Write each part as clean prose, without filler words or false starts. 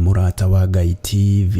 Mũrata wa Ngai TV.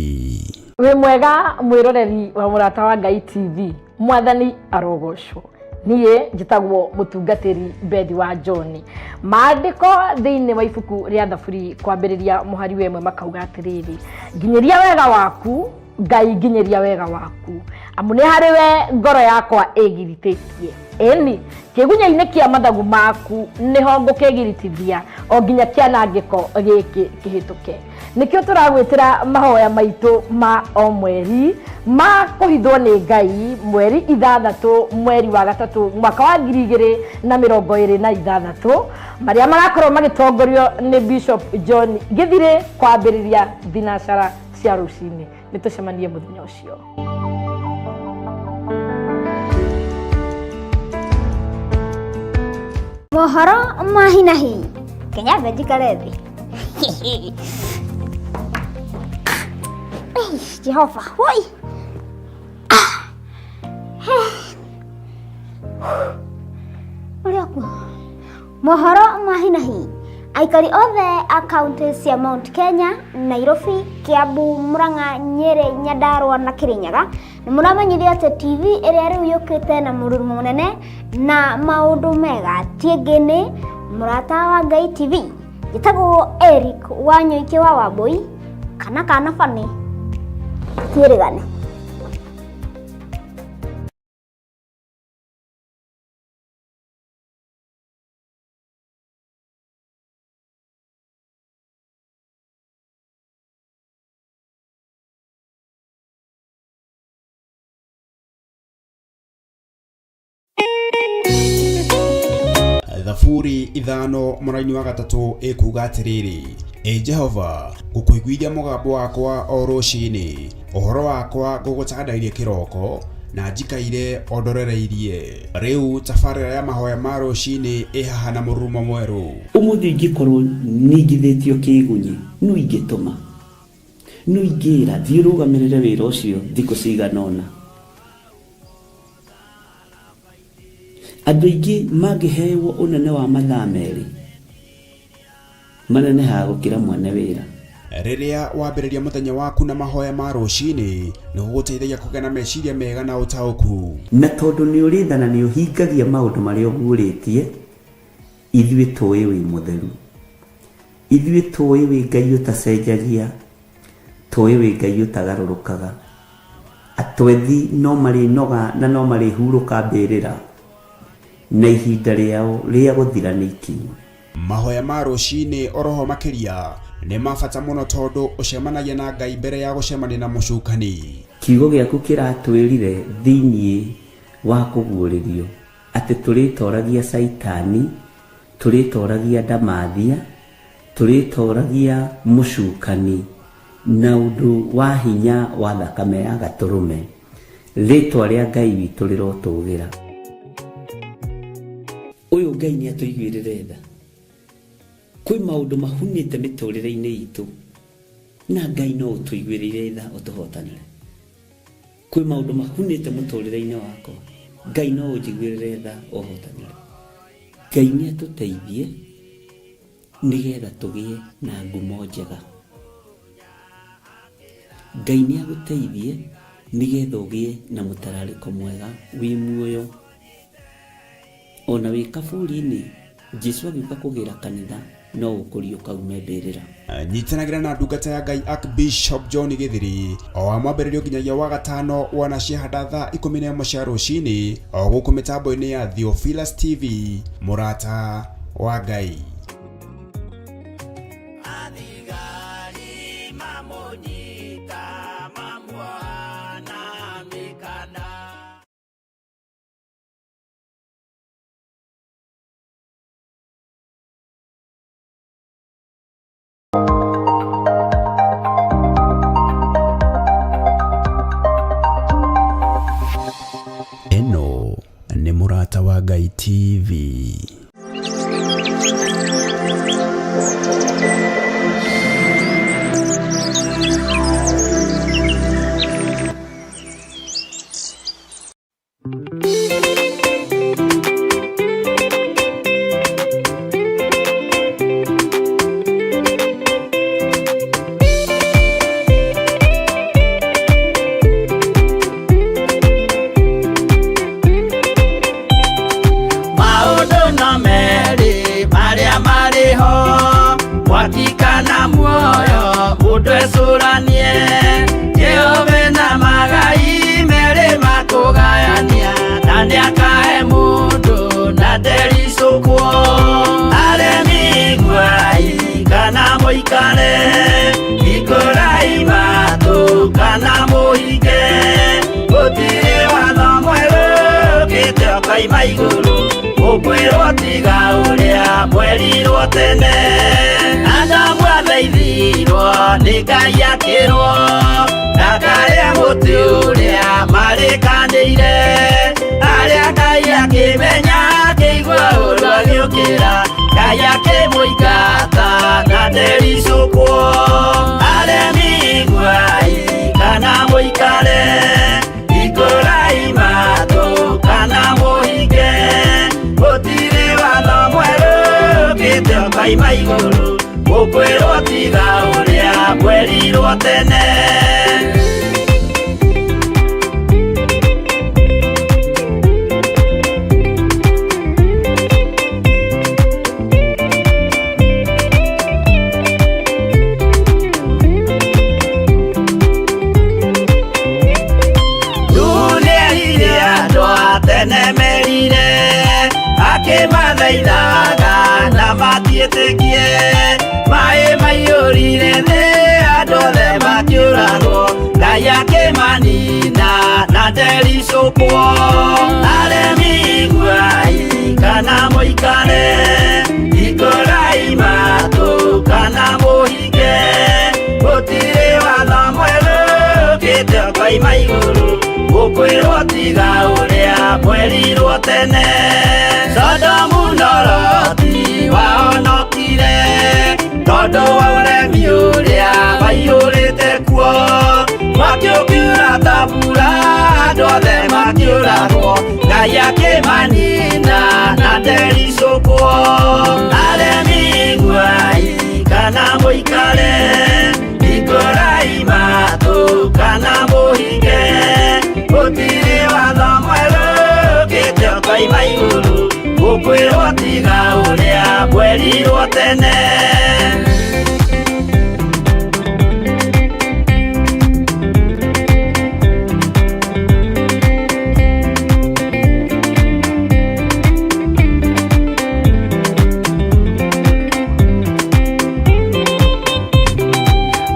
Wĩ mwega mwĩroreri wa Mũrata wa Ngai TV, Mwathani arogocwo. Niĩ njĩtagwo mũtungatĩri Bethi wa John. Maandĩko thĩinĩ wa ibuku rĩa Thaburi kwambĩrĩria mũhari wa ĩmwe makauga atĩrĩrĩ, nginyĩria wega waku Ngai, nginyĩria wega waku, amu nĩ harĩ we ngoro yakwa ĩgiritĩtie. Ĩni, kĩgunya-inĩ kĩa mathagu maku nĩho ngũkĩgiritithia o nginya kĩanangĩko gĩkĩ kĩhĩtũke. Nĩkĩo tũragwĩtĩra mahoya maitũ ma o mweri ma kũhithwo nĩ Ngai, mweri 6 mweri wa gatatũ mwaka wa 2026, marĩa magakorwo magĩtongorio nĩ Bishop John Gĩthirĩ kwambĩrĩria thinacara cia rũcinĩ. Nĩ tũcemanie mũthenya ũcio. Mohoro ma hi na hi. Kenya njikare thĩ. Jehova, woi. Ũrĩa kuo. Mohoro ma hi na hi. Aikari othe a kaunti cia Mount Kenya, Nairobi, Kiambu, Murang'a, Nyeri, Nyandarua na Kirinyaga nĩ mũramenyithio atĩ TV ĩrĩa rĩu yũkĩte na mũrurumo mũnene na maũndũ mega ti ĩngĩ nĩ Mũrata wa Ngai TV. Njĩtagwo Eric wa Nyoike wa Wambũi kana kana Bani twĩrĩgane. Thaburi 5 mũraini wa 3 ĩkuga atĩrĩrĩ, Ĩ Jehova, ngũkũiguithia mũgambo wakwa o rũcinĩ, ũhoro wakwa ngũgũtandairie kĩroko, na njikaire o ndorereirie. Rĩu tabarĩra ya mahoya ma rũcinĩ ĩ haha na mũrurumo mwerũ. Ũmũthĩ ingĩkorwo ningithĩtio kĩĩgunyĩ, nũ ingĩtũma? Nũ ingĩĩra, 'Thiĩ ũrũgamĩrĩre wĩra ũcio thikũ cigana ũna'? Andũ aingĩ mangĩhewo ũnene wa mathaa merĩ, manenehaga gũkĩra mwene wĩra. Rĩrĩa wambĩrĩria mũthenya waku na mahoya ma rũcinĩ, nĩ gũgũteithagia kũgĩa na meciria mega na ũtaũku. Na tondũ nĩ ũrĩ tha na nĩ ũhingagia maũndũ marĩa ũguũrĩtie, ithuĩ tũĩ wĩ mũtheru. Ithuĩ tũĩ wĩ Ngai ũtacenjagia, tũĩ wĩ Ngai ũtagarũrũkaga. Atwethi no marĩnoga na no marĩhurũka mbĩrĩra, na ihinda rĩao rĩa gũthira nĩ ikinyu. Mahoya ma rũcinĩ oroho makĩria nĩ ma bata mũno tondũ ũcemanagia na Ngai mbere ya gũcemania na mũcukani. Kiugo gĩaku kĩratwĩrire thĩinĩ wa kũguũrĩrio atĩ tũrĩtoragia Caitani, tũrĩtoragia ndamathia, tũrĩtoragia mũcukani na ũndũ wa hinya wa thakame ya Gatũrũme. Rĩtwa rĩa Ngai witũ rĩrotũgĩra. Ũyũ Ngai nĩ atũiguĩrĩre tha. Kwĩ maũndũ mahunĩte mĩtũrĩre-inĩ itũ na Ngai no ũtũiguĩrĩire tha ũtũhotanĩre. Kwĩ maũndũ mahunĩte mũtũrĩre-inĩ wakwa, Ngai no ũnjiguĩrĩre tha ũhotanĩre. Ngai nĩ atũteithie nĩgetha tũgĩe na ngumo njega. Ngai nĩ agũteithie nĩgetha ũgĩe na mũtararĩko mwega wĩ muoyo. Ona wĩ kaburi-inĩ, Jesu agĩũka kũgĩra kanitha no ũkũriũka ume mbĩrĩra. Nyitanagĩra na ndungata ya Ngai Archbishop John Gĩthiri o wa mwambĩrĩrio nginyagia wa gatano wona ciahanda thaa 11 cia rũcinĩ o gũkũ mĩtambo-inĩ ya Theophilus TV, mũrata wa Ngai. Ĩno nĩ Mũrata wa Ngai TV. mũikare, hingũrai matũ kana mũhinge. Gũtirĩ watho mwerũ ũkĩte ũkoima igũrũ, ũkwĩrwo tiga ũrĩa mwerirwo tene. Adamu athaithirwo nĩ Ngai akĩrwo ndakarĩe mũtĩ ũrĩa marĩkanĩire. Arĩa Ngai akĩmenya akĩigua ũru agĩũkĩra, Ngai akĩmũingata na ndericũkwo. Aremi iguai kana mũikare, hingũrai matũ kana mũhinge. Gũtirĩ watho mwerũ ũkĩte ũkoima igũrũ, ũkwĩrwo tiga ũrĩa mwerirwo tene. Nĩerire andũ a tene merire, akĩmathaithaga na matiĩtĩkie. Maĩ maiyũrire thĩ, andũ othe makĩũragwo, Ngai akĩmanina na ndericũkwo. Aremi iguai kana mũikare, hingũrai matũ kana mũhinge. Gũtirĩ watho mwerũ ũkĩte ũkoima igũrũ, ũkwĩrwo tiga ũrĩa mwerirwo tene. Sodomu na Loti wahonokire tondũ wa ũremi ũrĩa waiyũrĩte kuo. Mwaki ũkiura ta mbura, andũ othe makĩũragwo, Ngai akĩmanina na ndericũkwo. Aremi iguai kana mũikare, hingũrai matũ kana mũhinge. Gũtirĩ watho mwerũ ũkĩte ũkoima igũrũ, ũkwĩrwo tiga ũrĩa mwerirwo tene.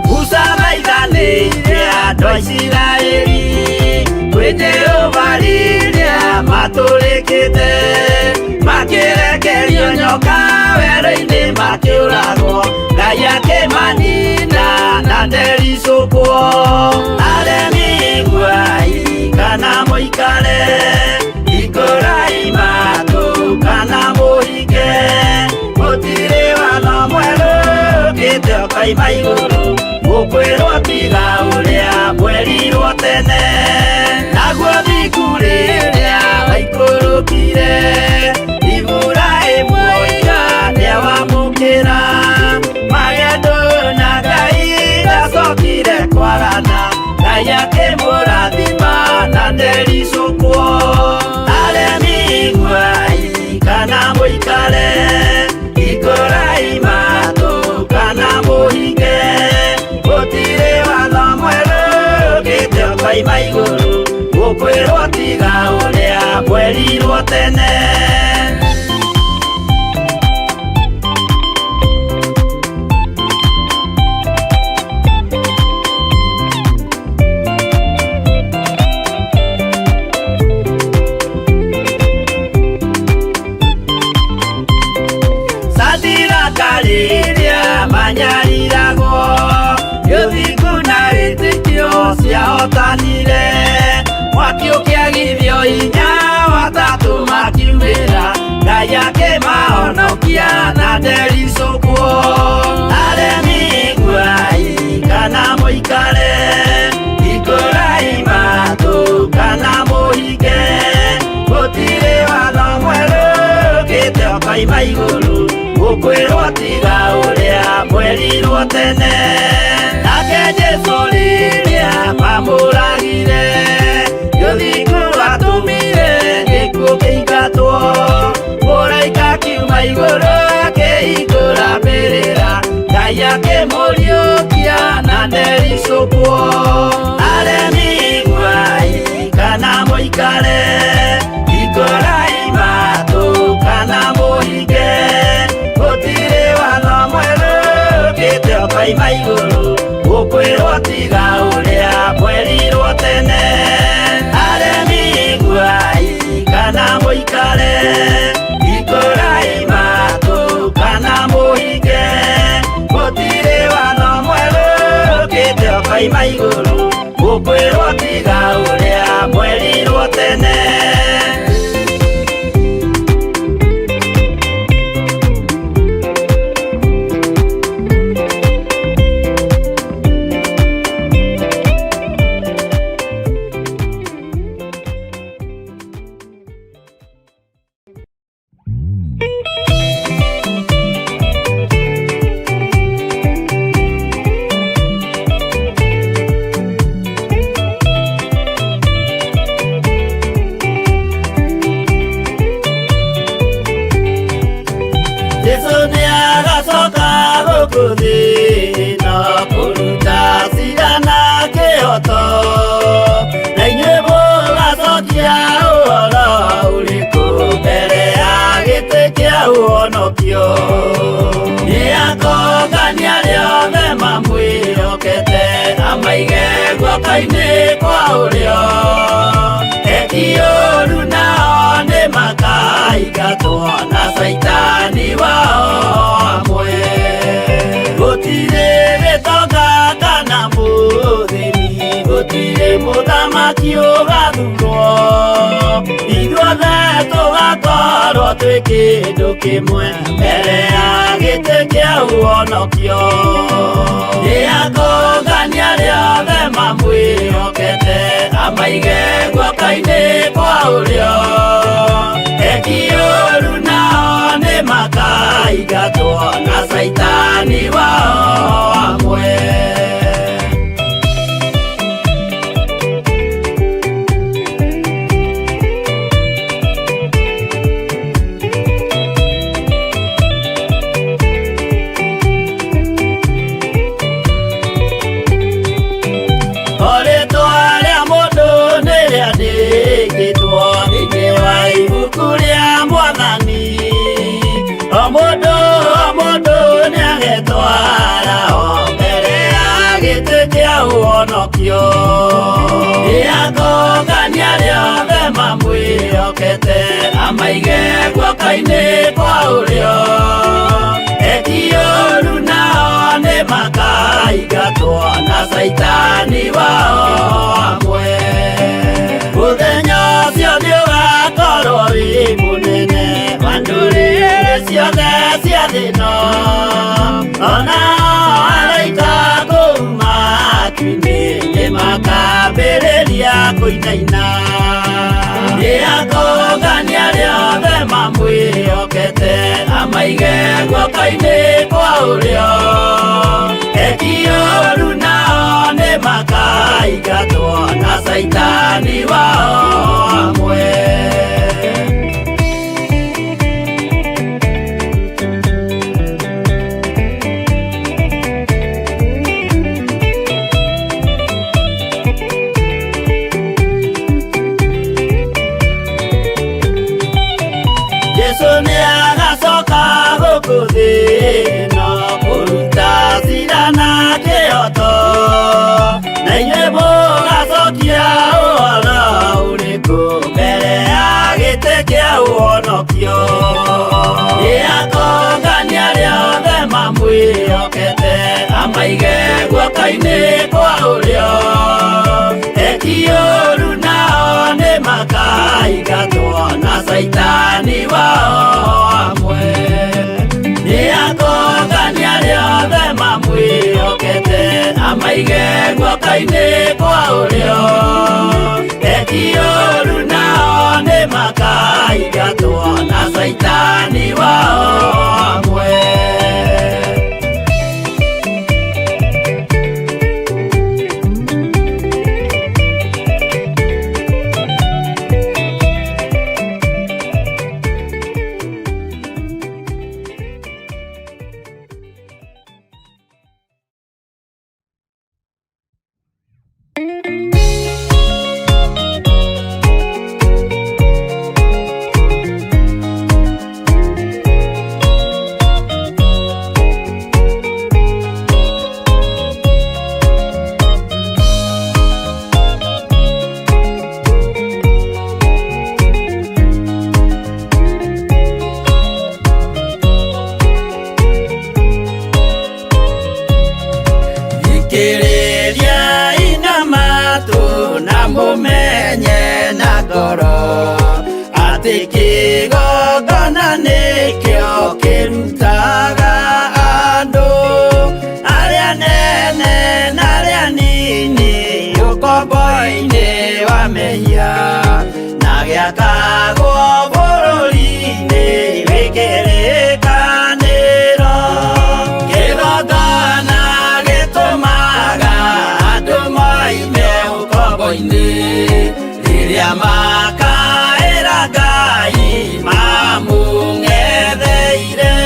Musa thaithanĩire andũ a Isiraeli kwĩ Jehova rĩrĩa matũrĩkĩte, makĩrekerio nyoka werũ-inĩ makĩũragwo, Ngai akĩmanina na ndericũkwo. Aremi iguai kana mũikare, hingũrai matũ kana mũhinge. Gũtirĩ watho mwerũ ũkĩte ũkoima igũrũ, ũkwĩrwo tiga ũrĩa mwerirwo tene. Naguo thingu rĩrĩa waikũrũkire, Iburahĩmu oiga nĩawamũkĩra. Magendo na Ngai ndacokire kwagana, Ngai akĩmũrathima na ndericũkwo. Aremi iguai kana mũikare, hingũrai matũ kana mũhinge. Gũtirĩ watho mwerũ ũkĩte ũkoima igũrũ, ũkwĩrwo tiga ũrĩa mwerirwo tene. Sadiraka rĩrĩa manyariragwo, ũthingu na wĩtĩkio ciahotanire. Mwaki ũkĩagithio hinya, watatũ makiumĩra, Ngai akĩmahonokia na ndericũkwo. Aremi iguai kana mũikare, hingũrai matũ kana mũhinge. Gũtirĩ watho mwerũ ũkĩte ũkoima igũrũ, ũkwĩrwo tiga ũrĩa mwerirwo tene. Nake Jesũ rĩrĩa mamũragire, ũthingu watũmire gĩkuũ kĩingatwo. Mũraika akiuma igũrũ akĩhingũra mbĩrĩra, Ngai akĩmũriũkia na ndericũkwo. Aremi iguai kana mũikare, hingũrai matũ kana mũhinge. Gũtirĩ watho mwerũ ũkĩte Mũkwĩrwo tiga ũrĩa mwerirwo tene. Aremi iguai kana mũikare, hingũrai matũ kana mũhinge. Gũtirĩ watho mwerũ ũkĩte ũkoima igũrũ, mũkwĩrwo tiga ũrĩa mwerirwo tene. Jesu nĩagacoka gũkũ thĩ ĩno kũruta cira na kĩhoto, na inyuĩ mũgacokia ũhoro ũrĩkũ mbere ya gĩtĩ kĩa ũhonokio. Nĩakongania arĩa othe mamwĩhokete, amaige guoko-inĩ kwa ũrĩo. Eki ũũru nao nĩmakaingatwo na caitani wao hamwe. Gũtirĩ gĩtonga kana mũthĩni, gũtirĩ mũthamaki ũgathurwo. Ithuothe tũgakorwo twĩ kĩndũ kĩmwe mbere ya gĩtĩ kĩa ũhonokio. Nĩakongania arĩa othe mamwĩhokete, amaige guoko-inĩ kwa ũrĩo. Eki ũũru nao nĩmakaingatwo na caitani wao hamwe. O rĩtwa rĩa mũndũ nĩrĩandĩkĩtwo thĩinĩ wa ibuku rĩa Mwathani. O mũndũ o mũndũ nĩagetwara o mbere ya gĩtĩ kĩa ũhonokio. Nĩakongania arĩa othe mamwĩhokete, amaige guoko-inĩ kwa ũrĩo. Eki ũũru nao nĩmakaingatwo na caitani wao hamwe. Mũthenya ũcio nĩũgakorwo wĩ mũnene wa ndũrĩrĩ ciothe cia thĩ ĩno. Ona araika kũu matu-inĩ nĩmakambĩrĩria kũinaina. Nĩakongania arĩa othe mamwĩhokete, amaige guoko-inĩ kwa ũrĩo. Eki ũũru nao nĩmakaingatwo na caitani wao hamwe. Jesu nĩagacoka gũkũ thĩ ĩno kũruta cira na kĩhoto, na inyuĩ mũgacokia ũhoro ũrĩkũ mbere ya gĩtĩ kĩa ũhonokio. Nĩakongania arĩa othe mamwĩhokete, amaige guoko-inĩ kwa ũrĩo. Eki ũũru nao nĩmakaingatwo na caitani wao hamwe. Nĩakongania arĩa othe mamwĩhokete, amaige guoko-inĩ kwa ũrĩo. Eki ũũru nao nĩmakaingatwo na caitani wao hamwe. Ngoro atĩ kĩgongona nĩkĩo kĩrutaga andũ arĩa nene na arĩa nini ũkombo-inĩ wa mehia na gĩakagwo bũrũri-inĩ wĩ kĩrĩkanĩro. Kĩgongona gĩtũmaga andũ moime ũkombo-inĩ rĩrĩa makaĩra Ngai mamũng'etheire.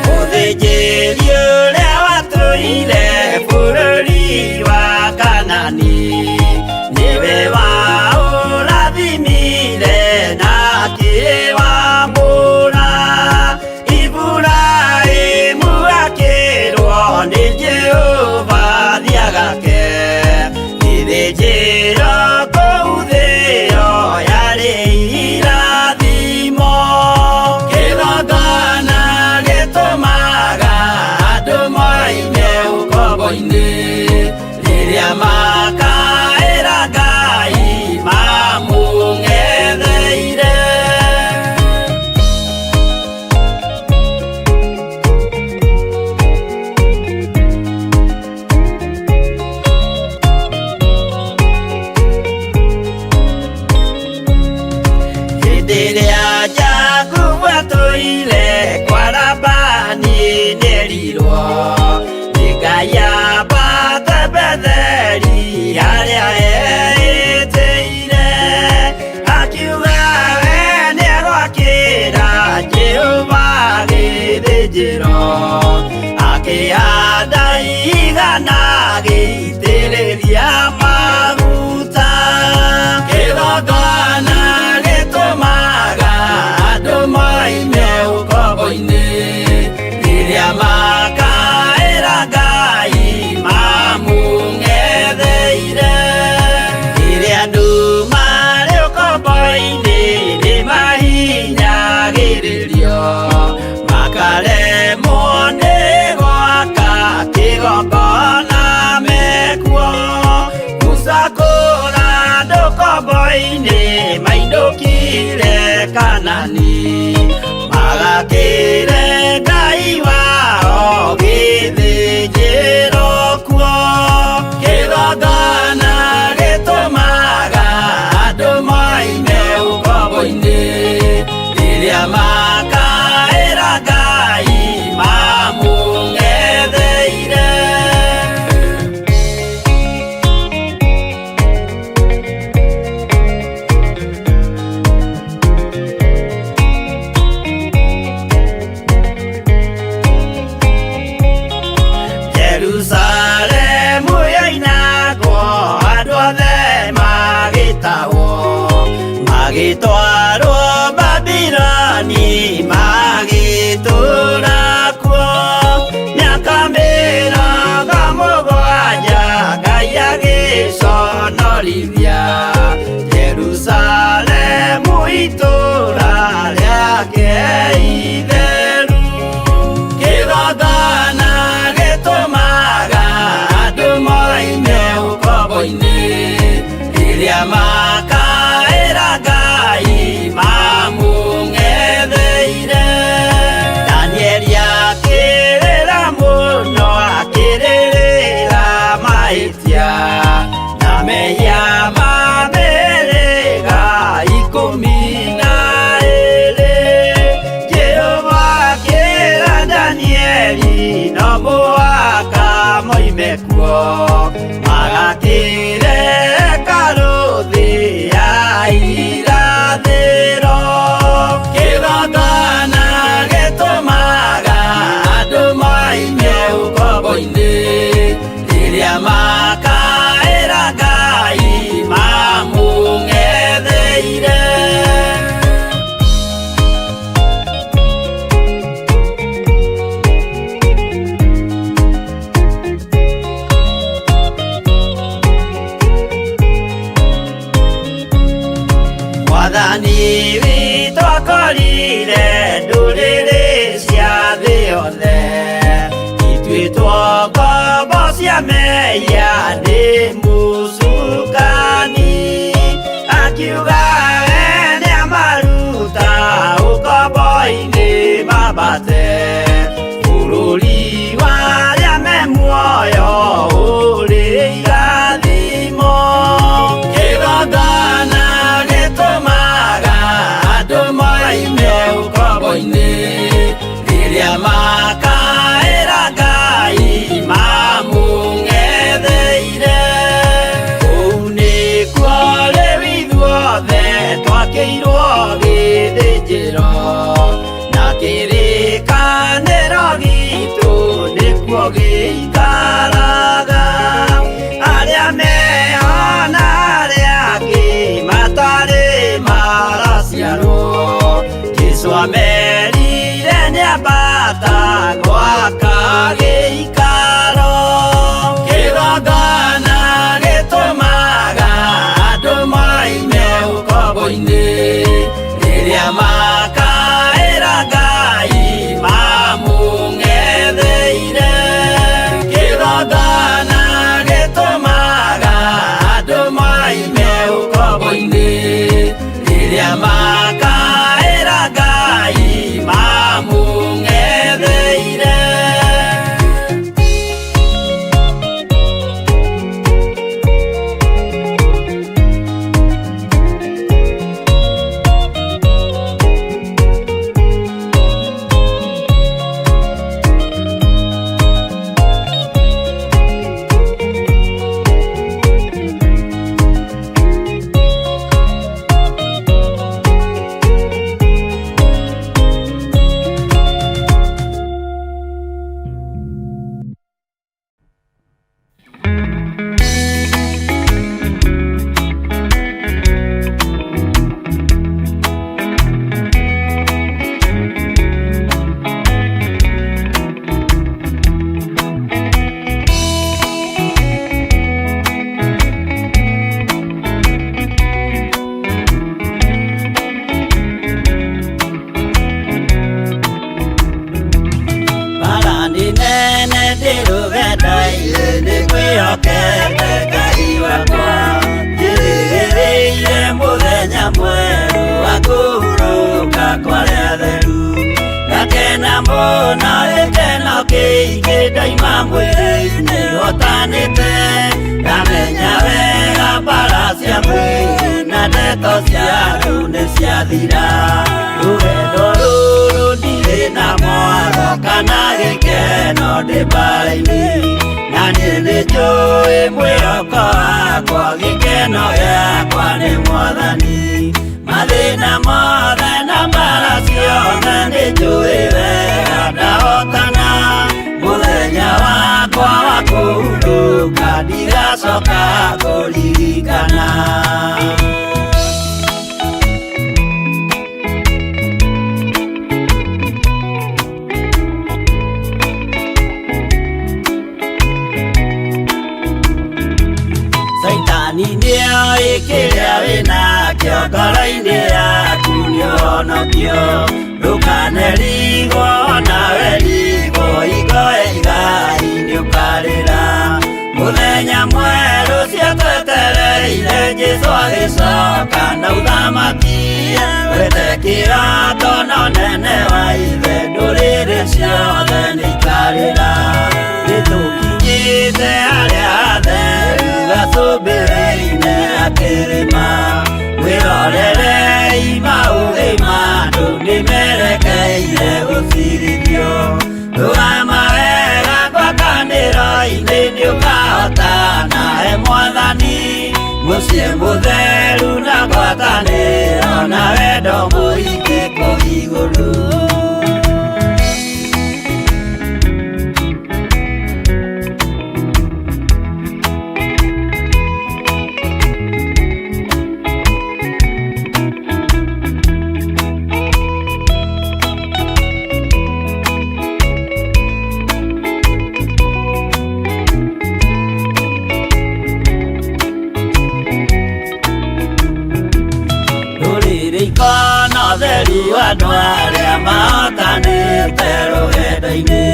Mũthĩnjĩri ũrĩa watũire bũrũri wa Kanani nĩwe waũrathimire na akĩwamũra. Iburahĩmu akĩrwo nĩ Jehova thiagake gĩthĩnjĩro kũu thĩo yarĩ irathimo. Kĩgongona gĩtũmaga andũ moime ũkombo-inĩ rĩrĩa makaĩra Ngai mamũng'etheire. Hĩndĩ ĩrĩa Jakubu atũire kwa Labani nĩerirwo nĩ Ngai ambate Betheli harĩa eĩtĩire. Akiuga we nĩegwakĩra Jehova gĩthĩnjĩro, akĩhanda igana agĩitĩrĩria maguta. Kĩgongona gĩtũmaga andũ moime ũkombo-inĩ rĩrĩa makaĩra Ngai mamũng'etheire. Rĩrĩa andũ marĩ ũkombo-inĩ nĩmahinyagĩrĩrio makaremwo nĩ gwaka kĩgongona mekuo. Musa kũra andũ ũkombo-inĩ mainũkire Kanani magakĩre Ngai wao gĩthĩnjĩro kuo. Kĩgongona gĩtũmaga andũ moime ũkombo-inĩ rĩrĩa makaĩra Ngai mamũng'etheire. Jerusalemu yoinagwo andũ othe magĩtahwo magĩtwarwo Babiloni magĩtũũra kuo mĩaka 70 Ngai agĩconorithia Jerusalemu itũũra rĩake itheru. Kĩgongona gĩtũmaga andũ moime ũkombo-inĩ rĩrĩa makaĩra Ngai mamũng'etheire. Danieli akĩrĩra mũno akĩrĩrĩra mahĩtia na mehia ma mĩhĩrĩga 12. Jehova akĩra Danieli no mũhaka moime kuo magakĩre hekarũ thĩ ya irathĩro. Kĩgongona gĩtũmaga andũ moime ũkombo-inĩ rĩrĩa makaĩra Ngai mamũng'etheire. Mwathani witũ akorire ndũrĩrĩ cia thĩ yothe ituĩtwo ngombo cia mehia Na gĩkeno kĩingĩ ndaima mwĩrĩ-inĩ hotanĩte. Ndamenya wega mbara cia mwĩrĩ na ndeto cia andũ nĩ ciathira. Rũgendo rũrũ ndirĩ na mwaro kana gĩkeno ndĩ mbara-inĩ. Na niĩ nĩnjũĩ mwĩhoko wakwa, gĩkeno gĩakwa nĩ Mwathani. Mathĩna mothe na mbara ciothe nĩnjũĩ wega ndahotana. Mũthenya wakwa wa kũhurũka ndigacoka kũririkana. Caitani nĩoĩ kĩrĩa wĩnakĩo ngoro-inĩ yaku nĩũhonokio. Ndũkanerigwo nawe rigwo hingo igai nĩũkarĩra. Mũthenya mwerũ ciatwetereire Jesũ agĩcoka na ũthamaki. Wethe kĩrato na ũnene wa ithe ndũrĩrĩ ciothe nĩikarĩra. Nĩtũkinyĩte harĩa hatheru gacũmbĩrĩ-inĩ ga kĩrĩma. Mwĩrorerei maũthĩ ma andũ nĩmerekeire gũcirithio. Rũgama wega ngwatanĩro-inĩ nĩũkahotana he Mwathani. Mũciĩ mũtheru na ngwatanĩro na wendo mũingĩ kũu igũrũ. Rũrĩrĩ ikona ũtheru andũ arĩa mahotanĩte rũgendo-inĩ.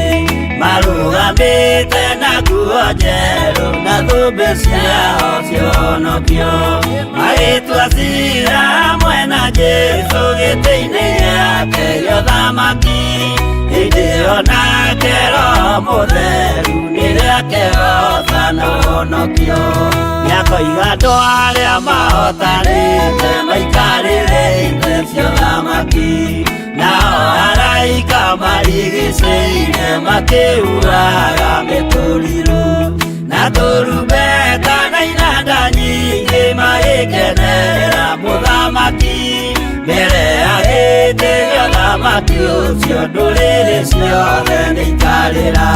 Marũgamĩte na nguo njerũ na thũmbĩ ciao cionokio. Magĩtua ciira hamwe na Jesũ gĩtĩ-inĩ gĩake gĩa ũthamaki. Hĩndĩ ĩyo nake Roho Mũtheru nĩrĩakehoca na ũhonokio. Nĩakoiga andũ arĩa mahotanĩte maikarĩre itĩ cia ũthamaki. Nao araika marigicĩirie makĩhuhaga mĩtũrirũ. Na tũrumbeta na inanda nyingĩ magĩkenera mũthamaki. Mbere ya gĩtĩ gĩa ũthamaki ũcio ndũrĩrĩ ciothe nĩikarĩra.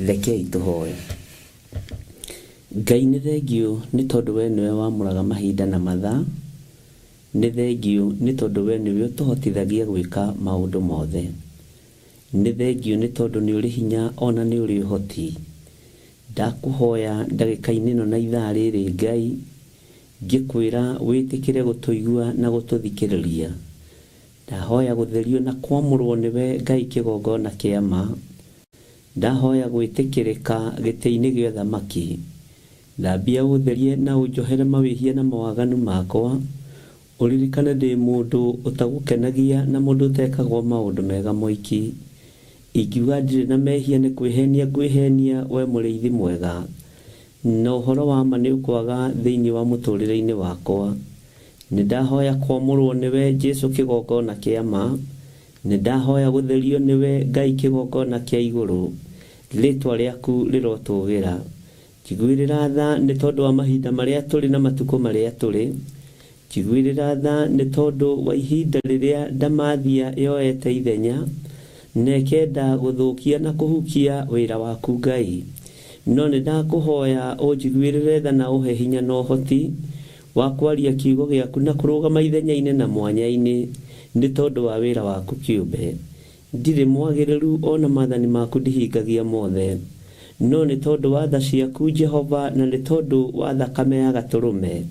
Rekei tũhoe. Ngai nĩ thengiũ nĩ tondũ we nĩwe wamũraga mahinda na mathaa. Nĩ thengiũ nĩ tondũ we nĩwe ũtũhotithagia gwĩka maũndũ mothe. Nĩ thengiũ nĩ tondũ nĩ ũrĩ hinya ona nĩ ũrĩ ũhoti. Ndakũhoya ndagĩka-inĩ ĩno na ithaa rĩrĩ Ngai, ngĩkwĩra wĩtĩkĩre gũtũigua na gũtũthikĩrĩria. Ndahoya gũtherio na kwamũrwo nĩwe Ngai kĩgongona kĩa ma. Ndahoya gwĩtĩkĩrĩka gĩtĩ-inĩ gĩa ũthamaki. Thambia ũtherie na ũnjohere mawĩhia na mawaganu makwa. Ũririkane ndĩ mũndũ ũtagũkenagia na mũndũ ũtekagwo maũndũ mega moiki. Ingiuga ndirĩ na mehia nĩ kwĩhenia ngwĩhenia we mũrĩithi mwega. Na ũhoro wa ma nĩ ũkwaga thĩinĩ wa mũtũrĩre-inĩ wakwa. Nĩ ndahoya kwamũrwo nĩwe Jesu kĩgongona kĩa ma. Nĩ ndahoya gũtherio nĩwe Ngai kĩgongona kĩa igũrũ. Rĩtwa rĩaku rĩrotũgĩra. Njiguĩrĩra tha nĩ tondũ wa mahinda marĩa tũrĩ na matukũ marĩa tũrĩ. Njiguĩrĩra tha nĩ tondũ wa ihinda rĩrĩa ndamathia yoete ithenya na ĩkenda gũthũkia na kũhukia wĩra waku Ngai. No nĩ ndakũhoya ũnjiguĩrĩre tha na ũhe hinya na ũhoti wa kwaria kiugo gĩaku na kũrũgama ithenya-inĩ na mwanya-inĩ nĩ tondũ wa wĩra waku kĩũmbe. Ndirĩ mwagĩrĩru o na maathani maku ndihingagia mothe. No nĩ tondũ wa tha ciaku Jehova na nĩ tondũ wa thakame ya Gatũrũme,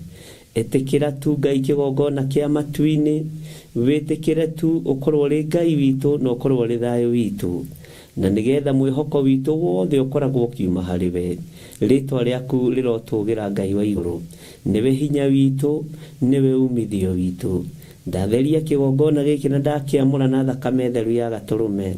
ĩtĩkĩra tu Ngai kĩgongona kĩa matu-inĩ, wĩtĩkĩre tu ũkorwo ũrĩ Ngai witũ na ũkorwo ũrĩ thayũ witũ, na nĩgetha mwĩhoko witũ wothe ũkoragwo ũkiuma harĩ we. Rĩtwa rĩaku rĩrotũgĩra Ngai wa igũrũ. Nĩwe hinya witũ, nĩwe umithio witũ. Ndatheria kĩgongona gĩkĩ na ndakĩamũra na thakame theru ya Gatũrũme.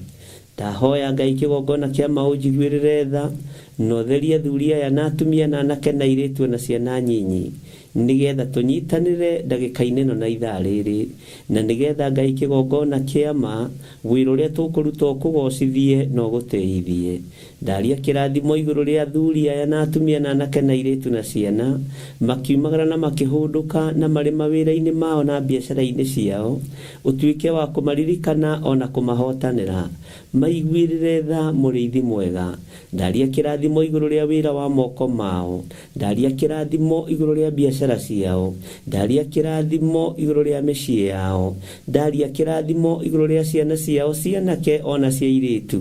Ndahoya Ngai kĩgongona kĩa ma ũnjiguĩrĩre tha, na ũtherie athuri aya na atumia na anake na airĩtu o na ciana nyinyi, nĩgetha tũnyitanĩre ndagĩka-inĩ ĩno na ithaa rĩrĩ, na nĩgetha Ngai kĩgongona kĩa ma, wĩra ũrĩa tũkũruta ũkũgocithie na ũgũtĩithie. Ndaria kĩrathimo igũrũ rĩa athuri aya na atumia na anake na airĩtu na ciana, makiumagara na makĩhũndũka na marĩ mawĩra-inĩ mao na biacara-inĩ ciao, ũtuĩke wa kũmaririkana o na kũmahotanĩra. Maiguĩrĩre tha, Mũrĩithi mwega. Ndaria kĩrathimo igũrũ rĩa wĩra wa moko mao. Ndaria kĩrathimo igũrũ rĩa biacara ciao. Ndaria kĩrathimo igũrũ rĩa mĩciĩ yao. Ndaria kĩrathimo igũrũ rĩa ciana ciao cia anake o na cia airĩtu.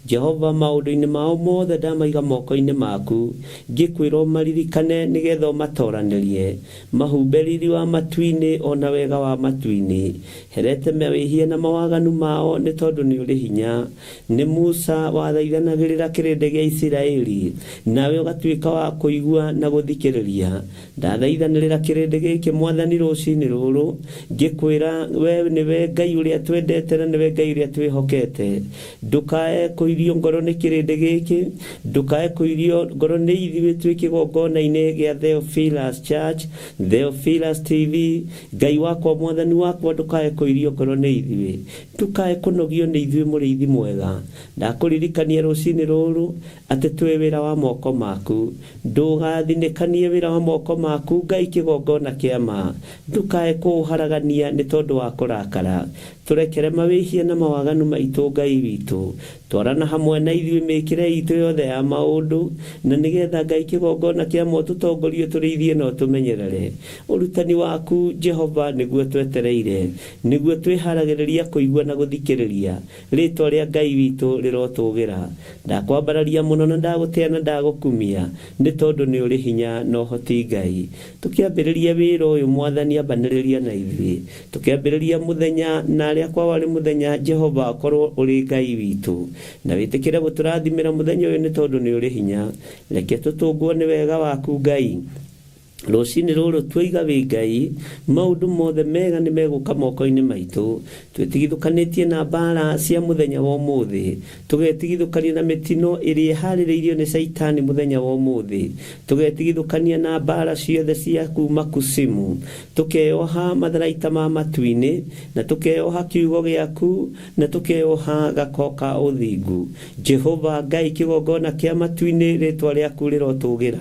Jehova, maũndũ-inĩ mao mothe ndamaiga moko-inĩ maku, ngĩkwĩra ũmaririkane nĩgetha ũmatoranĩrie. Mahumbe riri wa matu-inĩ o na wega wa matu-inĩ. Herete mawĩhia na mawaganu mao nĩ tondũ nĩ ũrĩ hinya. Nĩ Musa wathaithanagĩrĩra kĩrĩndĩ gĩa Isiraeli, nawe ũgatuĩka wa kũigua na gũthikĩrĩria. Ndathaithanĩrĩra kĩrĩndĩ gĩkĩ Mwathani rũcinĩ rũrũ, ngĩkwĩra we nĩwe Ngai ũrĩa twendete na nĩwe Ngai ũrĩa twĩhokete. Ndũkae kũirio ngoro nĩ kĩrĩndĩ gĩkĩ, ndũkae kũirio ngoro nĩ ithuĩ twĩ kĩgongona-inĩ gĩa Theophilus Church, Theophilus TV. Ngai wakwa, Mwathani wakwa, ndũkae kũirio ngoro nĩ ithuĩ, ndũkae kũnogio nĩ ithuĩ mũrĩithi mwega. Ndakũririkania rũcinĩ rũrũ atĩ twĩ wĩra wa moko maku. Ndũgathinĩkanie wĩra wa moko maku, Ngai kĩgongona kĩa ma. Ndũkae kũũharagania nĩ tondũ wa kũrakara. Tũrekere mawĩhia na mawaganu maitũ, Ngai witũ. Twarana hamwe na ithuĩ mĩĩkĩre itũ yothe ya maũndũ, na nĩgetha Ngai kĩgongona kĩa ma ũtũtongorie, ũtũrĩithie na ũtũmenyerere. Ũrutani waku, Jehova, nĩguo twetereire, nĩguo twĩharagĩrĩria kũigua na gũthikĩrĩria. Rĩĩtwa rĩa Ngai witũ rĩrotũũgĩra. Ndakwambararia mũno na ndagũtĩa na ndagũkumia, nĩ tondũ nĩ ũrĩ hinya na ũhoti Ngai. Tũkĩambĩrĩria wĩra ũyũ Mwathani ambanĩrĩria na ithuĩ. Tũkĩambĩrĩria mũthenya na arĩa kwao arĩ mũthenya Jehova akorwo ũrĩ Ngai witũ. Na wĩtĩkĩre gũtũrathimĩra mũthenya ũyũ nĩ tondũ nĩ ũrĩ hinya. Reke tũtũngwo nĩ wega waku Ngai. Rũcinĩ rũrũ tuoiga wĩ Ngai, maũndũ mothe mega nĩ megũka moko-inĩ maitũ. Twĩtigithũkanĩtie na mbaara cia mũthenya wa ũmũthĩ. Tũgetigithũkania na mĩtino ĩrĩa ĩharĩrĩirio nĩ Caitani mũthenya wa ũmũthĩ. Tũgetigithũkania na mbaara ciothe cia kuuma kusimu. Tũkeyoha matharaita ma matu-inĩ, na tũkeyoha kiugo gĩaku, na tũkeyoha gako ka ũthingu. Jehova Ngai kĩgongona kĩa matu-inĩ, rĩtwa rĩaku rĩrotũgĩra,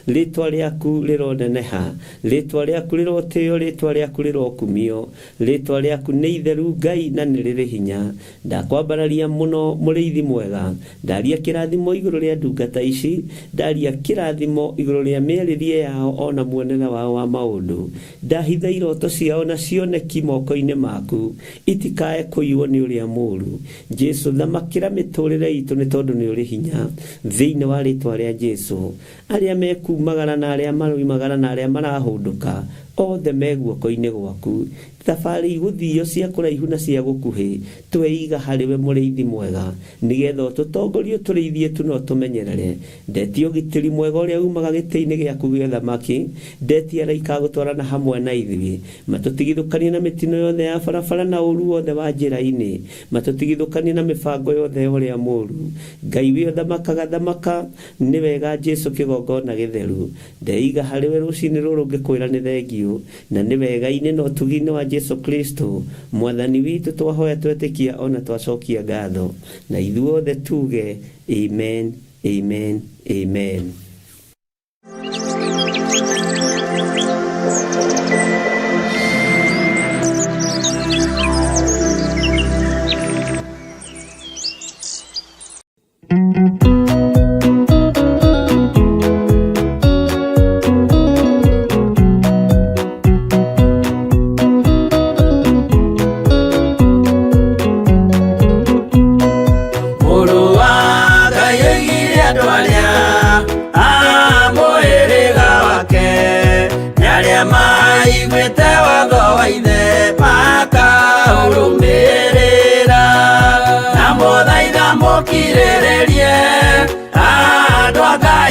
rĩtwa rĩaku rĩroneneha, rĩtwa rĩaku rĩrotĩo, rĩtwa rĩaku rĩrokumio. Rĩtwa rĩaku nĩ itheru Ngai na nĩ rĩrĩ hinya. Ndakwambararia mũno mũrĩithi mwega. Ndaria kĩrathimo igũrũ rĩa ndungata ici, ndaria kĩrathimo igũrũ rĩa mĩarĩrie yao o na muonere wao wa maũndũ. Ndahitha iroto ciao na cioneki moko-inĩ maku, itikae kũiywo nĩ ũrĩa mũũru. Jesu, thamakĩra mĩtũrĩre itũ nĩ tondũ nĩ ũrĩ hinya. Thĩinĩ wa rĩtwa rĩa Jesu, arĩa mekumagara na arĩa maroimagara na arĩa marahũndũka, othe me guoko-inĩ gwaku. Thabarĩ igũthio cia kũraihu na cia gũkuhĩ, tweiga harĩ we mũrĩithi mwega, nĩgetha ũtũtongorie ũtũrĩithie tu na ũtũmenyerere. Ndetia ũgitĩri mwega ũrĩa umaga gĩtĩ-inĩ gĩaku gĩa ũthamaki, ndetia araika a gũtwarana hamwe na ithuĩ, matũtigithũkanie na mĩtino yothe ya barabara na ũũru wothe wa njĩra-inĩ, matũtigithũkanie na mĩbango yothe ya ũrĩa mũũru. Ngai wĩ ũthamakaga thamaka, nĩ wega Jesu kĩgongona gĩtheru. Ndeiga harĩ we rũcinĩ rũrũ ngĩkwĩra nĩ thengiũ, na nĩ wega-inĩ na ũtugi-inĩ wa Jesu Kristo, Mwathani witũ twahoya twetĩkia o na twacokia ngatho. Na ithuothe tuge, Amen, amen, amen.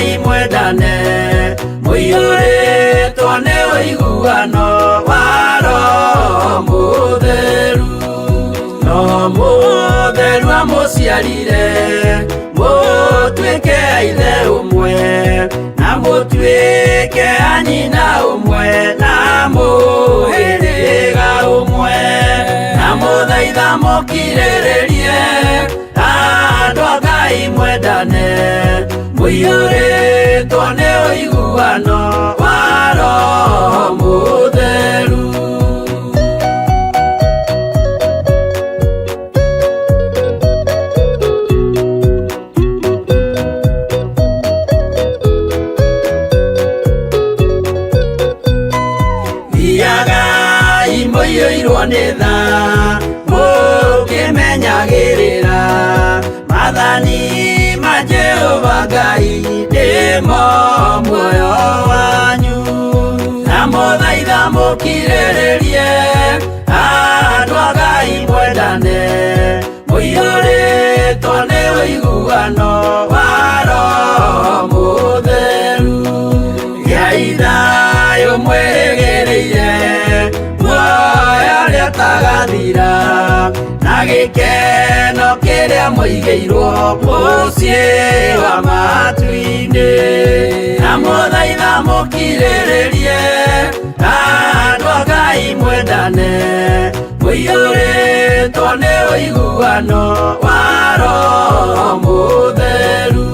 Ngai mwendane, mũiyũrĩtwo nĩ ũiguano wa Roho Mũtheru. Roho Mũtheru amũciarire, mũtuĩke a ithe ũmwe, na mũtuĩke a nyina ũmwe, na mũhĩrĩga ũmwe. Na mũthaitha mũkirĩrĩrie, andũ a Ngai mwendane, mũiyũrĩtwo nĩ ũiguano wa Roho Mũtheru. Thiagai mũiyũirwo nĩ tha, mũkĩmenyagĩrĩra maathani ma Jehova Ngai, nĩmo muoyo wanyu. Na mũthaitha mũkirĩrĩrie, andũ a Ngai mwendane, mũiyũrĩtwo nĩ ũiguano wa Roho Mũtheru. Gĩai thayũ mwĩrĩgĩrĩire, muoyo ũrĩa ũtagathira, na gĩkeno kĩrĩa mũigĩirwo mũciĩ wa matu-inĩ. Na mũthaitha mũkirĩrĩrie, andũ a Ngai mwendane, mũiyũrĩtwo nĩ ũiguano wa Roho Mũtheru.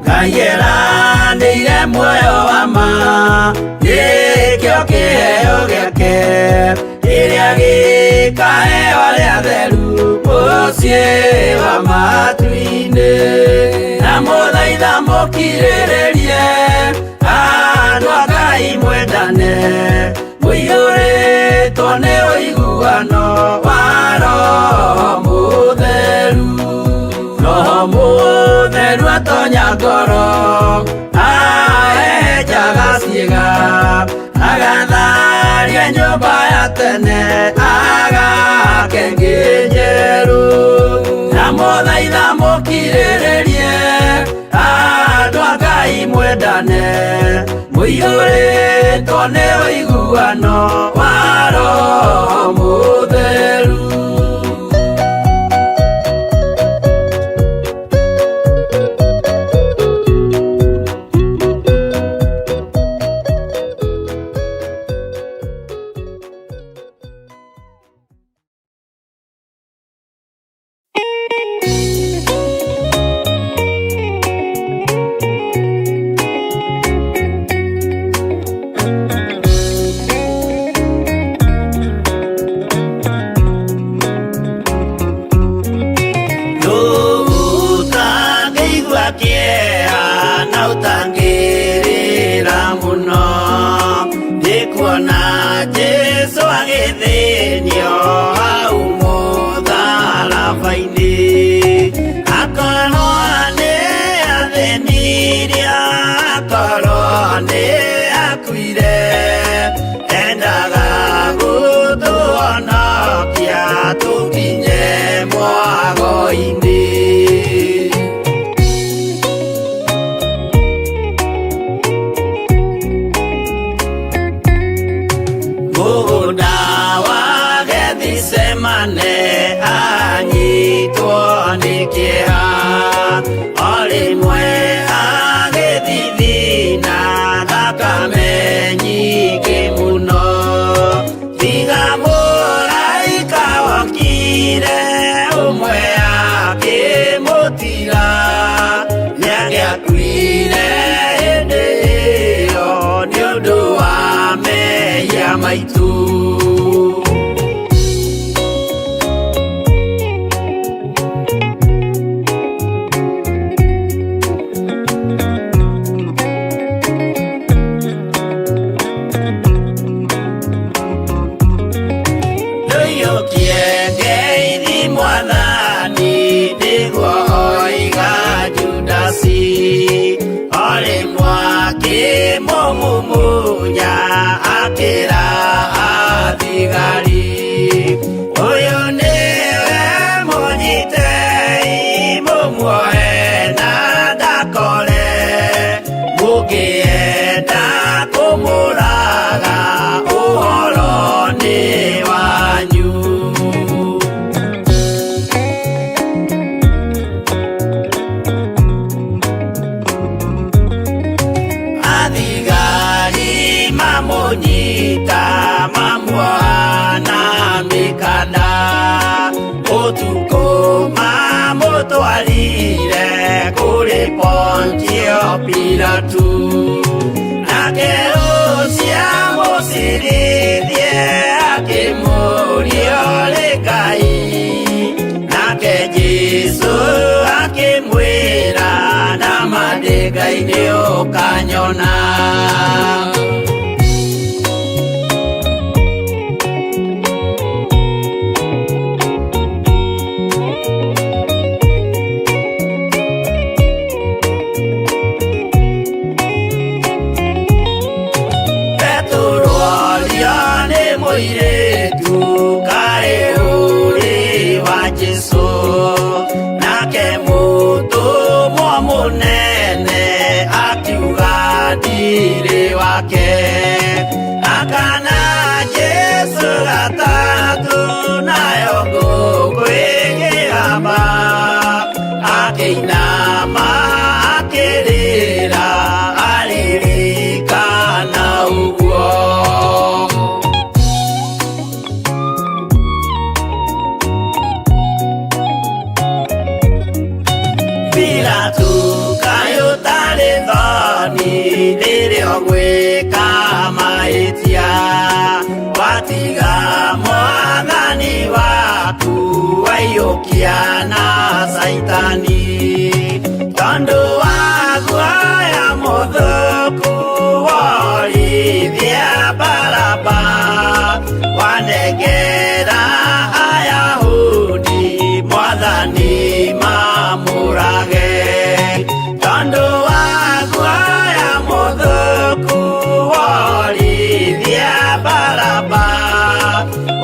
Ngai eranĩire muoyo wa ma, nĩkĩo kĩheo gĩake, kĩrĩa gĩkaheo arĩa atheru mũciĩ wa matu-inĩ. Na mũthaitha mũkirĩrĩrie, andũ a Ngai mwendane, mũiyũrĩtwo nĩ ũiguano wa Roho Mũtheru. Roho Mũtheru atonya ngoro, ahehenjaga ciĩga, agatharia nyũmba ya tene, agake ĩngĩ njerũ. Na mũthaitha mũkirĩrĩrie, andũ a Ngai mwendane, mũiyũrĩtwo nĩ ũiguano wa Roho Mũtheru. Ũtangĩigua kĩeha na ũtangĩrĩra mũno, nĩ kuona Jesũ agĩthĩnio hau mũtharaba-inĩ. Akorwo nĩ athĩnirie, akorwo nĩ akuire, endaga gũtũhonokia tũkinye mwago-inĩ. Mũgũnda wa Gethisemane anyitwo nĩ kĩeha, o rĩmwe agĩthithina thakame nyingĩ mũno. Tiga mũraika wokire ũmwe akĩmũtiga, nĩangĩakuire hĩndĩ ĩyo nĩ ũndũ wa mehia maitũ. Ndũiyũkie ngeithi Mwathani, nĩguo oiga Judasi, o rĩmwe akĩmũneana Mamũnyita mamuoha na mĩkanda, ũtukũ mamũtwarire kũrĩ Pontio Pilatu. Nake ũcio amũcirithie akĩmũũria ũrĩ Ngai, nake Jesũ akĩmwĩra nama ndĩ Ngai nĩ ũkanyona. Petero orio nĩ mũirĩtu kaĩ ũrĩ wa Jesũ, nake mũtũmwo mũnene akiuga ndirĩ wake. Akana Jesũ gatatũ nayo ngũkũ ĩkĩgamba, akĩinama akĩrĩra aririkana ũguo. Pilatu kaĩ ũtarĩ thoni rĩrĩa ũgwĩka mahĩtia, watiga mwathani waku waiyũkia na Caitani, tondũ wa guoya mũthũku worithia Baraba, wanengera Ayahudi mwathani mamũrage, tondũ wa guoya mũthũku worithia Baraba,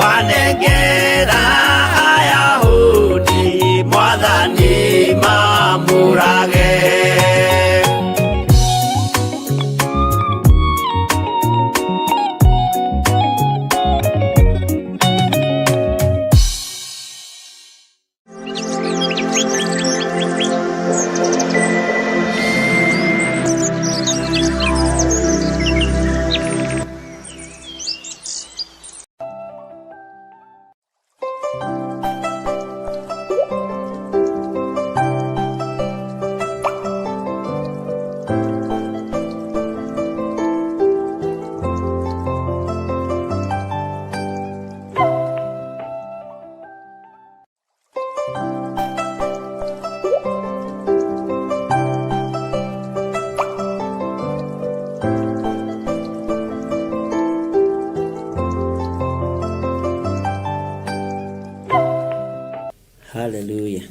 wanengera Ayahudi mwathani mamũrage. Haleluya.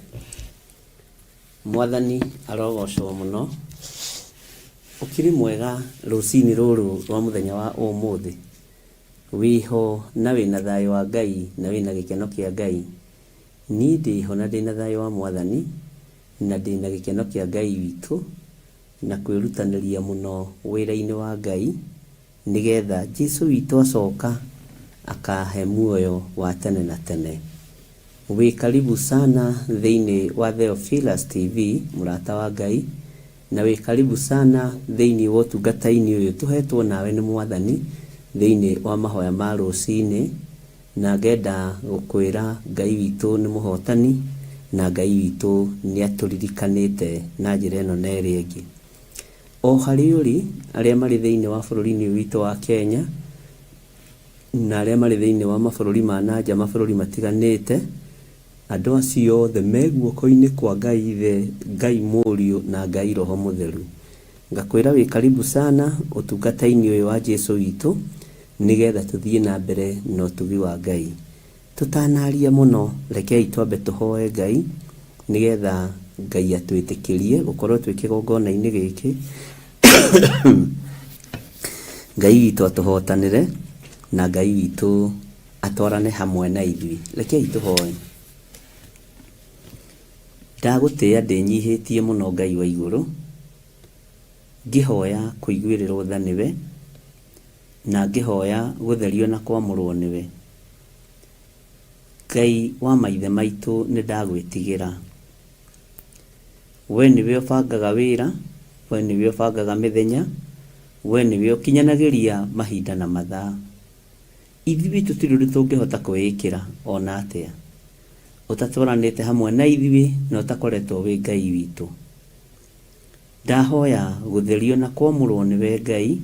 Mwathani arogocwo mũno. Ũkĩrĩ mwega rũcinĩ rũrũ rwa mũthenya wa ũmũthĩ. Wĩho na wĩna thayũ wa Ngai na wĩna gĩkeno kĩa Ngai. Niĩ ndĩho na ndĩna thayũ wa Mwathani na ndĩna gĩkeno kĩa Ngai witũ na kwĩrutanĩria mũno wĩra-inĩ wa Ngai nĩgetha Jesu witũ acoka akahe muoyo wa tene na tene. Wĩ karibu sana thĩinĩ wa Theophilus TV, mũrata wa Ngai, na wĩ karibu sana thĩinĩ wa ũtungata-inĩ ũyũ tũhetwo nawe nĩ Mwathani thĩinĩ wa mahoya ma rũcinĩ, na ngenda gũkwĩra Ngai witũ nĩ mũhotani na Ngai witũ nĩ atũririkanĩte na njĩra ĩno na ĩrĩa ĩngĩ. O harĩa ũrĩ, arĩa marĩ thĩinĩ wa bũrũri-inĩ ũyũ witũ wa Kenya, na arĩa marĩ thĩinĩ wa mabũrũri ma na nja, mabũrũri matiganĩte, andũ acio othe me guoko-inĩ kwa Ngai Ithe, Ngai Mũriũ na Ngai Roho Mũtheru. Ngakwĩra wĩ karibu sana ũtungata-inĩ ũyũ wa Jesu witũ, nĩgetha tũthiĩ na mbere na ũtugi wa Ngai. Tũtanaria mũno, rekei twambe tũhoe Ngai, nĩgetha Ngai atwĩtĩkĩrie gũkorwo twĩ kĩgongona-inĩ gĩkĩ. Ngai witũ atũhotanĩre na Ngai witũ atwarane hamwe na ithuĩ. Rekei tũhoe. Ndagũtĩĩa ndĩnyihĩtie mũno Ngai wa igũrũ, ngĩhoya kũiguĩrĩrwo tha nĩwe, na ngĩhoya gũtherio na kwamũrwo nĩwe. Ngai wa maithe maitũ nĩ ndagwĩtigĩra. We nĩwe ũbangaga wĩra, we nĩwe ũbangaga mĩthenya, We nĩwe ũkinyanagĩria mahinda na mathaa. Ithuĩ tũtirĩ ũndũ tũngĩhota kwĩĩkĩra o na atĩa, ũtatwaranĩte hamwe na ithuĩ na ũtakoretwo wĩ Ngai witũ. Ndahoya gũtherio na kwamũrwo nĩwe Ngai,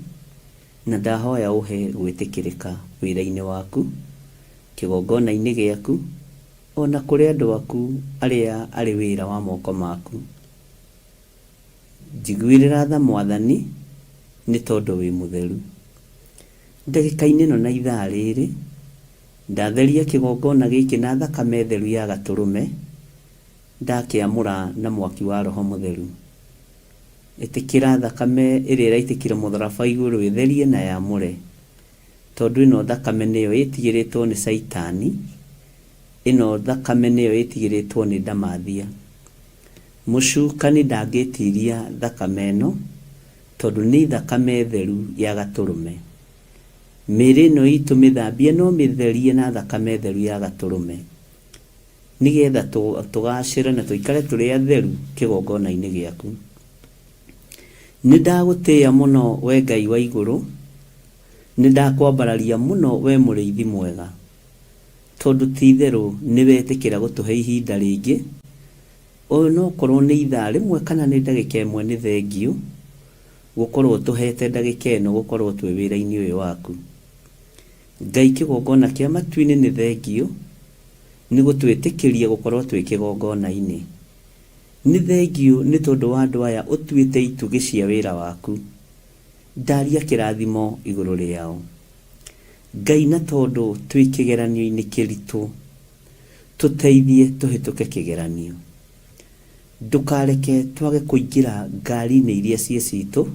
na ndahoya ũhe gwĩtĩkĩrĩka wĩra-inĩ waku, kĩgongona-inĩ gĩaku, o na kũrĩ andũ aku arĩa arĩ wĩra wa moko maku. Njiguĩrĩra tha Mwathani, nĩ tondũ wĩ mũtheru. Ndagĩka-inĩ ĩno na ithaa rĩrĩ, ndatheria kĩgongona gĩkĩ na thakame theru ya Gatũrũme, ndakĩamũra na mwaki wa Roho Mũtheru. Ĩtĩkĩra thakame ĩrĩa ĩraitĩkire mũtharaba igũrũ ĩtherie na yamũre, tondũ ĩno thakame nĩyo ĩtigĩrĩtwo nĩ Caitani, ĩno thakame nĩyo ĩtigĩrĩtwo nĩ ndamathia. Mũcukani ndangĩtiria thakame ĩno, tondũ nĩ thakame theru ya Gatũrũme. Mĩĩrĩ ĩno itũ mĩthambie na ũmĩtherie na thakame theru ya Gatũrũme, nĩgetha tũgacĩre na tũikare tũrĩ atheru kĩgongona-inĩ gĩaku. Nĩndagũtĩĩa mũno wee Ngai wa igũrũ, nĩndakwambararia mũno wee mũrĩithi mwega, tondũ ti-itherũ nĩwetĩkĩra gũtũhe ihinda rĩngĩ, onokorwo nĩ ithaa rĩmwe kana nĩ ndagĩka ĩmwe nĩ thengiũ gũkorwo ũtũhete ndagĩka ĩno gũkorwo twĩ wĩra-inĩ ũyũ waku. Ngai kĩgongona kĩa matu-inĩ nĩ thengiũ nĩ gũtwĩtĩkĩria gũkorwo twĩ kĩgongona-inĩ. Nĩ thengiũ nĩ tondũ wa andũ aya ũtuĩte itugĩ cia wĩra waku. Ndaria kĩrathimo igũrũ rĩao. Ngai na tondũ twĩ kĩgeranio-inĩ kĩritũ, tũteithie tũhĩtũke kĩgeranio. Ndũkareke twage kũingĩra ngari-inĩ iria ciĩ citũ,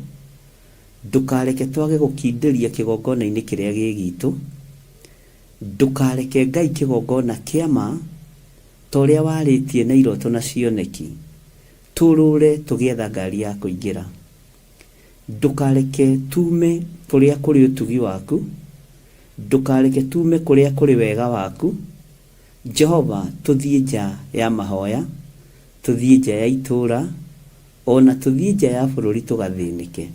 ndũkareke twage gũkindĩria kĩgongona-inĩ kĩrĩa gĩ gitũ, ndũkareke Ngai kĩgongona kĩa ma ta ũrĩa warĩtie na iroto na cioneki, tũrũre tũgĩetha ngari ya kũingĩra. Ndũkareke tuume kũrĩa kũrĩ ũtugi waku, ndũkareke tuume kũrĩa kũrĩ wega waku, Jehova, tũthiĩ nja ya mahoya, tũthiĩ nja ya itũũra, o na tũthiĩ nja ya bũrũri tũgathĩnĩke.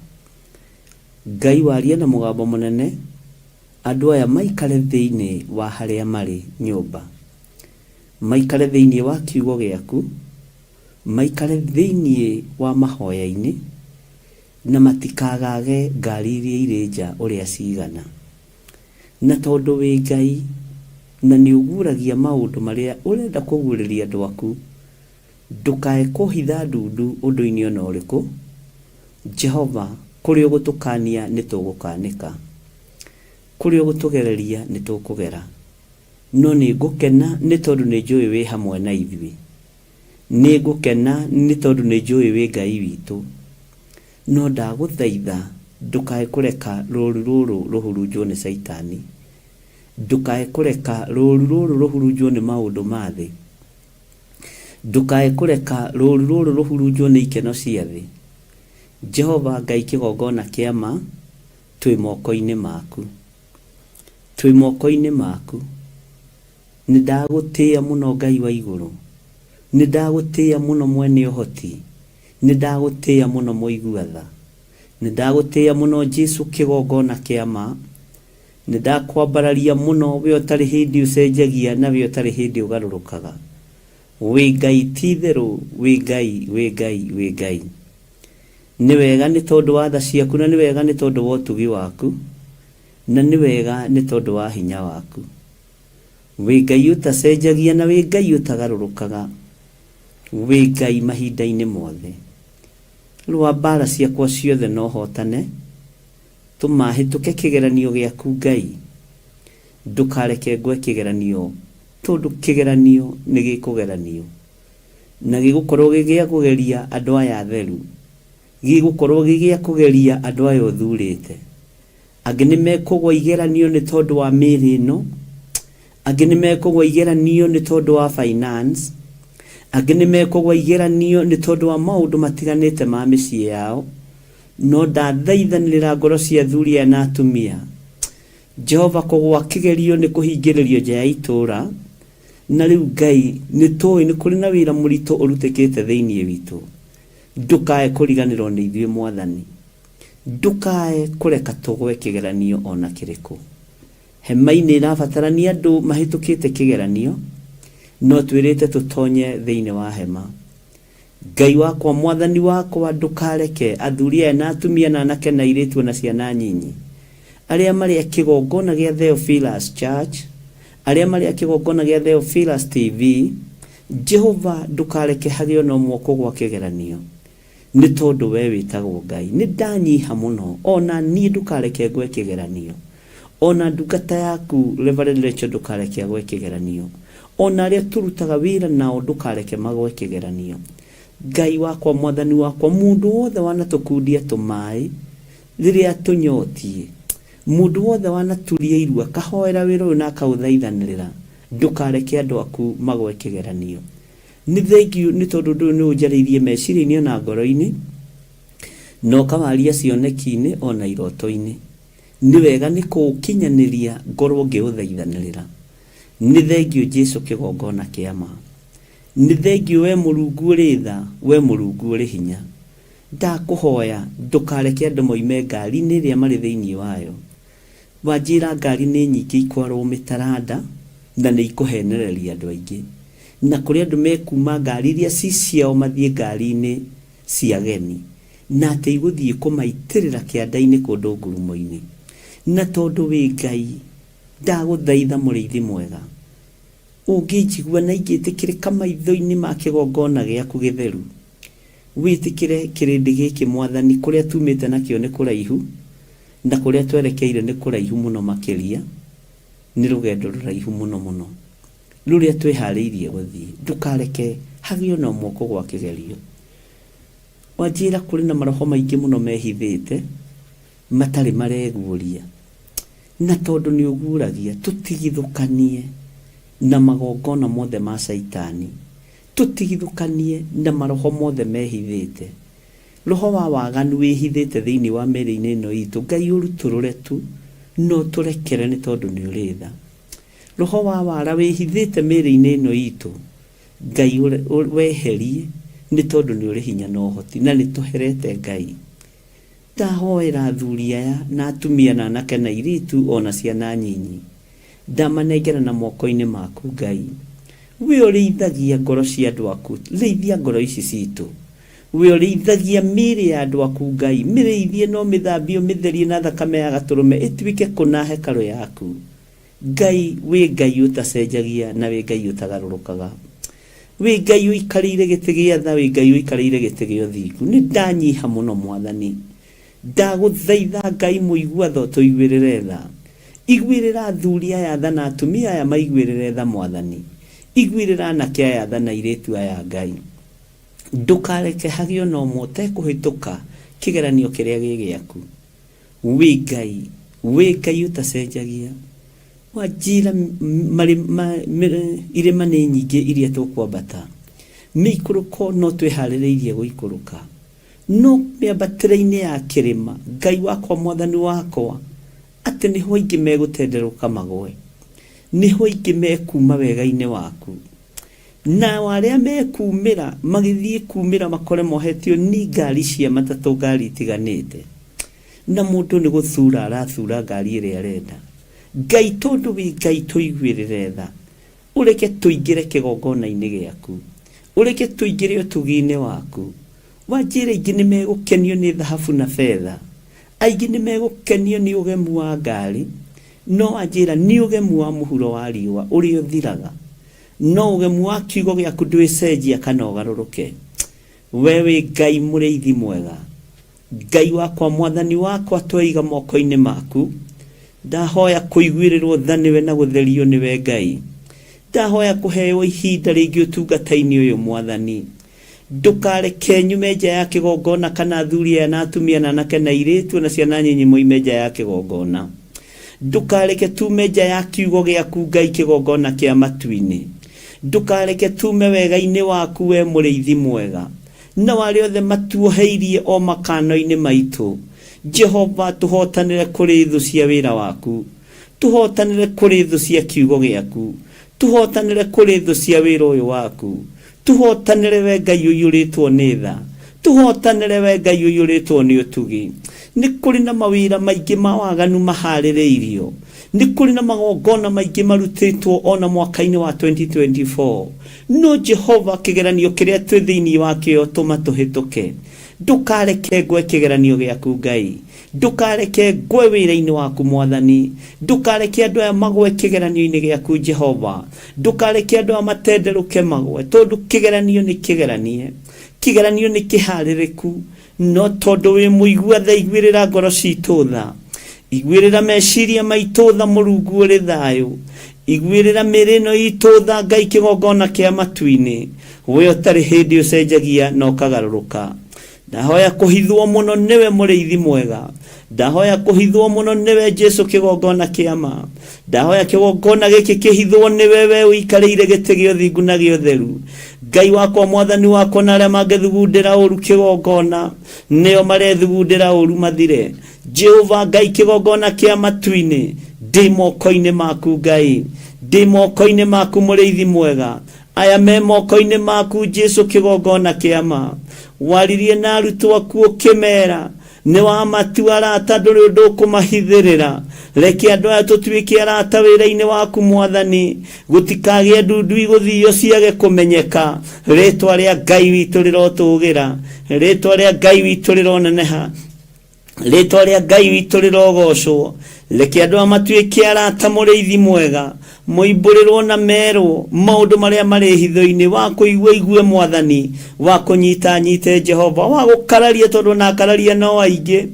Ngai warie na mũgambo mũnene, andũ aya maikare thĩinĩ wa harĩa marĩ nyũmba, maikare thĩinĩ wa kiugo gĩaku, maikare thĩinĩ wa mahoya-inĩ, na matikagage ngari iria irĩ nja ũrĩa cigana. Na tondũ wĩ Ngai, na nĩ ũguũragia maũndũ marĩa ũrenda kũguũrĩria andũ aku, ndũkae kũhitha ndundu ũndũ-inĩ o na ũrĩkũ. Jehova, kũrĩa ũgũtũkaania nĩ tũgũkaanĩka, kũrĩa ũgũtũgereria nĩ tũkũgera. No nĩ ngũkena nĩ tondũ nĩ njũĩ wĩ hamwe na ithuĩ. Nĩ ngũkena nĩ tondũ nĩ njũĩ wĩ Ngai witũ. No ndagũthaitha ndũkae kũreka rũũru rũrũ rũhurunjwo nĩ Caitani. Ndũkae kũreka rũũru rũrũ rũhurunjwo nĩ maũndũ ma thĩ. Ndũkae kũreka rũũru rũrũ rũhurunjwo nĩ ikeno cia thĩ. Jehova Ngai kĩgongona kĩa ma, twĩ moko-inĩ maku. Twĩ moko-inĩ maku. Nĩ ndagũtĩĩa mũno Ngai wa igũrũ. Nĩ ndagũtĩĩa mũno mwene ũhoti. Nĩ ndagũtĩĩa mũno mũigua tha. Nĩ ndagũtĩĩa mũno Jesu kĩgongona kĩa ma. Nĩ ndakwambararia mũno we ũtarĩ hĩndĩ ũcenjagia na we ũtarĩ hĩndĩ ũgarũrũkaga. Wĩ Ngai ti itherũ wĩ Ngai wĩ Ngai wĩ Ngai. Nĩ wega nĩ tondũ wa tha ciaku na nĩ wega nĩ tondũ wa ũtugi waku na nĩ wega nĩ tondũ wa hinya waku. Wĩ Ngai ũtacenjagia na wĩ Ngai ũtagarũrũkaga. Wĩ Ngai mahinda-inĩ mothe. Rũa mbaara ciakwa ciothe na ũhootane. Tũma hĩtũke kĩgeranio gĩaku Ngai. Ndũkareke ngwe kĩgeranio tondũ kĩgeranio nĩ gĩkũgeranio. Na gĩgũkorwo gĩ gĩa kũgeria andũ aya atheru. Gĩgũkorwo gĩ gĩa kũgeria andũ aya ũthurĩte. Angĩ nĩ mekũgwa igeranio nĩ tondũ wa mĩĩrĩ ĩno, angĩ nĩ mekũgwa igeranio nĩ tondũ wa finance, angĩ nĩ mekũgwa igeranio nĩ tondũ wa maũndũ matiganĩte ma mĩciĩ yao, no ndathaithanĩrĩra ngoro cia athuri aya na atumia. Jehova kũgwa kĩgerio nĩ kũhingĩrĩrio nja ya itũũra, na rĩu Ngai nĩ tũĩ nĩ kũrĩ na wĩra mũritũ ũrutĩkĩte thĩinĩ witũ. Ndũkae kũriganĩrwo nĩ ithuĩ Mwathani. Ndũkae kũreka tũgwe kĩgeranio o na kĩrĩkũ. Hema-inĩ ĩrabatarania andũ mahĩtũkĩte kĩgeranio, no twĩrĩte tũtonye thĩinĩ wa hema. Ngai wakwa, Mwathani wakwa, ndũkareke athuri aya na atumia na anake na airĩtu o na ciana nyinyi, arĩa marĩ a kĩgongona gĩa Theophilus Church, arĩa marĩ a kĩgongona gĩa Theophilus TV, Jehova ndũkareke hagĩe o na ũmwe ũkũgwa kĩgeranio. Nĩ tondũ wee wĩtagwo Ngai. Nĩ ndanyiha mũno, o na niĩ ndũkareke ngwe kĩgeranio. O na ndungata yaku Reverend Rachel ndũkareke agwe kĩgeranio. O na arĩa tũrutaga wĩra nao ndũkareke magwe kĩgeranio. Ngai wakwa, Mwathani wakwa, mũndũ wothe wanatũkundia tũmaĩ rĩrĩa tũnyotiĩ, mũndũ wothe wanaturia iru akahoera wĩra ũyũ na akaũthaithanĩrĩra, ndũkareke andũ aku magwe kĩgeranio. Nĩ thengiũ nĩ tondũ ũndũ ũyũ nĩ ũnjarĩirie meciria-inĩ o na ngoro-inĩ, na ũkawaria cioneki-inĩ o na iroto-inĩ. Nĩ wega nĩ kũũkinyanĩria ngorwo ngĩũthaithanĩrĩra. Nĩ thengiũ Jesu kĩgongona kĩa ma. Nĩ thengiũ we Mũrungu ũrĩ tha, we Mũrungu ũrĩ hinya. Ndakũhoya ndũkareke andũ moime ngari-inĩ ĩrĩa marĩ thĩinĩ wayo. Wanjĩra ngari nĩ nyingĩ ikwarwo mĩtaranda na nĩ ikũhenereria andũ aingĩ. Na kũrĩ andũ mekuma ngari iria ci ciao mathiĩ ngari-inĩ cia ageni. Na atĩ igũthiĩ kũmaitĩrĩra kĩanda-inĩ kũndũ ngurumo-inĩ. Na tondũ wĩ Ngai, ndagũthaitha mũrĩithi mwega, ũngĩnjigua na ingĩtĩkĩrĩka maitho-inĩ ma kĩgongona gĩaku gĩtheru, wĩtĩkĩre kĩrĩndĩ gĩkĩ Mwathani, kũrĩa tumĩte nakĩo nĩ kũraihu, Na kũrĩa twerekeire nĩ kũraihu mũno makĩria, nĩ rũgendo rũraihu mũno mũno, rũrĩa twĩhaarĩirie gũthiĩ. Ndũkareke hagĩe o na ũmwe ũkũgũa kĩgerio. Wanjĩra kũrĩ na maroho maingĩ mũno mehithĩte, matarĩ mareguũria. Na tondũ nĩ ũguũragia, tũtigithũkanie na magongona mothe ma Caitani. Tũtigithũkanie na maroho mothe mehithĩte. Roho wa waganu wĩhithĩte thĩinĩ wa mĩĩrĩ-inĩ ĩno itũ, Ngai ũrutũrũre tu na ũtũrekere nĩ tondũ nĩ ũrĩ tha. Roho wa wara wĩhithĩte mĩĩrĩ-inĩ ĩno itũ, Ngai weherie nĩ tondũ nĩ ũrĩ hinya na ũhoti na nĩ tũherete Ngai. Ndahoera athuri aya na atumia na anake na airĩtu o na ciana nyinyi. Ndamanengerana moko-inĩ maku Ngai. We ũrĩithagia ngoro cia andũ aku, rĩithia ngoro ici citũ. We ũrĩithagia mĩĩrĩ ya andũ aku Ngai, mĩrĩithie na ũmĩthambie ũmĩtherie na thakame ya Gatũrũme ĩtuĩke kũna hekarũ yaku. Ngai, wĩ Ngai ũtacenjagia na wĩ Ngai ũtagarũrũkaga. Wĩ Ngai ũikarĩire gĩtĩ gĩa tha, wĩ Ngai ũikarĩire gĩtĩ gĩa ũthingu. Nĩ ndanyiha mũno Mwathani. Ndagũthaitha Ngai mũigua tha ũtũiguĩrĩre tha. Iguĩrĩra athuri aya tha na atumia aya maiguĩrĩre tha Mwathani. Iguĩrĩra anake aya tha na airĩtu aya Ngai. Ndũkareke hagĩe o na ũmwe ũtekũhĩtũka kĩgeranio kĩrĩa gĩ gĩaku. Wĩ Ngai, wĩ Ngai ũtacenjagia. Wanjĩra irĩma nĩ nyingĩ iria tũkwambata, mĩikũrũko no twĩharĩrĩirie gũikũrũka. No mĩambatĩre-inĩ ya kĩrĩma, Ngai wakwa, Mwathani wakwa, atĩ nĩho aingĩ megũtenderũka magwe, nĩho aingĩ mekuuma wega-inĩ waku. Nao arĩa mekumĩra magĩthiĩ kumĩra makore mohetio ni ngari cia matatũ ngari itiganĩte. Na mũndũ nĩ gũthura arathura ngari ĩrĩa arenda. Ngai tondũ wĩ Ngai tũiguĩrĩre tha. Ũreke tũingĩre kĩgongona-inĩ gĩaku. Ũreke tũingĩre ũtugi-inĩ waku. Wanjĩra aingĩ nĩ megũkenio nĩ thahabu na betha. Aingĩ nĩ megũkenio nĩ ũgemu wa ngari. No wanjĩra nĩ ũgemu wa mũhuro wa riũa ũrĩa ũthiraga. No ũgemu wa kiugo gĩaku ndwĩcenjia kana ũgarũrũke. We wĩ Ngai mũrĩithi mwega. Ngai wakwa, Mwathani wakwa, tweiga moko-inĩ maku. Ndahoya kũiguĩrĩrwo tha nĩwe na gũtherio nĩwe Ngai. Ndahoya kũheo ihinda rĩngĩ ũtungata-inĩ ũyũ Mwathani. Ndũkareke nyume nja ya kĩgongona kana athuri aya na atumia na anake na airĩtu na ciana nyinyi moime nja ya kĩgongona. Ndũkareke tume nja ya kiugo gĩaku Ngai kĩgongona kĩa matu-inĩ. Ndũkareke tume wega-inĩ waku we mũrĩithi mwega. Nao arĩa othe matuoheirie o makano-inĩ maitũ, Jehova, tũhootanĩre kũrĩ thũ cia wĩra waku, tũhootanĩre kũrĩ thũ cia kiugo gĩaku, tũhootanĩre kũrĩ thũ cia wĩra ũyũ waku, tũhootanĩre we Ngai ũiyũrĩtwo nĩ tha, Tũhotanĩre we Ngai ũiyũrĩtwo nĩ ũtugi. Nĩ kũrĩ na mawĩra maingĩ ma waganu maharĩrĩirio. Nĩ kũrĩ na magongona maingĩ marutĩtwo o na mwaka-inĩ wa 2024. No Jehova, kĩgeranio kĩrĩa twĩ thĩinĩ wakĩo tũma tũhĩtũke. Ndũkareke ngwe kĩgeranio gĩaku Ngai. Ndũkareke ngwe wĩra-inĩ waku Mwathani. Ndũkareke andũ aya magwe kĩgeranio-inĩ gĩaku Jehova. Ndũkareke andũ aya matenderũke magwe, tondũ kĩgeranio nĩ kĩgeranie. Kĩgeranio nĩ kĩharĩrĩku, no tondũ wĩ mũigua tha iguĩrĩra ngoro citũ tha. Iguĩrĩra meciria maitũ tha Mũrungu ũrĩ thayũ. Iguĩrĩra mĩĩrĩ ĩno itũ tha Ngai kĩgongona kĩa matu-inĩ. We ũtarĩ hĩndĩ ũcenjagia na ũkagarũrũka. Ndahoya kũhithwo mũno nĩwe mũrĩithi mwega. Ndahoya kũhithwo mũno nĩwe Jesu kĩgongona kĩa ma. Ndahoya kĩgongona gĩkĩ kĩhithwo nĩwe we ũikarĩire gĩtĩ gĩa ũthingu na gĩa ũtheru. Ngai wakwa mwathani wakwa na arĩa mangĩthugundĩra ũru kĩgongona nĩo marethugundĩra ũru mathire. Jehova Ngai kĩgongona kĩa matu-inĩ ndĩ moko-inĩ maku Ngai. Ndĩ moko-inĩ maku mũrĩithi mwega. Aya me moko-inĩ maku Jesu kĩgongona kĩa ma. Waririe na arutwo aku ũkĩmera nĩ wamatua arata ndũrĩ ũndũ ũkũmahithĩrĩra. Reke andũ aya tũtuĩke arata wĩra-inĩ waku Mwathani, gũtikagĩe ndundu igũthio ciage kũmenyeka. Rĩtwa rĩa Ngai witũ rĩrotũgĩra, rĩtwa rĩa Ngai witũ rĩroneneha, rĩtwa rĩa Ngai witũ rĩrogocwo. Reke andũ aya matuĩke arata mũrĩithi mwega, moimbũrĩrwo na merwo maũndũ marĩa marĩ hitho-inĩ, wa kũigua igue Mwathani, wa kũnyita anyite Jehova, wa gũkararia tondũ ona akararia no aingĩ,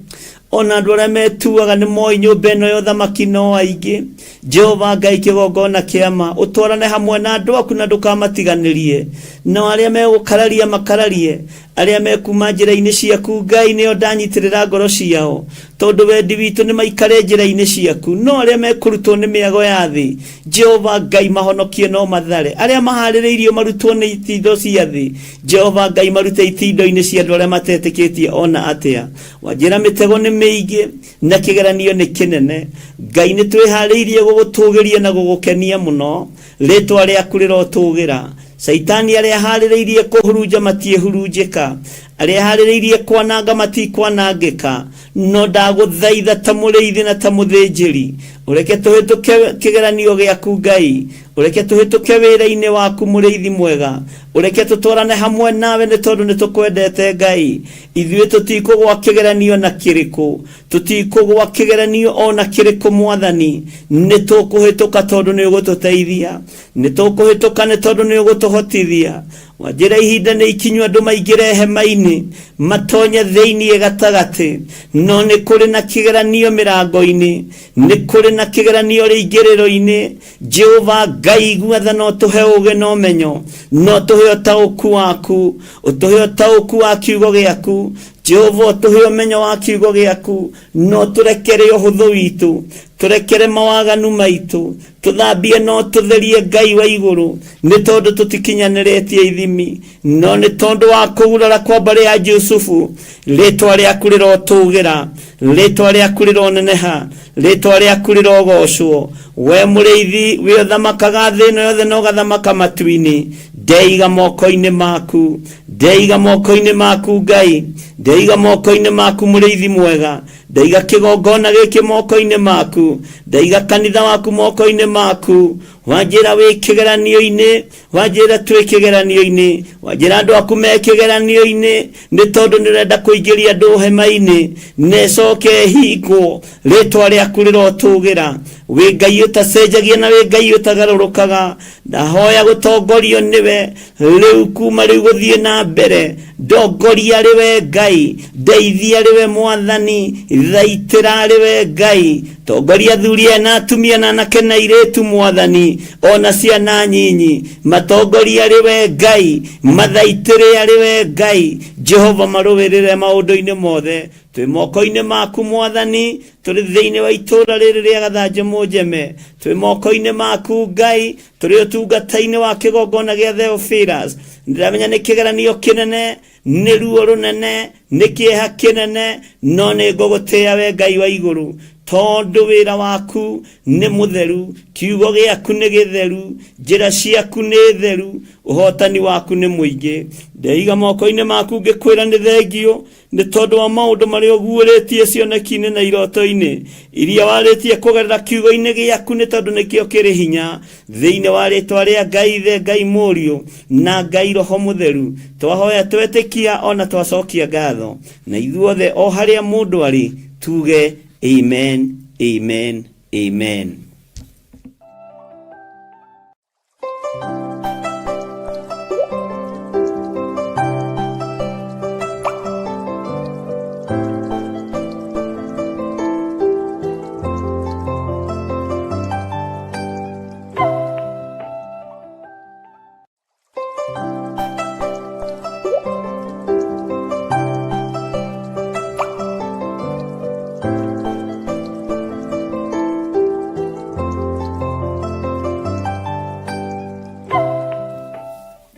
ona andũ arĩa metuaga nĩ moĩ nyũmba ĩno ya ũthamaki no aingĩ. Jehova Ngai kĩgongona kĩa ma, ũtwarane hamwe na andũ aku na ndũkamatiganĩrie. Nao arĩa megũkararia makararie, arĩa mekuma njĩra-inĩ ciaku Ngai nĩo ndanyitĩrĩra ngoro ciao, tondũ wendi witũ nĩ maikare njĩra-inĩ ciaku. No arĩa mekũrutwo nĩ mĩago ya thĩ, Jehova Ngai mahonokie no mathare. Arĩa maharĩrĩirio marutwo nĩ itindo cia thĩ, Jehova Ngai marute itindo-inĩ cia andũ arĩa matetĩkĩtie ona atĩa. Wanjĩra mĩtego nĩ mĩingĩ na kĩgeranio nĩ kĩnene. Ngai nĩ twĩharĩirie gũgũtũgĩria na gũgũkenia mũno. Rĩtwa rĩaku rĩrotũgĩra. Caitani arĩa aharĩrĩirie kũhurunja matiĩhurunjĩka, arĩa aharĩrĩirie kwananga matikwanangĩka. No ndagũthaitha ta mũrĩithi na ta mũthĩnjĩri, ũreke tũhĩtũke kĩgeranio gĩaku Ngai, ũreke tũhĩtũke wĩra-inĩ waku mũrĩithi mwega, ũreke tũtwarane hamwe nawe nĩ tondũ nĩ tũkwendete Ngai. Ithuĩ tũtikũgwa kĩgeranio na kĩrĩkũ, tũtikũgwa kĩgeranio o na kĩrĩkũ Mwathani, nĩ tũkũhĩtũka tondũ nĩ ũgũtũteithia. Nĩ tũkũhĩtũka nĩ tondũ nĩ ũgũtũhotithia. Wanjĩra ihinda nĩ ikinyu andũ maingĩre hema-inĩ, matonye thĩinĩ gatagatĩ. No nĩ kũrĩ na kĩgeranio mĩrango-inĩ, nĩ kũrĩ na kĩgeranio rĩingĩrĩro-inĩ. Jehova Ngai igua tha na ũtũhe ũũgĩ na ũmenyo, na ũtũhe ũtaũku waku, ũtũhe ũtaũku wa kiugo gĩaku. Jehova ũtũhe ũmenyo wa kiugo gĩaku, na ũtũrekere ũhũthũ witũ, tũrekere mawaganu maitũ, tũthambie na ũtũtherie Ngai wa igũrũ, nĩ tondũ tũtikinyanĩrĩtie ithimi, no nĩ tondũ wa kũgurara kwa mbarĩ ya Jusufu, rĩtwa rĩaku rĩrotũgĩra, rĩtwa rĩaku rĩroneneha, rĩtwa rĩaku rĩrogocwo. We mũrĩithi, we ũthamakaga thĩ ĩno yothe na ũgathamaka matu-inĩ, ndeiga moko-inĩ maku, ndeiga moko-inĩ maku Ngai, ndeiga moko-inĩ maku mũrĩithi mwega. Ndaiga kĩgongona gĩkĩ moko-inĩ maku, ndaiga kanitha waku moko-inĩ maku. Wanjĩra wĩ kĩgeranio-inĩ, wanjĩra twĩ kĩgeranio-inĩ, wanjĩra andũ aku me kĩgeranio-inĩ, nĩ tondũ nĩ ũrenda kũingĩria andũ hema-inĩ na ĩcoke ĩhingwo. Rĩtwa rĩaku rĩrotũgĩra. Wĩ Ngai ũtacenjagia na wĩ Ngai ũtagarũrũkaga. Ndahoya gũtongorio nĩwe rĩu kuma rĩu gũthiĩ na mbere. Ndongoria arĩ we Ngai, ndeithia arĩ we Mwathani, thaitĩra arĩ we Ngai. Tongoria athuri aya na atumia na anake na airĩtu Mwathani, ona ciana nyinyi, matongoria arĩ we Ngai, mathaitĩre arĩ we Ngai. Jehova marũĩrĩre maũndũ-inĩ mothe. Twĩ moko-inĩ maku Mwathani, tũrĩ thĩinĩ wa itũũra rĩrĩ rĩa Gathanjĩ Mũnjeme. Twĩ moko-inĩ maku Ngai, tũrĩ ũtungata-inĩ wa kĩgongona gĩa Theophilus. Ndĩramenya nĩ kĩgeranio kĩnene, nĩ ruo rũnene, nĩ kĩeha kĩnene, no nĩ ngũgũtĩĩa we Ngai wa igũrũ. Tondũ wĩra waku nĩ mũtheru, kiugo gĩaku nĩ gĩtheru, njĩra ciaku nĩ theru, ũhotani waku nĩ mũingĩ. Ndeiga moko-inĩ maku ngĩkwĩra nĩ thengio nĩ tondũ wa maũndũ marĩa ũguũrĩtie cioneki-inĩ na iroto-inĩ iria warĩtie kũgerera kiugo-inĩ gĩaku, nĩ tondũ nĩkĩo kĩrĩ hinya. Thĩinĩ wa rĩtwa rĩa Ngai Ithe, Ngai Mũriũ na Ngai Roho Mũtheru, twahoya twetĩkia ona twacokia ngatho, na ithuothe o harĩa mũndũ arĩ tuge amen, amen, amen.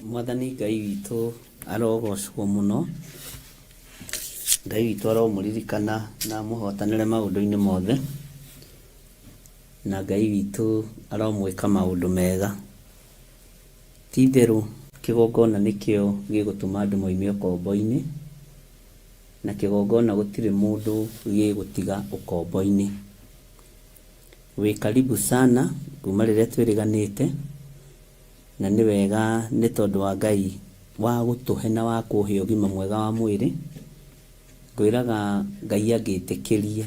Mwathani Ngai witũ arogocwo mũno. Ngai witũ aromũririkana na amũhotanĩre maũndũ-inĩ mothe. Na Ngai witũ aromwĩka maũndũ mega. Ti itherũ kĩgongona nĩkĩo gĩgũtũma andũ moime ũkombo-inĩ, na kĩgongona gũtirĩ mũndũ gĩgũtiga ũkombo-inĩ. Wĩ karibu sana kuma rĩrĩa twĩrĩganĩte, na nĩ wega nĩ tondũ wa Ngai wa gũtũhe na wa kũhe ũgima mwega wa mwĩrĩ. Ngwĩraga Ngai angĩtĩkĩria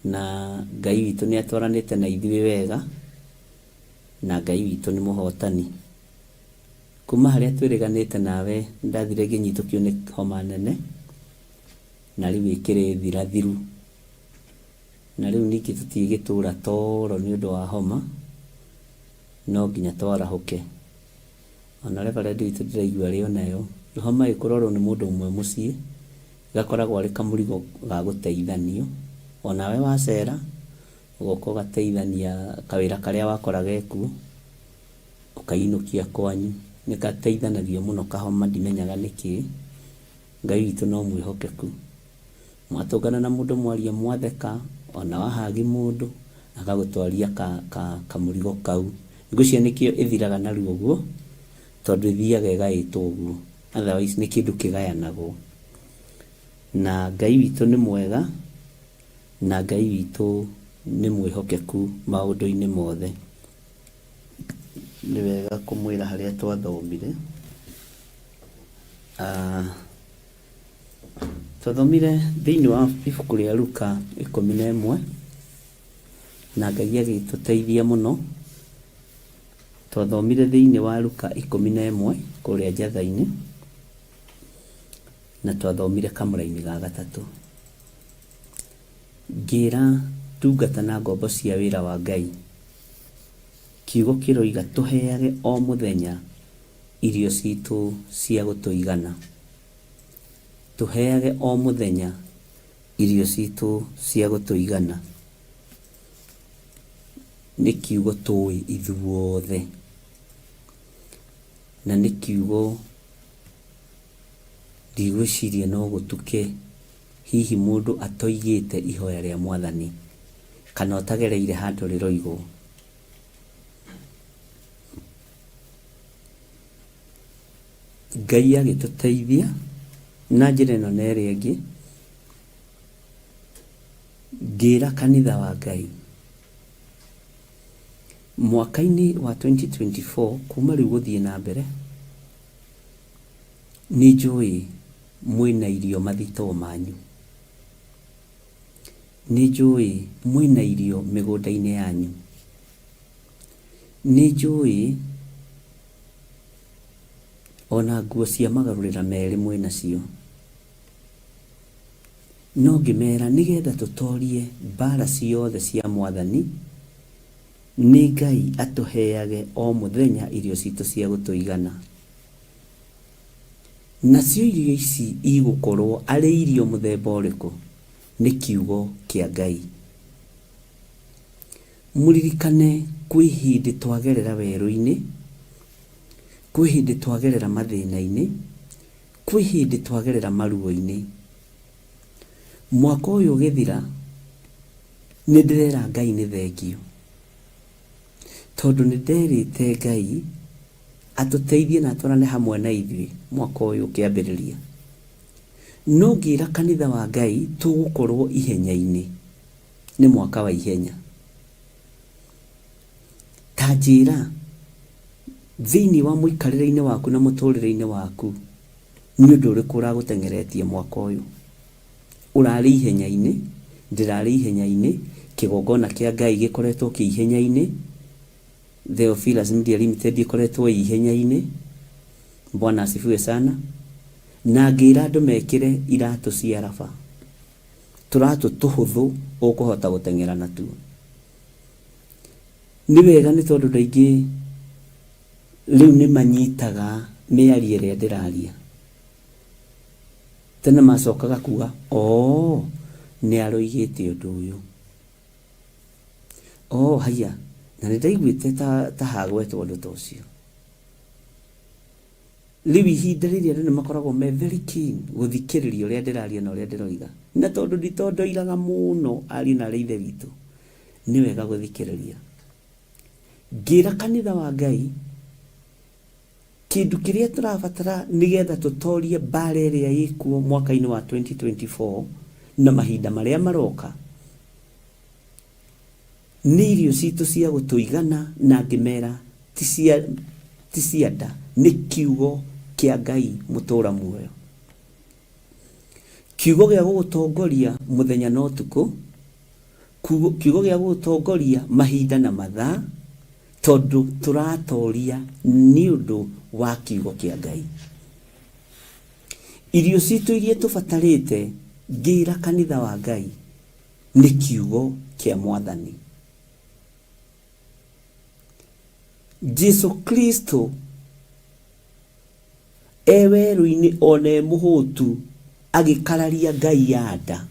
na Ngai witũ nĩ atwaranĩte na ithuĩ wega, na Ngai witũ nĩ mũhotani. Kuma harĩa twĩrĩganĩte nawe nĩndathire ngĩnyitũkio nĩ homa nene, na rĩu ĩkĩrĩ thirathiru. Na rĩu ningĩ tũtigĩtũra toro nĩ ũndũ wa homa, no nginya twarahũke. Ona reverend witũ ndĩraigua arĩ o nayo. Homa ĩkũrwarwo nĩ mũndũ ũmwe mũciĩ, gakoragwo arĩ kamũrigo ga gũteithanio. Onawe wacera, ũgoka ũgateithania kawĩra karĩa wakora gekuo, ũkainũkia kwanyu. Nĩ gateithanagio mũno kahoma ndimenyaga nĩkĩ, Ngai witũ no mwĩhokeku. Mwatũngana na mũndũ mwaria mwatheka, ona wa hug mũndũ, agagũtwaria kamũrigo kau. Ngwĩciria nĩkĩo ĩthiraga narua ũguo, tondũ ĩthiaga ĩgaĩtwo ũguo. Otherwise nĩ kĩndũ kĩgayanagwo. Na Ngai witũ nĩ mwega, na Ngai witũ nĩ mwĩhokeku maũndũ-inĩ mothe. Nĩ wega kũmwĩra harĩa twathomire. Twathomire thĩinĩ wa ibuku rĩa Luka 11, na Ngai agĩtũteithia mũno. Twathomire thĩinĩ wa Luka 11 kũrĩa njatha-inĩ, na twathomire kamũraini ga gatatũ. Ngĩra ndungata na ngombo cia wĩra wa Ngai, kiugo kĩroiga tũheage o mũthenya irio citũ cia gũtũigana. Tũheage o mũthenya irio citũ cia gũtũigana. Nĩ kiugo tũĩ ithuothe, na nĩ kiugo ndigwĩciria no gũtuke hihi mũndũ atoigĩte ihoya rĩa Mwathani, kana ũtagereire handũ rĩroigwo. Ngai agĩtũteithia na njĩra ĩno na ĩrĩa ĩngĩ, ngĩra kanitha wa Ngai, mwaka-inĩ wa 2024 kuma rĩu gũthiĩ na mbere, nĩ njũĩ mwĩna irio mathitoo manyu. Nĩ njũĩ mwĩna irio mĩgũnda-inĩ yanyu. Nĩ njũĩ ona nguo cia magarũrĩra merĩ mwĩ nacio. No ngĩmera nĩgetha tũtorie mbara ciothe cia Mwathani, nĩ Ngai atũheage o mũthenya irio citũ cia gũtũigana. Nacio irio ici igũkorwo arĩ irio mũthemba ũrĩkũ? Nĩ kiugo kĩa Ngai. Mũririkane kwĩ hĩndĩ twagerera werũ-inĩ, kwĩ hĩndĩ twagerera mathĩna-inĩ, kwĩ hĩndĩ twagerera maruo-inĩ. Mwaka ũyũ ũgĩthira, Nĩ ndĩrera Ngai nĩ thengiũ tondũ nĩ nderĩte Ngai atũteithie na atwarane hamwe na ithuĩ mwaka ũyũ ũkĩambĩrĩria. No ngĩra kanitha wa Ngai tũgũkorwo ihenya-inĩ, nĩ mwaka wa ihenya. Ta njĩra, thĩinĩ wa mũikarĩre-inĩ waku na mũtũrĩre-inĩ waku, nĩ ũndũ ũrĩkũ ũragũteng'eretie mwaka ũyũ? Ũrarĩ ihenya-inĩ, ndĩrarĩ ihenya-inĩ, kĩgongona kĩa Ngai gĩkoretwo kĩ ihenya-inĩ, Theophilus Media Limited ĩkoretwo ĩ ihenya-inĩ, Bwana asifiwe sana, na ngĩra andũ mekĩre iratũ cia raba, tũratũ tũhũthũ ũkũhota gũteng'era natuo. Nĩ wega nĩ tondũ andũ aingĩ rĩu nĩ manyitaga mĩario ĩrĩa ndĩraria. Tene macokaga kuga oo nĩ aroigĩte ũndũ ũyũ. Oo haiya na nĩ ndaiguĩte ta hagwetwo ũndũ ta ũcio. Rĩu ihinda rĩrĩ andũ nĩ makoragwo me very keen gũthikĩrĩria ũrĩa ndĩraria na ũrĩa ndĩroiga. Na tondũ nditondoiraga mũno ariũ na aarĩ a Ithe witũ, nĩ wega gũthikĩrĩria. Ngĩra kanitha wa Ngai, kĩndũ kĩrĩa tũrabatara nĩgetha tũtorie mbara ĩrĩa ĩkuo mwaka-inĩ wa 2024 na mahinda marĩa maroka, Nĩ irio citũ cia gũtũigana na ngĩmera ti cia ti cia nda nĩ kiugo kĩa Ngai mũtũra muoyo. Kiugo gĩa gũgũtongoria mũthenya na ũtukũ, kiugo gĩa gũgũtongoria mahinda na mathaa, tondũ tũratoria nĩ ũndũ wa kiugo kĩa Ngai. Irio citũ iria tũbatarĩte ngĩra kanitha wa Ngai nĩ kiugo kĩa Mwathani. Jesu Kristo e werũ-inĩ ona e mũhũtu agĩkararia Ngai ya nda,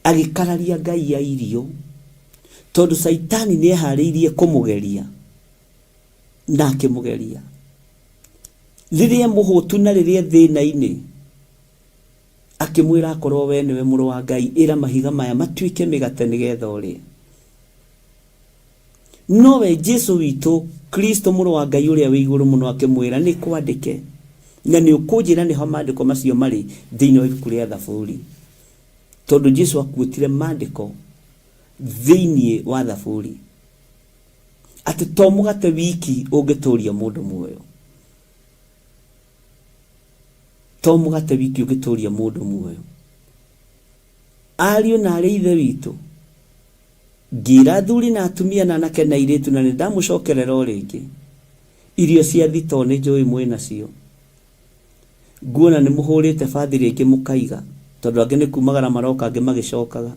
agĩkararia Ngai ya irio, tondũ Caitani nĩ eharĩirie kũmũgeria na akĩmũgeria. Rĩrĩa e mũhũtu na rĩrĩa e thĩna-inĩ, Akĩmwĩra, Akorwo wee nĩwe Mũrũ wa Ngai, ĩra mahiga maya matuĩke mĩgate nĩgeetha ũrĩe. Nowe Jesu witũ, Kristo Mũrũ wa Ngai ũrĩa wĩ igũrũ mũno akĩmwĩra, Nĩ kwandĩke. Na nĩ ũkũnjĩra nĩho maandĩko macio marĩ thĩinĩ wa ibuku rĩa Thaburi. Tondũ Jesu akuĩtire maandĩko thĩinĩ wa Thaburi. Atĩ to mũgate wiki ũngĩtũria mũndũ muoyo. To mũgate wiki ũngĩtũria mũndũ muoyo. Ariũ na aarĩ a Ithe witũ, ngĩĩra athuri na atumia na anake na airĩtu na nĩndamũcokerera o rĩngĩ, irio cia thitoo nĩnjũĩ mwĩ nacio. Nguona nĩmũhũrĩte bathi rĩngĩ mũkaiga, tondũ angĩ nĩ kumagara maroka angĩ magĩcokaga.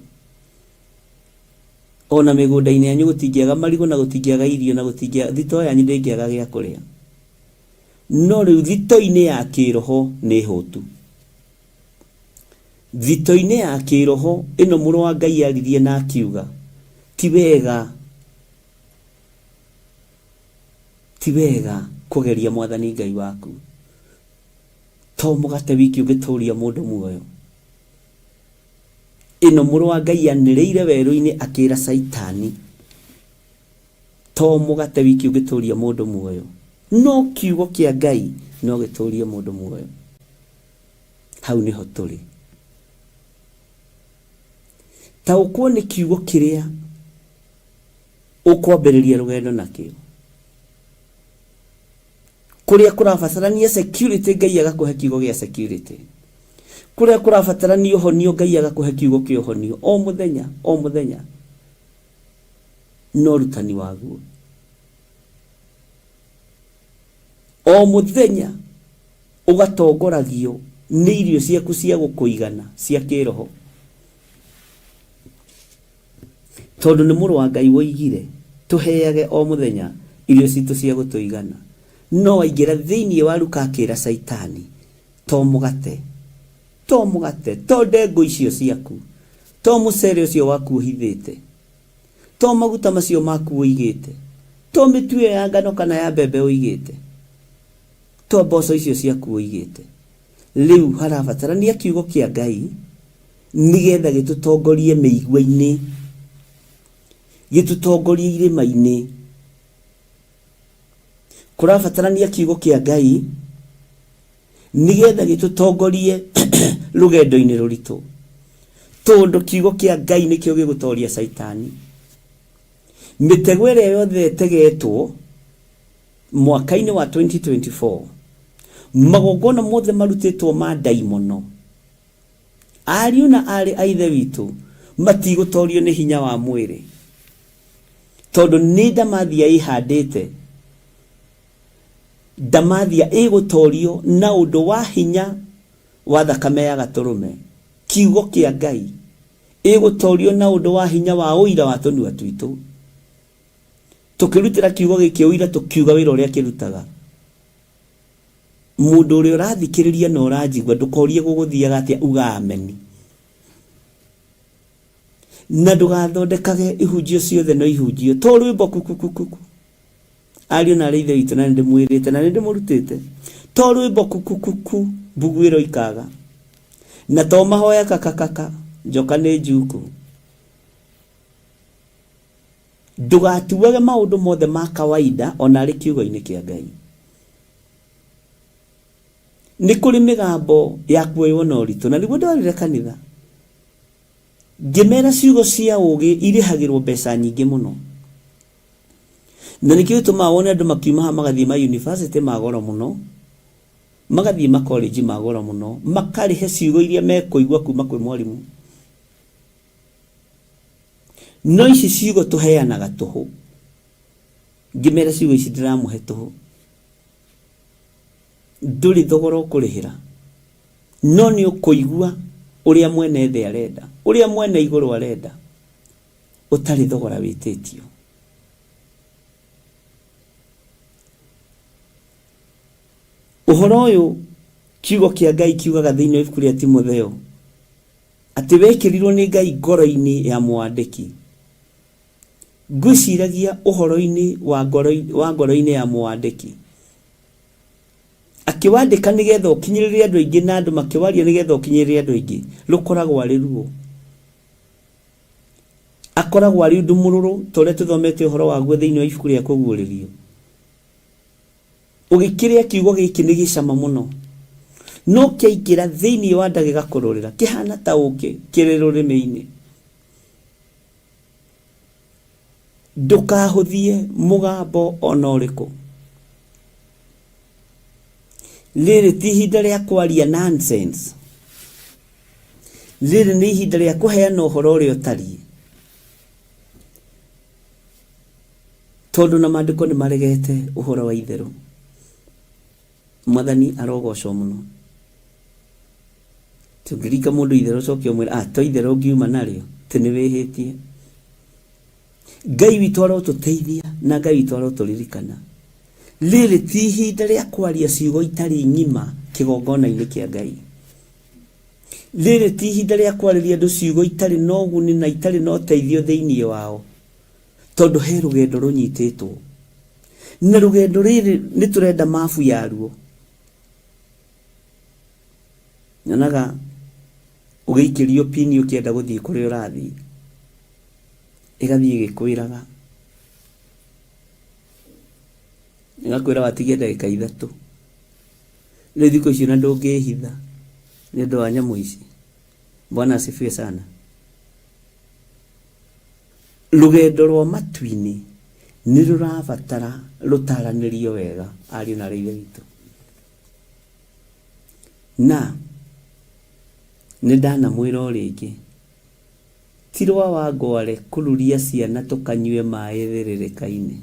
O na mĩgũnda-inĩ yanyu gũtingĩaga marigũ na gũtingĩaga irio na gũtingĩaga, thitoo yanyu ndĩngĩaga gĩa kũrĩa. No rĩu thito-inĩ ya kĩĩroho nĩ hũtu. Thito-inĩ ya kĩĩroho ĩno mũrũ wa Ngai aririe na akiuga, ti wega, ti wega kũgeria Mwathani Ngai waku. To mũgate wiki ũngĩtũria mũndũ muoyo. Ĩno mũrũ wa Ngai anĩrĩire werũ-inĩ akĩra Caitani, To mũgate wiki ũngĩtũũria mũndũ muoyo, no kiugo kĩa Ngai no gĩtũũrie mũndũ muoyo. Hau nĩho tũrĩ. Taũkwo nĩ kiugo kĩrĩa ũkwambĩrĩria rũgendo nakĩo. Kũrĩa kũrabatarania security, Ngai agakũhe kiugo gĩa security. Kũrĩa kũrabatarania ũhonio, Ngai agakũhe kiugo kĩa ũhonio. O mũthenya, o mũthenya. Na ũrutani waguo. O mũthenya ũgatongoragio nĩ irio ciaku cia gũkũigana cia kĩroho. Tondũ nĩ mũrũ wa Ngai woigire tũheage o mũthenya irio citũ cia gũtũigana. No aingĩra thĩinĩ wa Luka akĩra Caitani, to mũgate, to mũgate, to ndengũ icio ciaku, to mũcere ũcio waku ũhithĩte, To maguta macio maku ũigĩte, to mĩtu ĩyo ya ngano kana ya mbembe ũigĩte, to mboco icio ciaku ũigĩte. Rĩu harabatarania kiugo kĩa Ngai Nĩgetha gĩtũtongorie mĩigua-inĩ, gĩtũtongorie irĩma-inĩ. Kũrabatarania kiugo kĩa Ngai nĩgetha gĩtũtongorie rũgendo-inĩ rũritũ, tondũ kiugo kĩa Ngai nĩkĩo gĩgũtoria Caitani. Mĩtego ĩrĩa yothe ĩtegetwo mwaka-inĩ wa 2024, magongona mothe marutĩtwo ma ndaimono, Ariũ na aarĩ a Ithe witũ matigũtoorio nĩ hinya wa mwĩrĩ, tondũ nĩ ndamathia ĩhandĩte. Ndamathia ĩgũtoorio na ũndũ wa hinya wa thakame ya Gatũrũme, kiugo kĩa Ngai. Ĩgũtoorio na ũndũ wa hinya wa ũira wa tũnua twitũ, tũkĩrutĩra kiugo gĩkĩ ũira, tũkiuga wĩra ũrĩa kĩrutaga. Mũndũ ũrĩa ũrathikĩrĩria na ũranjigua ndũkorie gũgũthiaga atĩa uga ameni. Na ndũgathondekage ihunjio ciothe no ihunjio to rwĩmbo kukukukuku. Ariũ na arĩ ithe witũ na nĩndĩmwĩrĩte na nĩndĩmũrutĩte to rwĩmbo kukukuku mbuguĩro ikaga na to mahoya kakakaka njoka nĩ njuku. Ndũgatuage maũndũ mothe ma kawaida o na arĩ kiugo-inĩ kĩa Ngai. Nĩ kũrĩ mĩgambo ya kuoywo na ũritũ, na nĩguo ndwarire kanitha. Ngĩmera ciugo cia ũũgĩ irĩhagĩrwo mbeca nyingĩ mũno. Na nĩkĩo gĩtũmaga wone andũ makiuma haha magathiĩ ma university ma goro mũno, magathiĩ ma college ma goro mũno, makarĩhe ciugo iria mekũigua kuma kwĩ mwarimũ. No ici ciugo tũheanaga tũhũ. Ngĩmera ciugo ici ndĩramũhe tũhũ. Ndũrĩ thogora ũkũrĩhĩra. No nĩ ũkũigua ũrĩa mwene thĩ arenda, ũrĩa mwene igũrũ arenda, ũtarĩ thogora wĩtĩtio. Ũhoro ũyũ kiugo kĩa Ngai kiugaga thĩinĩ wa ibuku rĩa Timotheo atĩ wekĩrirwo nĩ Ngai ngoro-inĩ ya mwandĩki. Ngwĩciragia ũhoro-inĩ wa ngoro, wa ngoro-inĩ ya mwandĩki. Akĩwandĩka nĩgetha ũkinyĩrĩre andũ aingĩ na andũ makĩwaria nĩgetha ũkinyĩrĩre andũ aingĩ, rũkoragwo arĩ ruo. Akoragwo arĩ ũndũ mũrũrũ ta ũrĩa tũthomete ũhoro waguo thĩinĩ wa ibuku rĩa Kũguũrĩrio. Ũgĩkĩrĩa kiugo gĩkĩ nĩ gĩcama mũno. No kĩaingĩra thĩinĩ wa nda gĩgakũrũrĩra, kĩhana ta ũkĩ kĩrĩ rũrĩmĩ-inĩ. Ndũkahũthie mũgambo o na ũrĩkũ. Rĩrĩ ti ihinda rĩa kwaria nonsense. Rĩrĩ nĩ ihinda rĩa kũheana ũhoro ũrĩa ũtariĩ. Tondũ na maandĩko nĩ maregete ũhoro wa itherũ. Mwathani arogocwo mũno. Tũngĩringa mũndũ itherũ ũcoke ũmwĩre, ah, to itherũ ũngiuma narĩo, atĩ nĩ wĩhĩtie. Ngai witũ arotũteithia na Ngai witũ arotũririkana. Rĩrĩ ti ihinda rĩa kwaria ciugo itarĩ ng'ima kĩgongona-inĩ kĩa Ngai. Rĩrĩ ti ihinda rĩa kwarĩria andũ ciugo itarĩ na ũguni na itarĩ na ũteithio thĩinĩ wao. Tondũ he rũgendo rũnyitĩtwo. Na rũgendo rĩrĩ nĩ tũrenda mabu yaruo. Nyonaga ũgĩikĩrio pini ũkĩenda gũthiĩ kũrĩa ũrathiĩ, ĩgathiĩ ĩgĩkwĩraga, ĩgakwĩra watigia ndagĩka ithatũ. Rĩu thikũ ici ona ndũngĩhitha nĩ ũndũ wa nyamũ ici. Bwana asifiwe sana. Rũgendo rwa matu-inĩ nĩ rũrabatara rũtaranĩrio wega ariũ na aarĩ a Ithe witũ. Na nĩ ndanamwĩra o rĩngĩ, ti rwa Wangware kũruria ciana tũkanyue maĩ thĩrĩrĩka-inĩ.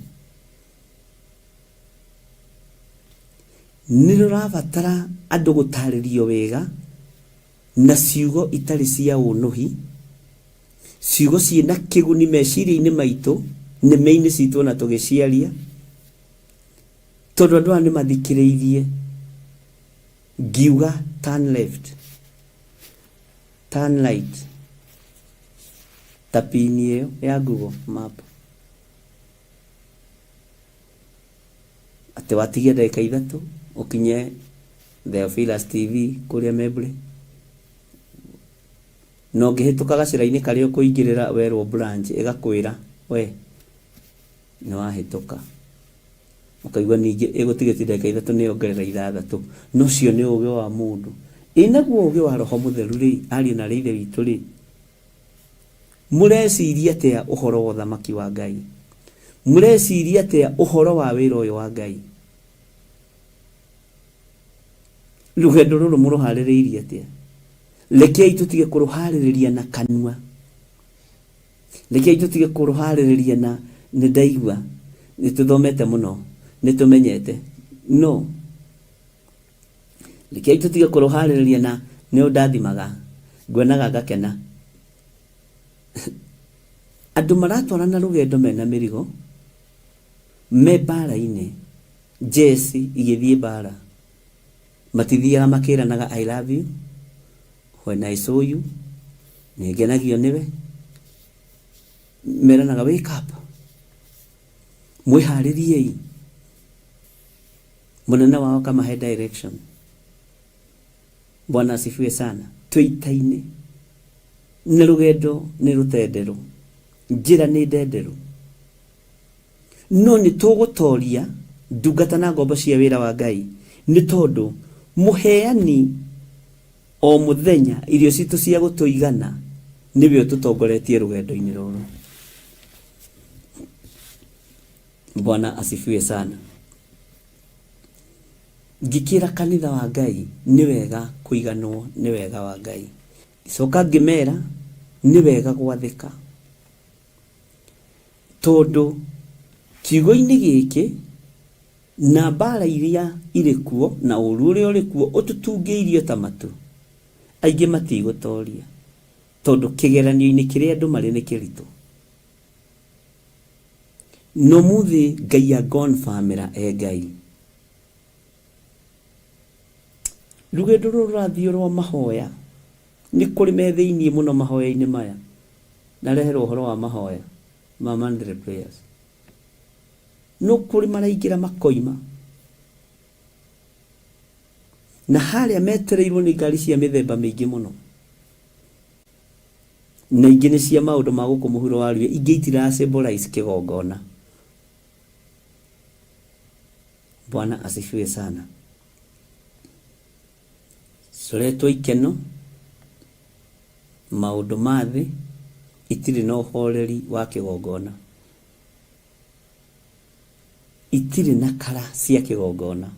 Nĩ rũrabatara andũ gũtarĩrio wega na ciugo itarĩ cia ũnũhi, ciugo ciĩna kĩguni meciria-inĩ maitũ, nĩmĩ-inĩ citũ ona tũgĩciaria, tondũ andũ aya nĩ mathikĩrĩirie ngiuga turn left, turn right, ta pini ĩyo ya Google Map. Atĩ watigia ndagĩka ithatũ ũkinye Theophilus TV kũrĩa Membley. Na ũngĩhĩtũka gacĩra-inĩ karĩa ũkũingĩrĩra werwo branch ĩgakwĩra we nĩ wahĩtũka. Ũkaigua ningĩ ĩgũtigĩtie ndagĩka ithatũ nĩ yongerera ithathatũ. Na ũcio nĩ ũgĩ wa mũndũ. Ĩ naguo ũgĩ wa Roho Mũtheru rĩ, ariũ na aarĩ a Ithe witũ rĩ, mũreciria atĩa ũhoro wa ũthamaki wa Ngai? Mũreciria atĩa ũhoro wa wĩra ũyũ wa Ngai? Rũgendo rũrũ mũrũharĩrĩirie atĩa? Rekei tũtige kũrũharĩrĩria na kanua. Rekei tũtige kũrũharĩrĩria na nĩ ndaigua, nĩ tũthomete mũno, nĩ tũmenyete. No. Rekei tũtige kũrũharĩrĩria na nĩ ũndathimaga, nguonaga ngakena. Andũ maratwarana rũgendo mena mĩrigo, me mbara-inĩ, njeci igĩthiĩ mbara, matithiaga makĩranaga I love you, when I saw you, nĩngenagio nĩwe, meranaga wake up, mwĩharĩriei, mũnene wao akamahe direction. Bwana asifiwe sana. Twĩ ita-inĩ na rũgendo nĩ rũtenderũ, njĩra nĩ ndenderũ. No nĩ tũgũtoria ndungata na ngombo cia wĩra wa Ngai nĩ tondũ mũheani o mũthenya irio citũ cia gũtũigana nĩwe ũtũtongoretie rũgendo-inĩ rũrũ. Bwana asifiwe sana. Ngĩkĩra kanitha wa Ngai nĩ wega kũiganwo nĩ wega wa Ngai. Ngĩcoka ngĩmera nĩ wega gwathĩka. Tondũ kiugo-inĩ gĩkĩ na mbaara iria irĩ kuo na ũũru ũrĩa ũrĩ kuo ũtũtungĩirio ta matu, aingĩ matigũtoria tondũ kĩgeranio-inĩ kĩrĩa andũ marĩ nĩ kĩritũ. Na ũmũthĩ Ngai a confirm-ĩra e Ngai. Rũgendo rũrũ rũrathiĩ rwa mahoya, nĩ kũrĩ me thĩiniĩ mũno mahoya-inĩ maya. Ndareherwo ũhoro wa mahoya ma monthly prayers. No kũrĩ maraingĩra makoima. Na harĩa metereirwo nĩ ngari cia mĩthemba mĩingĩ mũno. Na ingĩ nĩ cia maũndũ ma gũkũ mũhuro wa riũa, ingĩ itira symbolize kĩgongona. Bwana asifiwe sana. Coretwo ikeno, maũndũ ma thĩ, itirĩ na ũhoreri wa kĩgongona. Itirĩ na kara cia kĩgongona.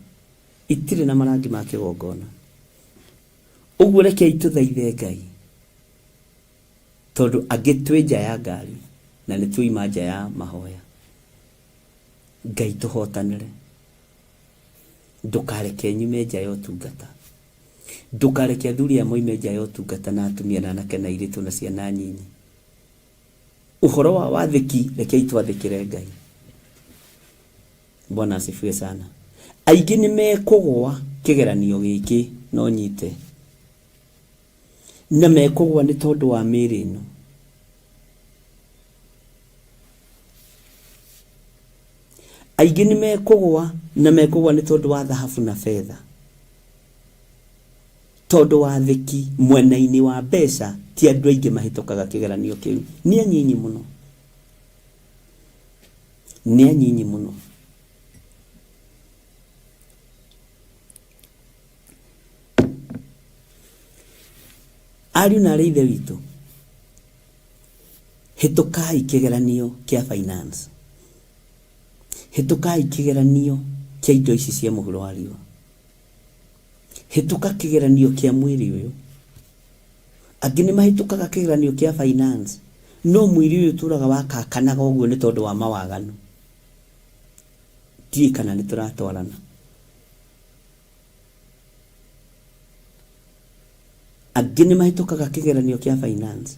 Itirĩ na marangi ma kĩgongona. Ũguo rekei tũthaithe Ngai, tondũ angĩ twĩ nja ya ngari na nĩ tuoima nja ya mahoya. Ngai tũhotanĩre. Ndũkareke nyume nja ya ũtungata. Ndũkareke athuri aya moime nja ya ũtungata na atumia na anake na airĩtu na ciana nyinyi. Ũhoro wa wathĩki rekei twathĩkĩre Ngai. Bwana asifiwe sana. Aingĩ nĩ mekũgũa kĩgeranio gĩkĩ no nyite. Na mekũgũa nĩ tondũ wa mĩĩrĩ ĩno. Aingĩ nĩ mekũgũa na mekũgũa nĩ tondũ wa thahabu na betha. Tondũ wathĩki mwena-inĩ wa mbeca ti andũ aingĩ mahĩtũkaga kĩgeranio kĩu. Nĩ anyinyi mũno. Nĩ anyinyi mũno. Ariũ na aarĩ a Ithe witũ, hĩtũkai kĩgeranio kĩa finance. Hĩtũkai kĩgeranio kĩa indo ici cia mũhuro wa riũa. Hĩtũka kĩgeranio kĩa mwĩrĩ ũyũ. Angĩ nĩ mahĩtũkaga kĩgeranio kĩa finance, no mwĩrĩ ũyũ ũtũraga wakakanaga ũguo nĩ tondũ wa mawaganu. Ndiũĩ kana nĩ tũratwarana. Angĩ nĩ mahĩtũkaga kĩgeranio kĩa finance,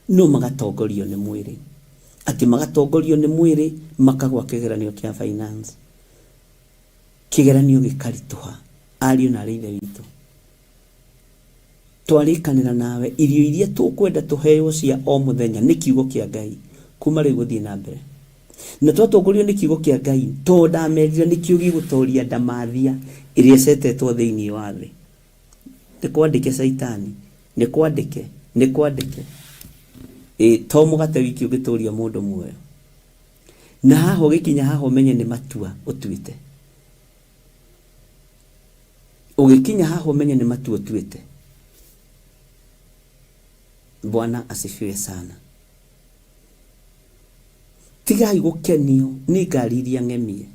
no magatongorio nĩ mwĩrĩ. Angĩ magatongorio nĩ mwĩrĩ makagwa kĩgeranio kĩa finance. Kĩgeranio gĩkaritũha. Ariũ na aarĩ a Ithe witũ, twarĩkanĩra nawe irio iria tũkwenda tũheo cia o mũthenya nĩ kiugo kĩa Ngai kuma rĩu gũthiĩ na mbere. Na twatongorio nĩ kiugo kĩa Ngai, tondũ ndamerire nĩkĩo gĩgũtoria ndamathia ĩrĩa ĩcetetwo thĩinĩ wa thĩ. Nĩ kwandĩke Caitani, nĩ kwandĩke, Nĩ kwandĩke. Ĩ to mũgate wiki ũngĩtũria mũndũ muoyo. Na haha ũgĩkinya haha ũmenye nĩ matua ũtuĩte. Ũgĩkinya haha ũmenye nĩ matua ũtuĩte. Bwana asifiwe sana. Tigai gũkenio nĩ ngari iria ng'emie.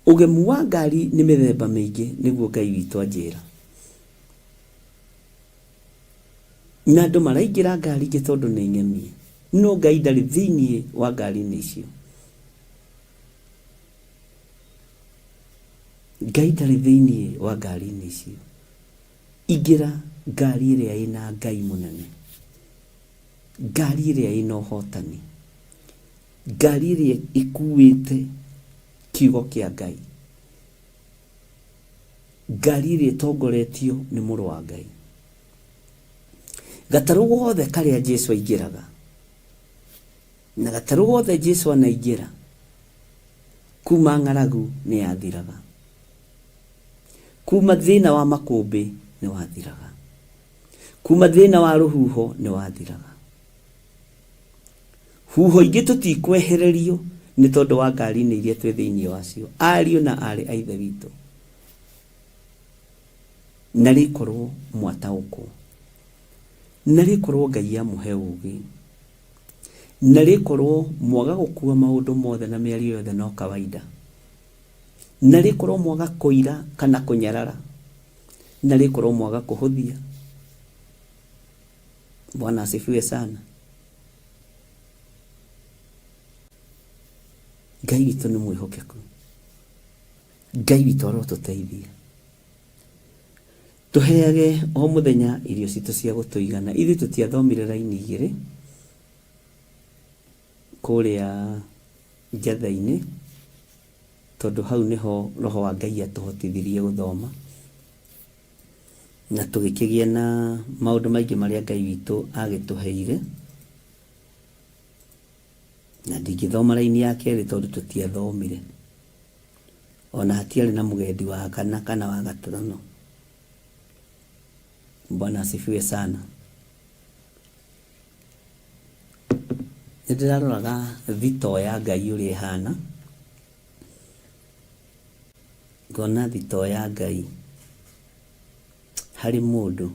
Ũgemu wa ngari nĩ mĩthemba mĩingĩ nĩguo Ngai witũ anjĩra. Na andũ maraingĩra ngari ingĩ tondũ nĩ ng'emie. No Ngai ndarĩ thĩinĩ wa ngari-inĩ icio. Ngai ndarĩ thĩinĩ wa ngari-inĩ icio. Ingĩra ngari ĩrĩa ĩna Ngai mũnene. Ngari ĩrĩa ĩna ũhotani. Ngari ĩrĩa ĩkuĩte kiugo kĩa Ngai. Ngari ĩrĩa ĩtongoretio nĩ mũrũ wa Ngai. Gatarũ gothe karĩa Jesu aingĩraga, na gatarũ gothe Jesu anaingĩra, kuma ng'aragu nĩ yathiraga. Kuma thĩna wa makũmbĩ nĩ wathiraga. Kuma thĩna wa rũhuho nĩ wathiraga. Huho ingĩ tũtikwehererio nĩ tondũ wa ngari-inĩ iria twĩ thĩinĩ wacio, ariũ na aarĩ a Ithe witũ. Na rĩkorwo mwataũkwo, na rĩkorwo Ngai amũhe ũũgĩ, na rĩkorwo mwaga gũkua maũndũ mothe na mĩario yothe no kawaida, na rĩkorwo mwaga kũira kana kũnyarara, na rĩkorwo mwaga kũhũthia. Bwana asifiwe sana. Ngai witũ nĩ mwĩhokeku. Ngai witũ arotũteithia. Tũheage o mũthenya irio citũ cia gũtũigana. Ithuĩ tũtiathomire raini igĩrĩ kũrĩa njatha-inĩ, tondũ hau nĩho Roho wa Ngai atũhotithirie gũthoma. Na tũgĩkĩgĩa na maũndũ maingĩ marĩa Ngai witũ agĩtũheire. Na ndingĩthoma raini ya kerĩ tondũ tũtiathomire. Ona hatiarĩ na mũgendi wa kana kana wa gatano. Bwana asifiwe sana. Nĩ ndĩraroraga thitoo ya Ngai ũrĩa ĩhana. Ngona thitoo ya Ngai harĩ mũndũ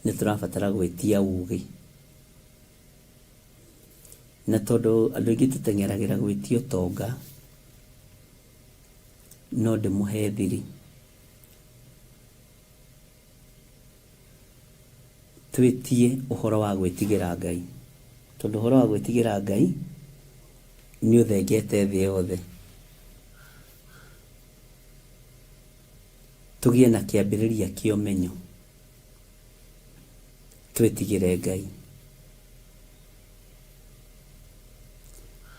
nĩ tũrabatara gwĩtia ũgĩ. Na tondũ andũ aingĩ tũteng'eragĩra gwĩtia ũtonga, no ndĩmũhe thiri. Twĩtie ũhoro wa gwĩtigĩra Ngai, tondũ ũhoro wa gwĩtigĩra Ngai nĩ ũthengete thĩ yothe. Tũgĩe na kĩambĩrĩria kĩa ũmenyo, twĩtigĩre Ngai.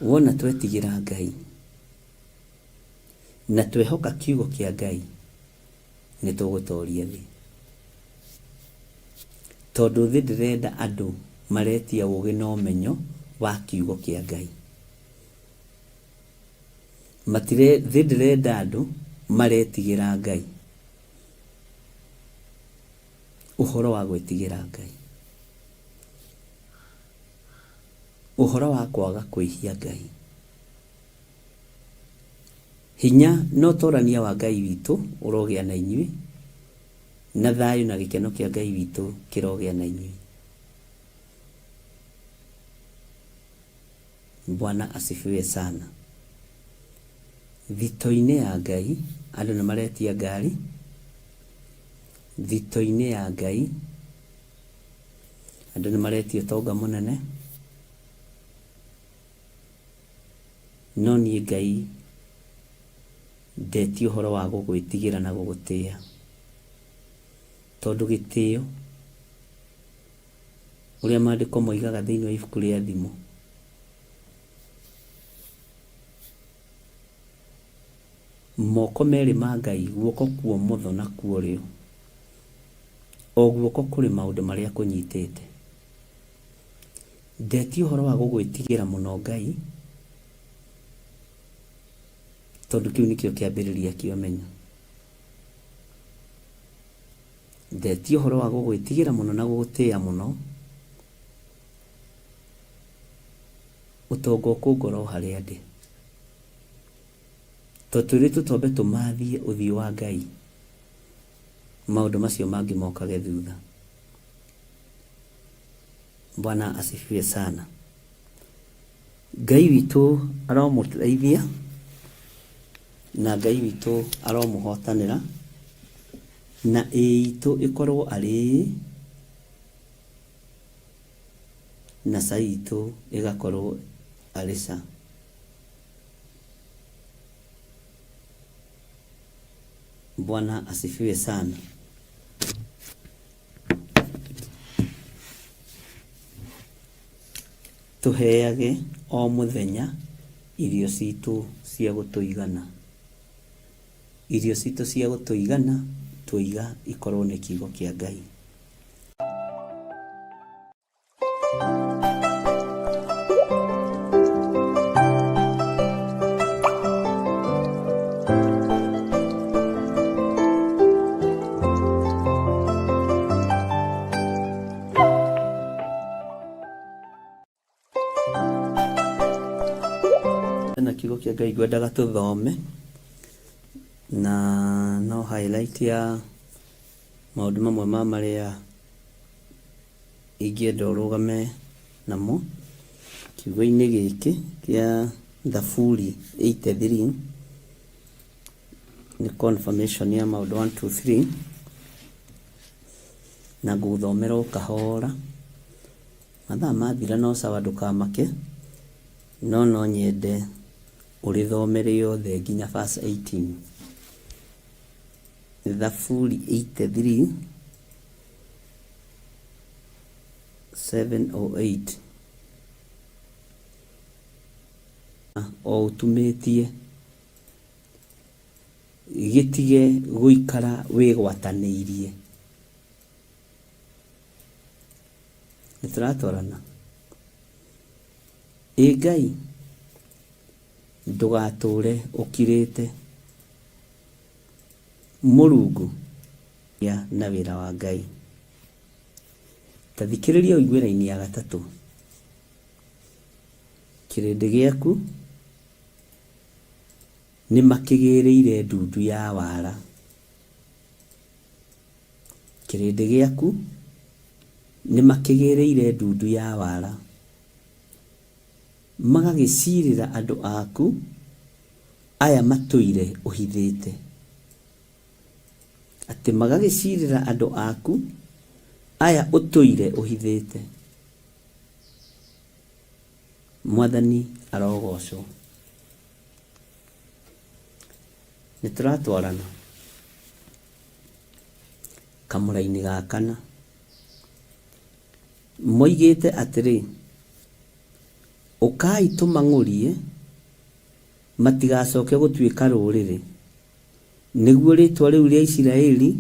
Wona twetigĩra Ngai na twehoka kiugo kĩa Ngai, nĩ tũgũtoria thĩ. Tondũ thĩ ndĩrenda andũ maretia ũgĩ na ũmenyo wa kiugo kĩa Ngai. Matire, thĩ ndĩrenda andũ maretigĩra Ngai. Ũhoro wa gwĩtigĩra Ngai. Ũhoro wa kwaga kwĩhia Ngai. Hinya na ũtorania wa Ngai witũ ũrogĩa na inyuĩ, na thayũ na gĩkeno kĩa Ngai witũ kĩrogĩa na inyuĩ. Bwana asifiwe sana. Thito-inĩ ya Ngai andũ nĩ maretia ngari, thito-inĩ ya Ngai andũ nĩ maretia ũtonga mũnene, No niĩ Ngai ndetia ũhoro wa gũgwĩtigĩra na gũgũtĩĩa, tondũ gĩtĩo, ũrĩa maandĩko moigaga thĩinĩ wa ibuku rĩa Thimo, moko merĩ ma Ngai, guoko kwa ũmotho na kwa ũrĩo, o guoko kũrĩ maũndũ marĩa kũnyitĩte. Ndetia ũhoro wa gũgwĩtigĩra mũno Ngai, tondũ kĩu nĩkĩo kĩambĩrĩria kĩa ũmenyo. Ndetia ũhoro wa gũgwĩtigĩra mũno na gũgũtĩĩa mũno, ũtonga ũkũngora o harĩa ndĩ. Tondũ twĩrĩtwo twambe tũmathie ũthiũ wa Ngai, maũndũ macio mangĩ mokage thutha. Bwana asifiwe sana. Ngai witũ aromũteithia na Ngai witũ aromũhotanĩra na ĩĩ itũ ĩkorwo arĩ ĩĩ na ca itũ ĩgakorwo arĩ ca. Bwana asifiwe sana. Tũheage o mũthenya irio citũ cia gũtũigana. Irio citũ cia gũtũigana twoiga ikorwo nĩ kiugo kĩa Ngai. Na kiugo kĩa Ngai ngwendaga tũthome na no highlight ya maũndũ mamwe ma marĩa ingĩenda ũrũgame namo kiugo-inĩ gĩkĩ kĩa Thaburi 83 nĩ confirmation ya maũndũ 1 2 3 na ngũgũthomera o kahora. Mathaa mathira no sawa ndũkamake, no no nyende ũrĩthome rĩothe nginya verse 18. Thaburi 83 7 or 8 o ũtumĩtie gĩtige gũikara wĩgwatanĩirie. Nĩ tũratwarana? Ĩ Ngai, ndũgatũũre ũkirĩte. Mũrungu na wĩra wa Ngai. Ta thikĩrĩria ũigue raini ya gatatũ. Kĩrĩndĩ gĩaku nĩmakĩgĩrĩire ndundu ya wara. Kĩrĩndĩ gĩaku nĩmakĩgĩrĩire ndundu ya wara, magagĩciirĩra andũ aku aya matũire ũhithĩte. Atĩ magagĩciirĩra andũ aku aya ũtũire ũhithĩte. Mwathani arogoocwo. Nĩtũratwarana? Kamũraini ga kana. Moigĩte atĩrĩ, Ũkai tũmang'ũrie matigacoke gũtuĩka rũrĩrĩ, nĩguo rĩĩtwa rĩu rĩa Isiraeli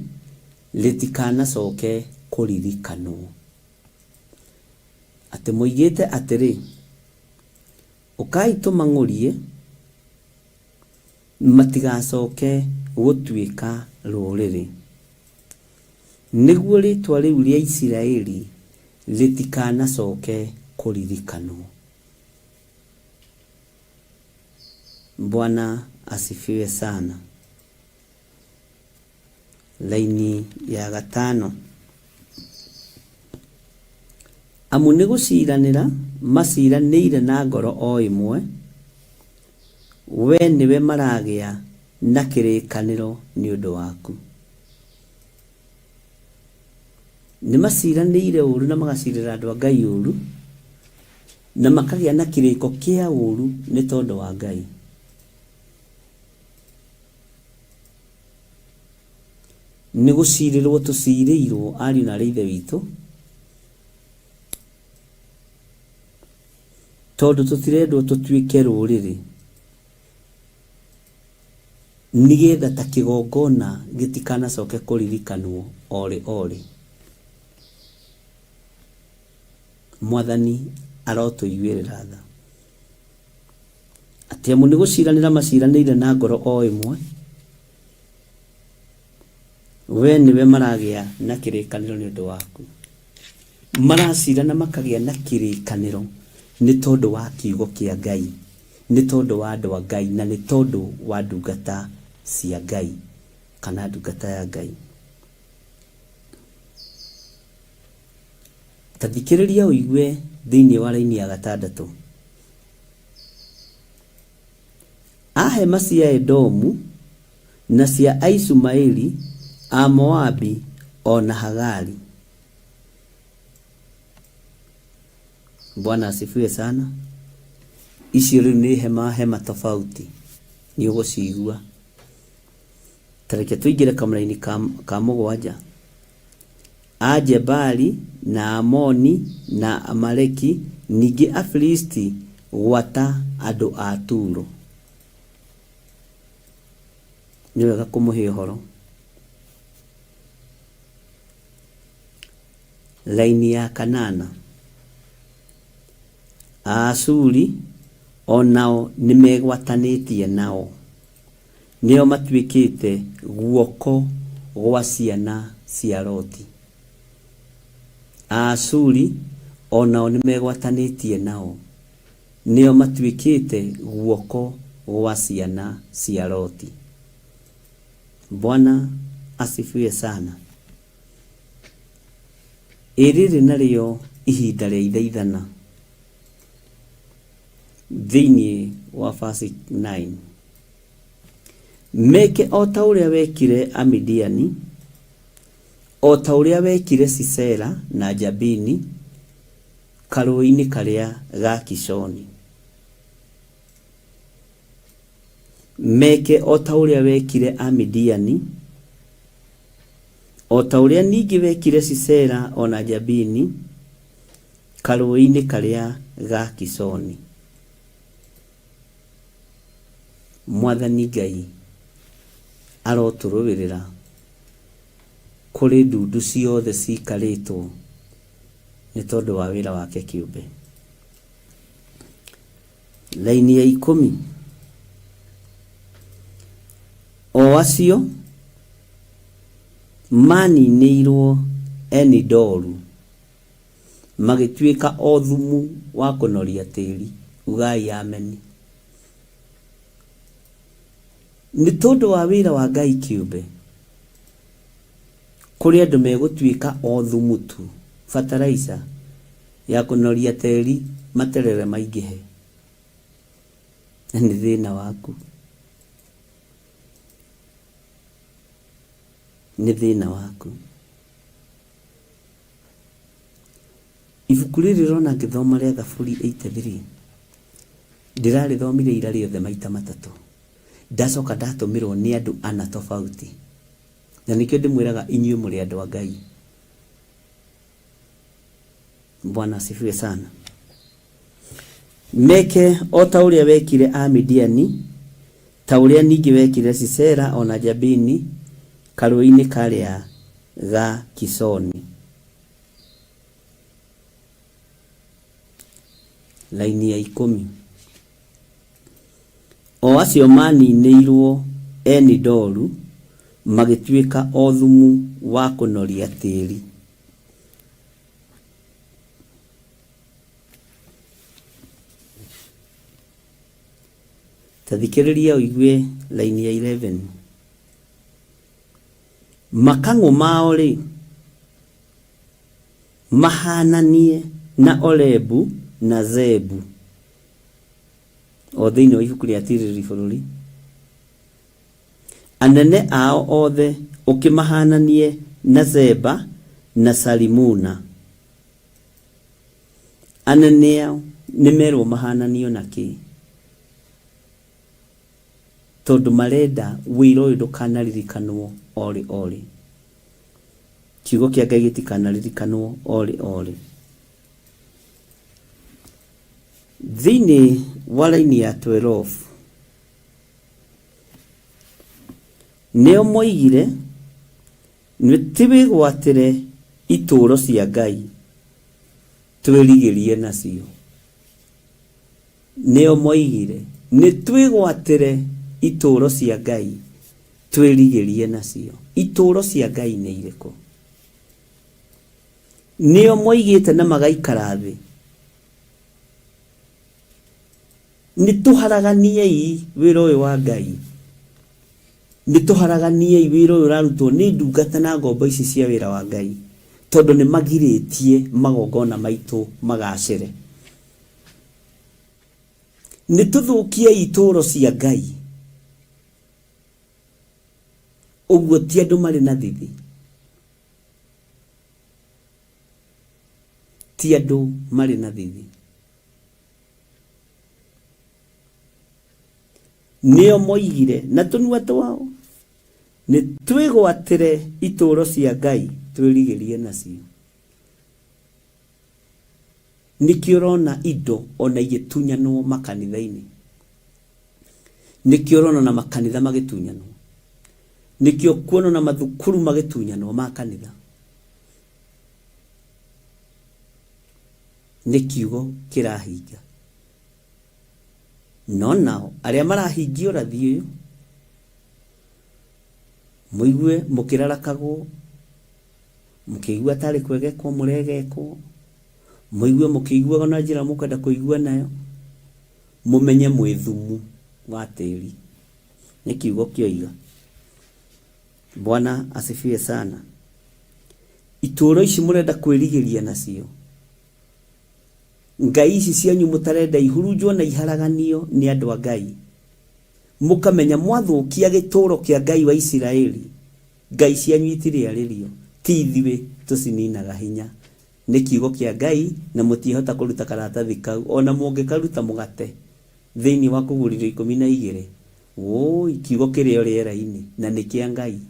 rĩtikanacoke kũririkanwo. Atĩ moigĩte atĩrĩ, Ũkai tũmang'ũrie Matigacoke gũtuĩka rũrĩrĩ, nĩguo rĩĩtwa rĩu rĩa Isiraeli rĩtikanacoke kũririkanwo. Bwana asifiwe sana. Raini ya gatano. Amu nĩ gũciranĩra maciranĩire na ngoro o ĩmwe, wee nĩwe maragĩa na kĩrĩkanĩro nĩ ũndũ waku. Nĩ maciranĩire ũũru na magacirĩra andũ a Ngai ũũru, na makagĩa na kĩrĩko kĩa ũũru nĩ tondũ wa Ngai. Nĩ gũcirĩrwo tũcirĩirwo ariũ na aarĩ a Ithe witũ, tondũ tũtirendwo tũtuĩke rũrĩrĩ, nĩgetha ta kĩgongona gĩtikanacoke kũririkanwo o rĩ o rĩ. Mwathani arotũiguĩrĩra tha. Atĩ amu nĩ gũciranĩra maciranĩire na ngoro o ĩmwe, We nĩwe maragĩa na kĩrĩkanĩro nĩ ũndũ waku. Maracira na makagĩa na kĩrĩkanĩro nĩ tondũ wa kiugo kĩa Ngai, nĩ tondũ wa andũ a Ngai, na nĩ tondũ wa ndungata cia Ngai kana ndungata ya Ngai. Ta thikĩrĩria ũigue thĩinĩ wa raini ya gatandatũ. A hema cia Edomu, na cia Aishumaeli, a Moabi, o na Hagari. Bwana asifiwe sana. Icio rĩu nĩ hema hema tofauti, nĩ ũgũcigua. Ta reke tũingĩre kamũraini ka, ka mũgwanja. A Jebali, na Amoni, na Amaleki, ningĩ Afilisti gwata andũ a Turo. Nĩ wega kũmũhe ũhoro. Raini ya kanana. Aashuri o nao nĩmegwatanĩtie nao, nĩo matuĩkĩte guoko gwa ciana cia Loti. Aashuri o nao nĩmegwatanĩtie nao, nĩo matuĩkĩte guoko gwa ciana cia Loti. Bwana asifiwe sana. Ĩ rĩrĩ narĩo ihinda rĩa ithaithana thĩinĩ wa verse 9. Meke o ta ũrĩa wekire Amidiani, o ta ũrĩa wekire Sisera na Jabini karũũĩ-inĩ karĩa ga Kishoni. Meke o ta ũrĩa wekire Amidiani, o ta ũrĩa ningĩ wekire Sisera o na Jabini karũũĩ-inĩ karĩa ga Kishoni. Mwathani Ngai arotũrũĩrĩra kũrĩ ndundu ciothe ciikarĩtwo nĩ tondũ wa wĩra wake kĩũmbe. Raini ya ikũmi. O acio maaninĩirwo Enidoru, magĩtuĩka o thumu wa kũnoria tĩri. Ugai ameni. Nĩ tondũ wa wĩra wa Ngai kĩũmbe, kũrĩ andũ megũtuĩka o thumu tu, fertilizer, ya kũnoria tĩri materere maingĩhe. Nĩ thĩna waku. Nĩ thĩna waku. Ibuku rĩrĩ ũrona ngĩthoma rĩa Thaburi 83, ndĩrarĩthomire ira rĩothe maita matatũ. Ndacoka ndatũmĩrwo nĩ andũ ana tofauti. Na nĩkĩo ndĩmwĩraga inyuĩ mũrĩ andũ a Ngai. Bwana asifiwe sana. Meke o ta ũrĩa wekire Amidiani, ta ũrĩa ningĩ wekire Sisera o na Jabini karũũĩ-inĩ karĩa ga Kisoni. Raini ya ikũmi. O acio maaninĩirwo Eni-Doru, magĩtuĩka o thumu wa kũnoria tĩĩri. Ta thikĩrĩria ũigue raini ya 11. Makang'ũ mao-rĩ, mahaananie na Orebu na Zeebu. O thĩinĩ wa ibuku rĩa Tirĩrĩri Bũrũri. Anene ao othe ũkĩmahaananie na Zeba na Salimuna. Anene ao nĩmerwo mahaananio na kĩ? Tondũ marenda wĩra ũyũ ndũkanaririkanwo o rĩ o rĩ. Kiugo kĩa Ngai gĩtikanaririkanwo o rĩ o rĩ. Thĩinĩ wa raini ya 12, nĩo moigire, Nĩtwĩgwatĩre itũũro cia Ngai, twĩrigĩrie nacio. Nĩo moigire, Nĩtwĩgwatĩre itũũro cia Ngai, twĩrigĩrie nacio. Itũũro cia Ngai nĩ irĩkũ? Nĩo moigĩte na magaikara thĩ. Nĩ tũharaganiei wĩra ũyũ wa Ngai. Nĩ tũharaganiei wĩra ũyũ ũrarutwo nĩ ndungata na ngombo ici cia wĩra wa Ngai, tondũ nĩ magirĩtie magongona maitũ magacĩre. Nĩ tũthũkiei itũũro cia Ngai. Ũguo ti andũ marĩ na thithi. Ti andũ marĩ na thithi. Nĩo moigire na tũnua twao, nĩ twĩgwatĩre itũũro cia Ngai twĩrigĩrie nacio. Nĩkĩo ũrona indo ona igĩtunyanwo makanitha-inĩ. Nĩkĩo ũrona ona makanitha magĩtunyanwo. Nĩkĩo kuona ona mathukuru magĩtunyanwo ma kanitha. Nĩ kiugo kĩrahinga. No nao arĩa marahingia ũrathi ũyũ, mũigue mũkĩrarakagwo, mũkĩigua tarĩ kwegekwo mũregekwo, mũigue mũkĩiguaga na njĩra mũkwenda kũigua nayo, mũmenye mwĩ thumu wa tĩri. Nĩ kiugo kĩoiga. Bwana asifiwe sana. Itũũro ici mũrenda kwĩrigĩria nacio, ngai ici cianyu mũtarenda ihurunjwo na iharaganio nĩ andũ a Ngai, mũkamenya mwathũkia gĩtũũro kĩa Ngai wa Isiraeli, ngai cianyu itirĩarĩrio, ti ithuĩ tũcininaga hinya. Nĩ kiugo kĩa Ngai na mũtiĩhota kũruta karatathi kau ona mũngĩkaruta mũgate thĩinĩ wa kũgũriro 12. Wũi, kiugo kĩrĩ o rĩera-inĩ na nĩ kĩa Ngai.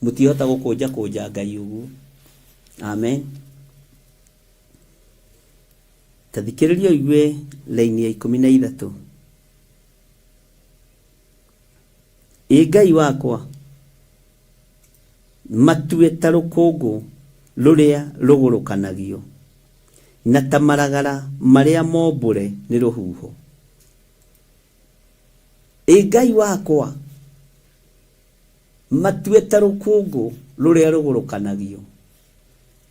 Mũtiĩhota gũkũnja kũnja Ngai ũguo. Amen. Ta thikĩrĩria ũigue raini ya 13. Ĩ Ngai wakwa, matue ta rũkũngũ rũrĩa rũgũrũkanagio, na ta maragara marĩa mombũre nĩ rũhuho. Ĩ Ngai wakwa, matue ta rũkũngũ rũrĩa rũgũrũkanagio,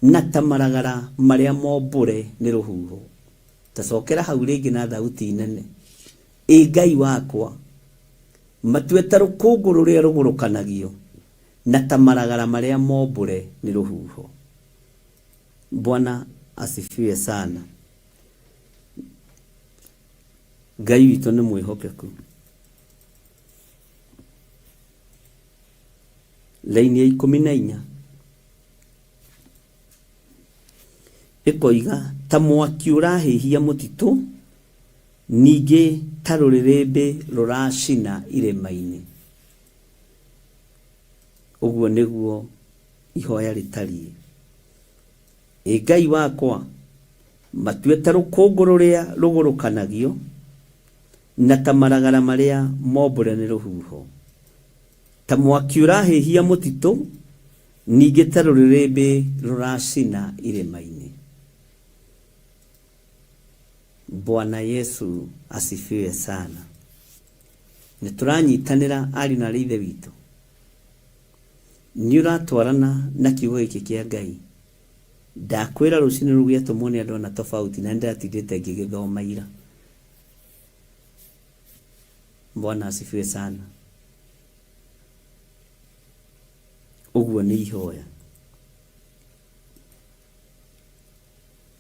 na ta maragara marĩa mombũre nĩ rũhuho. Ta cokera hau rĩngĩ na thauti nene. Ĩ Ngai wakwa, matue ta rũkũngũ rũrĩa rũgũrũkanagio, na ta maragara marĩa mombũre nĩ rũhuho. Bwana asifiwe sana. Ngai witũ nĩ mwĩhokeku. Raini ya 14 ĩkoiga ta mwaki ũrahĩhia mũtitũ, ningĩ ta rũrĩrĩmbĩ rũracina irĩma-inĩ. Ũguo nĩguo ihoya rĩtariĩ. Ĩ Ngai wakwa, matue ta rũkũngũ rũrĩa rũgũrũkanagio, na ta maragara marĩa mombũre nĩ rũhuho. Ta mwaki ũrahĩhia mũtitũ, ningĩ ta rũrĩrĩmbĩ rũracina irĩma-inĩ. Bwana Yesu asifiwe sana. Nĩ tũranyitanĩra ariũ na aarĩ a Ithe witũ? Nĩ ũratwarana na kiugo gĩkĩ kĩa Ngai? Ndakwĩra rũcinĩ rũu gĩatũmwo nĩ andũ ana tofauti na nĩ ndĩratindĩte ngĩgĩthoma ira. Bwana asifiwe sana. Ũguo nĩ ihoya.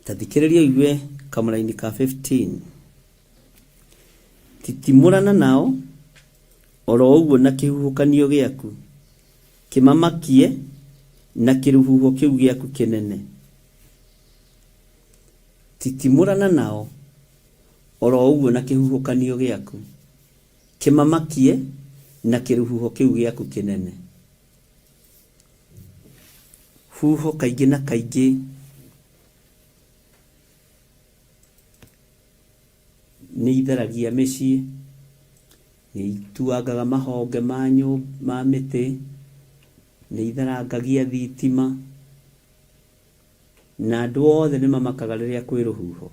Ta thikĩrĩria ũigue kamũraini ka 15. Titimũrana nao oro ũguo na kĩhuhũkanio gĩaku, kĩmamakie na kĩrũhuho kĩu gĩaku kĩnene. Titimũrana nao oro ũguo na kĩhuhũkanio gĩaku, kĩmamakie na kĩrũhuho kĩu gĩaku kĩnene. Huho kaingĩ na kaingĩ nĩ itharagia mĩciĩ, nĩ ituangaga mahonge ma mĩtĩ, nĩ itharangagia thitima, na andũ othe nĩ mamakaga rĩrĩa kwĩ rũhuho.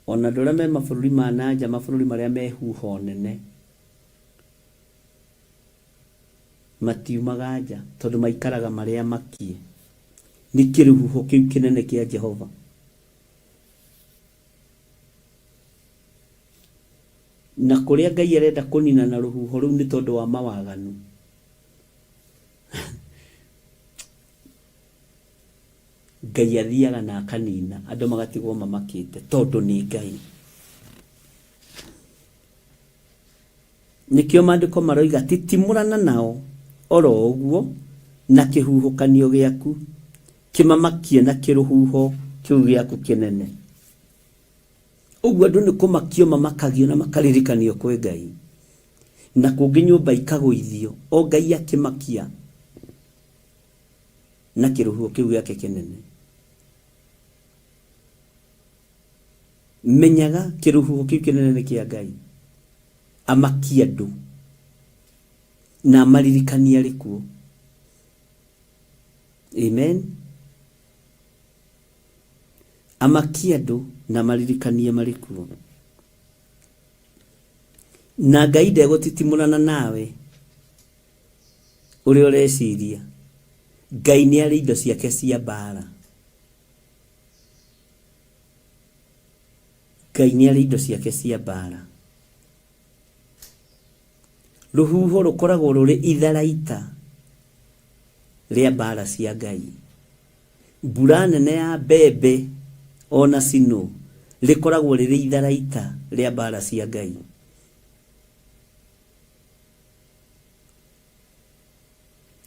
Ona andũ arĩa me mabũrũri ma na nja, mabũrũri marĩa me huho nene. Matiumaga nja tondũ maikaraga marĩ amakie nĩ kĩrũhuho kĩu kĩnene kĩa Jehova. Na kũrĩa Ngai arenda kũnina na rũhuho rũu nĩ tondũ wa mawaganu. Ngai athiaga na akanina andũ magatigwo mamakĩte tondũ nĩ Ngai. Nĩkĩo maandĩko maroiga titimũrana nao oro ũguo na kĩhuhũkanio gĩaku, kĩmamakie na kĩrũhuho kĩu gĩaku kĩnene. Ũguo andũ nĩ kũmakio mamakagio na makaririkanio kwĩ Ngai. Na kũngĩ nyũmba ikagũithio, o Ngai akĩmakia na kĩrũhuho kĩu gĩake kĩnene. Menyaga kĩrũhuho kĩu kĩnene nĩ kĩa Ngai. Amakie andũ na amaririkanie arĩ kuo. Amen. Amakie andũ na amaririkanie marĩ kuo. Na Ngai ndegũtitimũrana nawe ũrĩa ũreciria. Ngai nĩ arĩ indo ciake cia mbara. Ngai nĩ arĩ indo ciake cia mbara. Rũhuho rũkoragwo rũrĩ itharaita rĩa mbara cia Ngai. Mbura nene ya mbembe ona snow rĩkoragwo rĩrĩ itharaita rĩa mbara cia Ngai.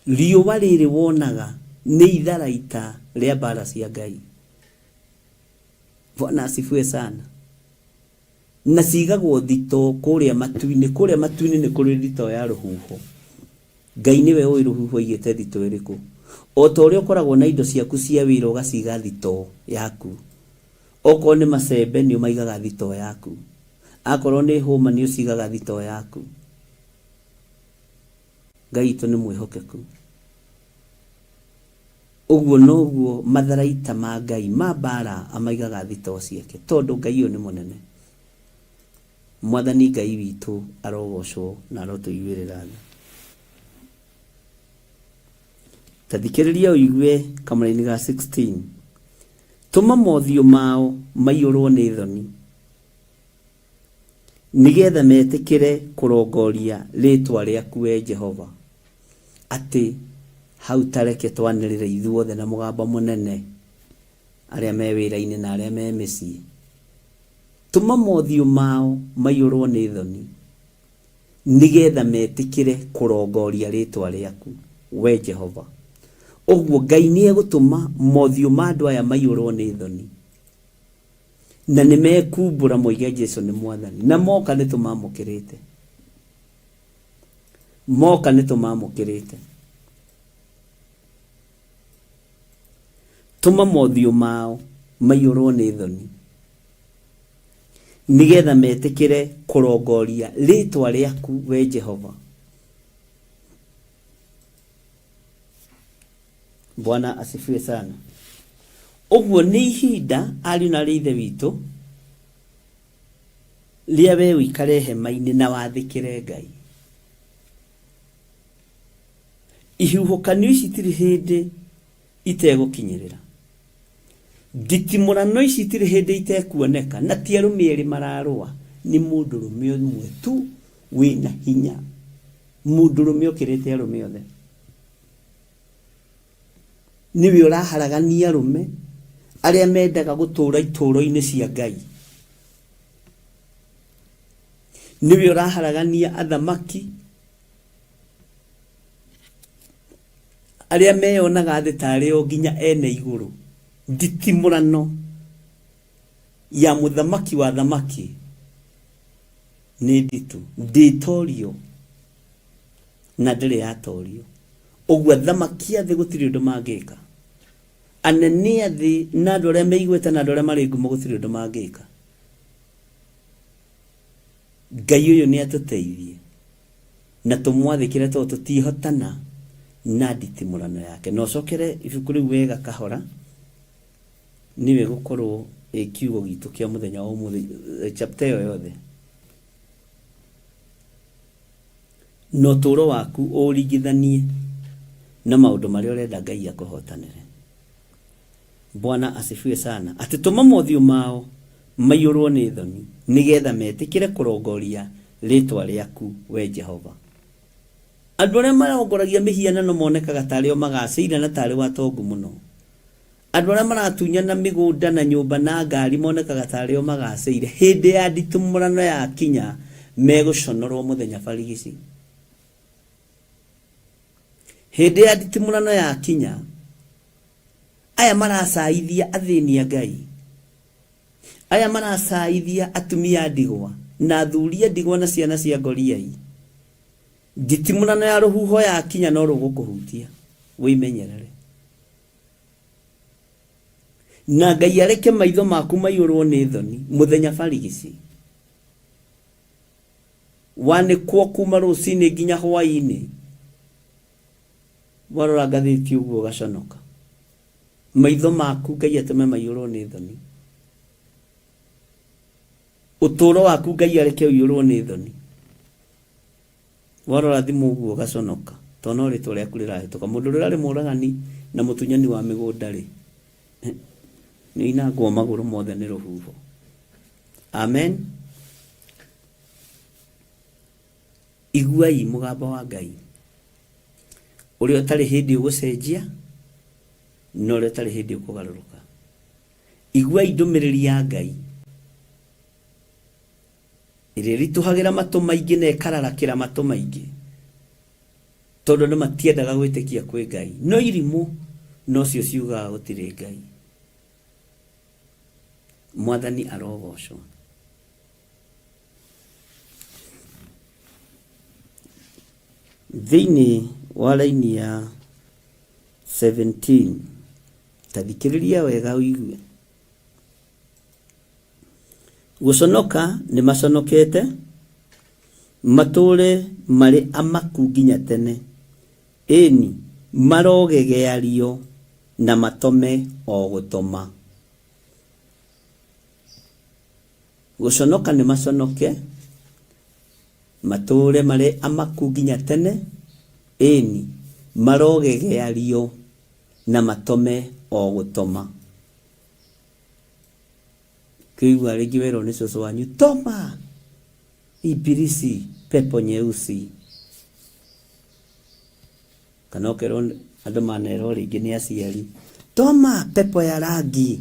Riũa rĩrĩ wonaga nĩ itharaita rĩa mbara cia Ngai. Bwana asifiwe sana. Na cigagwo thitoo kũrĩa matu-inĩ. Kũrĩa matu-inĩ nĩ kũrĩ thitoo ya rũhuho. Ngai nĩwe ũĩ rũhuho aigĩte thitoo ĩrĩkũ. O ta ũrĩa ũkoragwo na indo ciaku cia wĩra ũgaciga thitoo yaku. Okorwo nĩ macembe nĩ ũmaigaga thitoo yaku. Akorwo nĩ hũma nĩ ũcigaga thitoo yaku. Ngai witũ nĩ mwĩhokeku. Ũguo noguo matharaita ma Ngai ma mbaara amaigaga thitoo ciake, tondũ Ngai ũyũ nĩ mũnene. Mwathani Ngai witũ arogocwo na arotũiguĩrĩra tha. Ta thikĩrĩria ũigue kamũraini ga 16. Tũma mothiũ mao maiyũrwo nĩ thoni, nĩgetha metĩkĩre kũrongoria rĩĩtwa rĩaku, wee Jehova. Atĩ hau ta reke twanĩrĩre ithuothe na mũgambo mũnene, arĩa me wĩra-inĩ na arĩa me mĩciĩ. Tũma mothiũ mao maiyũrwo nĩ thoni, nĩgetha metĩkĩre kũrongoria rĩĩtwa rĩaku, wee Jehova. Ũguo Ngai nĩegũtũma mothiũ ma andũ aya maiyũrwo nĩ thoni. Na nĩ mekumbũra moige Jesu nĩ Mwathani. Na moka nĩ tũmamũkĩrĩte. Moka nĩ tũmamũkĩrĩte. Tũma mothiũ mao maiyũrwo nĩ thoni, nĩgetha metĩkĩre kũrongoria rĩĩtwa rĩaku, we Jehova. Bwana asifiwe sana. Ũguo nĩ ihinda ariũ na aarĩ a Ithe witũ rĩa we ũikare hema-inĩ na wathĩkĩre Ngai. Ihuhũkanio ici itirĩ hĩndĩ itegũkinyĩrĩra. Nditimũrano ici itirĩ hĩndĩ itekuoneka, na ti arũme erĩ mararũa, nĩ mũndũrũme ũmwe tu wĩna hinya, mũndũrũme ũkĩrĩte arũme othe. Nĩwe ũraharagania arũme arĩa mendaga gũtũũra itũũro-inĩ cia Ngai. Nĩwe ũraharagania athamaki arĩa meyonaga thĩ tarĩ o nginya ene igũrũ. Nditimũrano ya mũthamaki wa athamaki nĩ nditũ, ndĩtorio na ndĩrĩ yatorio. Ũguo athamaki a thĩ gũtirĩ ũndũ mangĩka. Anene a thĩ na andũ arĩa me igweta na andũ arĩa marĩ ngumo gũtirĩ ũndũ mangĩka. Ngai ũyũ nĩ atũteithie na tũmwathĩkĩre tondũ tũtiĩhotana na nditimũrano yake. Na ũcokere ibuku rĩu wega kahora, nĩyo ĩgũkorwo ĩ kiugo gitũ kĩa mũthenya wa ũmũthĩ, chapter ĩyo yothe. Na ũtũũro waku ũũringithanie na maũndũ marĩa ũrenda Ngai akũhotanĩre. Bwana asifiwe sana. Atĩ tũma mothiũ mao maiyũrwo nĩ thoni, nĩgetha metĩkĩre kũrongoria rĩĩtwa rĩaku, wee Jehova. Andũ arĩa marongoragia mĩhianano monekaga ta arĩ o magacĩire na ta arĩ o atongu mũno. Andũ arĩa maratunyana mĩgũnda na nyũmba na ngari monekaga ta arĩ o magacĩire. Hĩndĩ ya nditimũrano yakinya, megũconorwo mũthenya barigici. Hĩndĩ ya nditimũrano yakinya, aya maracaithia athĩni a Ngai, aya maracaithia atumia a ndigwa na athuri a ndigwa na ciana cia ngoriai, nditimũrano ya rũhuho yakinya no rũgũkũhutia, wĩmenyerere. Na Ngai areke maitho maku maiyũrwo nĩ thoni mũthenya barigici. Wanĩkwo kuma rũcinĩ nginya hwaĩ-inĩ, warora ngathĩti ũguo ũgaconoka. Maitho maku Ngai atũme maiyũrwo nĩ thoni. Ũtũũro waku Ngai areke ũiyũrwo nĩ thoni. Warora thimũ ũguo ũgaconoka tondũ no rĩtwa rĩaku rĩrahĩtũka. Mũndũ ũrĩa ũrarĩ mũragani na mũtunyani wa mĩgũnda rĩ, nĩ oinangwo magũrũ mothe nĩ rũhuho. Amen. Iguai mũgambo wa Ngai ũrĩa ũtarĩ hĩndĩ ũgũcenjia na ũrĩa ũtarĩ hĩndĩ ũkũgarũrũka. Iguai ndũmĩrĩri ya Ngai ĩrĩa ĩritũhagĩra matũ maingĩ na ĩkararakĩra matũ maingĩ, tondũ andũ matiendaga gwĩtĩkia kwĩ Ngai. No irimũ nocio ciugaga gũtirĩ Ngai. Mwathani arogocwo. Thĩinĩ wa raini ya 17, ta thikĩrĩria wega ũigue. Gũconoka nĩ maconokete, matũũre marĩ amaku nginya tene, ĩni, marogegeario na matome o gũtoma. Gũconoka nĩ maconoke, matũũre marĩ amaku nginya tene, ĩni, marogegeario na matome o gũtoma. Kĩigua rĩngĩ werwo nĩ cũcũ wanyu, toma ibilisi pepo nyeusi. Kana ũkerwo andũ manerwo rĩngĩ nĩ aciari, toma pepo ya rangi.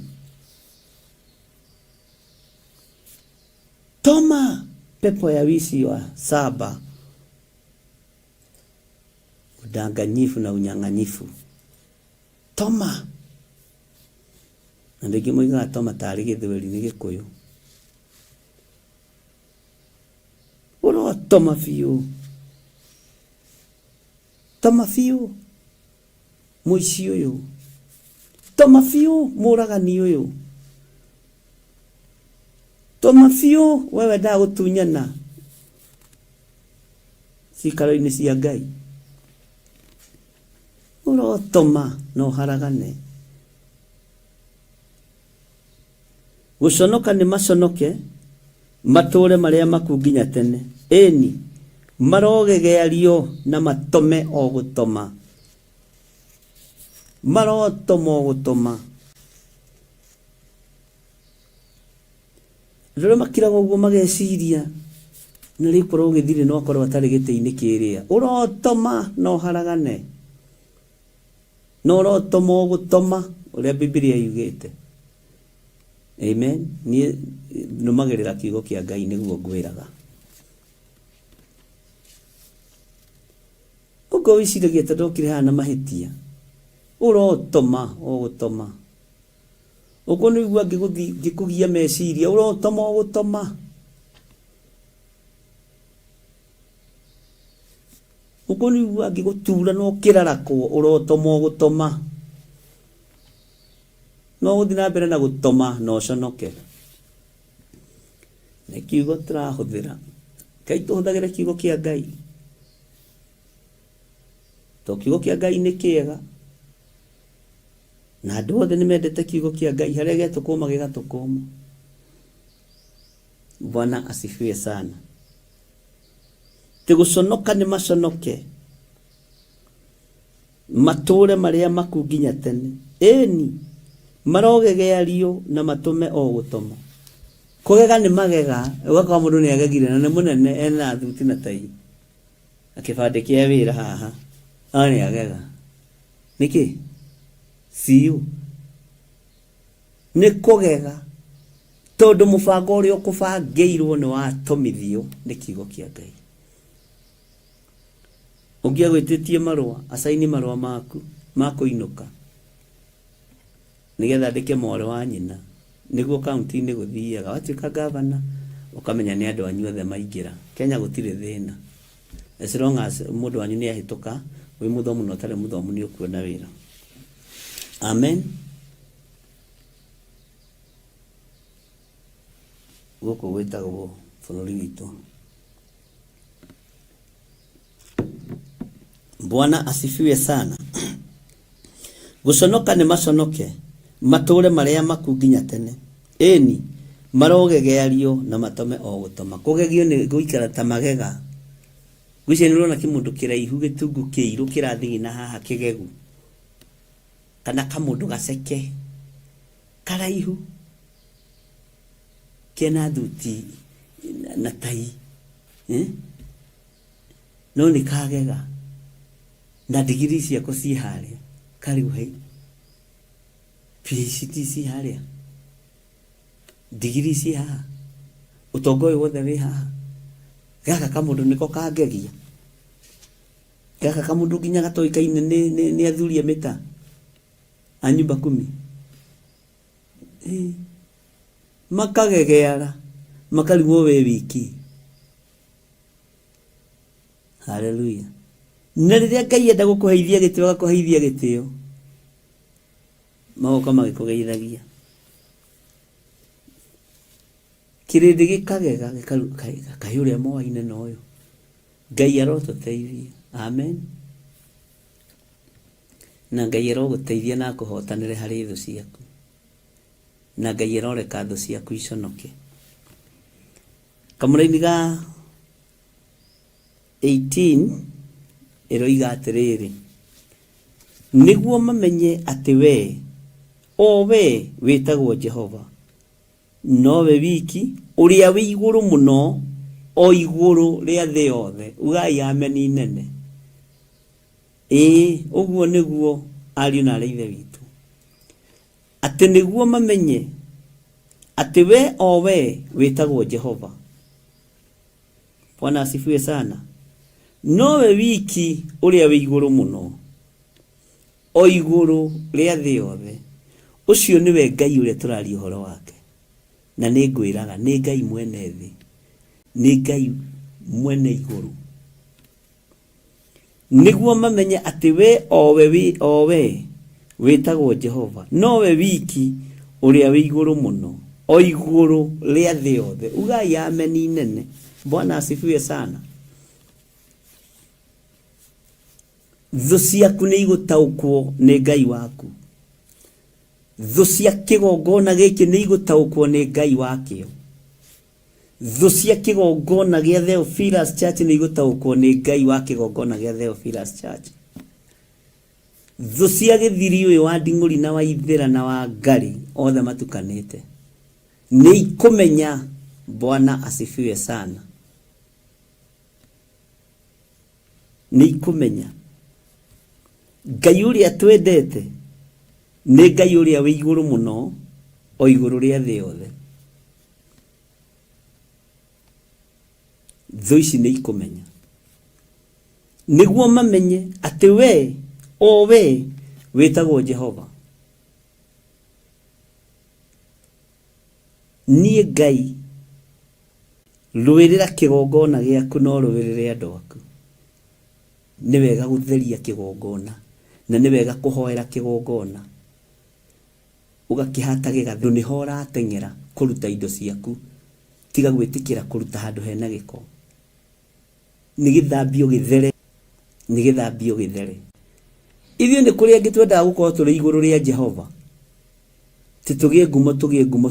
Toma pepo ya wizi wa saba, udanganyifu na unyang'anyifu. Toma. Andũ aingĩ moigaga toma tarĩ gĩthweri nĩ gĩkũyũ. Ũrotoma biũ. Toma biũ mũici ũyũ. Toma biũ mũragani ũyũ. Toma biũ we wendaga gũtunyana cikaro-inĩ cia Ngai. Ũrotoma na ũharagane. Gũconoka nĩ maconoke, matũũre marĩ amaku nginya tene, ĩni, marogegeario na matome o gũtoma. Marotoma o gũtoma. Andũ arĩa makiraga ũguo mageciria na rĩkorwo gĩthirĩ no akorwo atarĩ gĩtĩ-inĩ kĩrĩa. Ũrotoma na ũharagane. Na ũrotoma o gũtoma ũrĩa Bibilia yugĩte. Amen. Niĩ nũmagĩrĩra kiugo kĩa Ngai nĩguo ngwĩraga. Ũguo wĩciragia tondũ okire haha na mahĩtia. Ũrotoma o gũtoma. Ũguo nĩũigua ngĩkũgia meciria, ũrotoma o gũtoma. Ũguo nĩũigua ngĩgũtura na ũkĩrarakwo, ũrotoma o gũtoma. No ũgũthiĩ na mbere na gũtoma na ũconoke. Nĩ kiugo tũrahũthĩra. Ngai tũhũthagĩre kiugo kĩa Ngai. To kiugo kĩa Ngai nĩ kĩega. Na andũ othe nĩ mendete kiugo kĩa Ngai, harĩa gĩatũkũma gĩgatũkũma. Bwana asifiwe sana. Atĩ gũconoka nĩ maconoke, matũũre marĩ amaku nginya tene. Ĩni, marogegeario na matũme o gũtoma. Kũgega nĩ magega, ũgakora mũndũ nĩ agegire na nĩ mũnene ena thuti na tai na kĩbandĩ kĩa wĩra haha, no nĩ agega. Nĩkĩ? CU. Nĩ kũgega tondũ mũbango ũrĩa ũkũbangĩirwo nĩ watomithio nĩ kiugo kĩa Ngai. Ũngĩ agwĩtĩtie marũa, acaini marũa maku ma kũinũka nĩgetha andĩke mwarĩ wa nyina nĩguo kaunti-inĩ gũthiaga. Watuĩka gavana ũkamenya nĩ andũ anyu othe maingĩra. Kenya gũtirĩ thĩna. As long as mũndũ wanyu nĩ ahĩtũka, wĩ mũthomu na ũtarĩ mũthomu nĩ ũkuona wĩra. Amen. Gũkũ gwĩtagwo bũrũri witũ. Bwana asifiwe sana. Gũconoka nĩ maconoke, matũũre marĩ amaku nginya tene. Ĩni, marogegeario na matome o gũtoma. Kũgegio nĩ gũikara ta magega. Ngwĩciria nĩ ũrona kĩmũndũ kĩraihu gĩtungu kĩirũ kĩrathigina haha kĩgegu. Kana kamũndũ gaceke karaihu kena thuti na tai eh? No nĩ kagega na ndigiri ciako ciĩ harĩa karĩu hai PhD ciĩ harĩa ndigiri ciĩ haha ũtonga ũyũ wothe wĩ haha gaka kamũndũ nĩko kangegia Gaka kamũndũ nginya gatoĩkaine nĩ, nĩ, nĩ athuri a mĩta a nyumba kumi. Eh, makagegeara makarigwo we wiki. Haleluya. Na rĩrĩa Ngai enda gũkũheithia gĩtĩo agakũheithia gĩtĩo, magoka magĩkũgeithagia. Kĩrĩndĩ gĩkagega gĩkaru- kaĩ kaĩ ũrĩa moaine na ũyũ. Ngai arotũteithia. Amen. Na Ngai arogũteithia na akũhotanĩre harĩ thũ ciaku. Na Ngai aroreka thũ ciaku iconoke. Kamũraini ga 18 ĩroiga atĩrĩrĩ, nĩguo mamenye atĩ wee, o wee wĩtagwo Jehova, Nowe wiki ũrĩa wĩ igũrũ mũno, o igũrũ rĩa thĩ yothe. Ugai ameni nene. Ĩĩ, ũguo nĩguo, ariũ na aarĩ a Ithe witũ, atĩ nĩguo mamenye atĩ wee, o wee, wĩtagwo Jehova. Bwana asifiwe sana. Nowe wiki ũrĩa wĩ igũrũ mũno, O igũrũ rĩa thĩ yothe. Ũcio nĩwe Ngai ũrĩa tũraria ũhoro wake. Na nĩ ngwĩraga, nĩ Ngai mwene thĩ. Nĩ Ngai mwene igũrũ. Nĩguo mamenye atĩ we o we, o we wĩtagwo Jehova, nowe wiki ũrĩa wĩ igũrũ mũno, o igũrũ rĩa thĩ yothe. Ugai ameni nene. Bwana asifiwe sana. Thũ ciaku nĩ igũtaũkwo nĩ Ngai waku. Thũ cia kĩgongona gĩkĩ nĩ igũtaũkwo nĩ Ngai wakĩo. Thũ cia kĩgongona gĩa Theophilus Church nĩ igũtaũkwo nĩ Ngai wa kĩgongona gĩa Theophilus Church. Thũ cia gĩthiri ũyũ wa Nding'ũri na wa Ithĩra na wa Ngarĩ othe matukanĩte nĩ ikũmenya Bwana asifiwe sana. Nĩ ikũmenya Ngai ũrĩa twendete nĩ Ngai ũrĩa wĩ igũrũ mũno, o igũrũ rĩa thĩ yothe. Thũ ici nĩ ikũmenya nĩguo mamenye atĩ we o we wĩtagwo Jehova. Niĩ Ngai Rũĩrĩra kĩgongona gĩaku na ũrũĩrĩre andũ aku. Nĩ wega gũtheria kĩgongona na nĩ wega kũhoera kĩgongona. Ũgakĩhata gĩgathĩ nĩho ũrateng'era kũruta indo ciaku. Tiga gwĩtĩkĩra kũruta handũ hena gĩko. Nĩ gĩthambio gĩthere, nĩ gĩthambio gĩthere. Ithuĩ nĩ kũrĩ angĩ twendaga gũkorwo tũrĩ igũrũ rĩa Jehova. Ti tũgĩe ngumo tũgĩe ngumo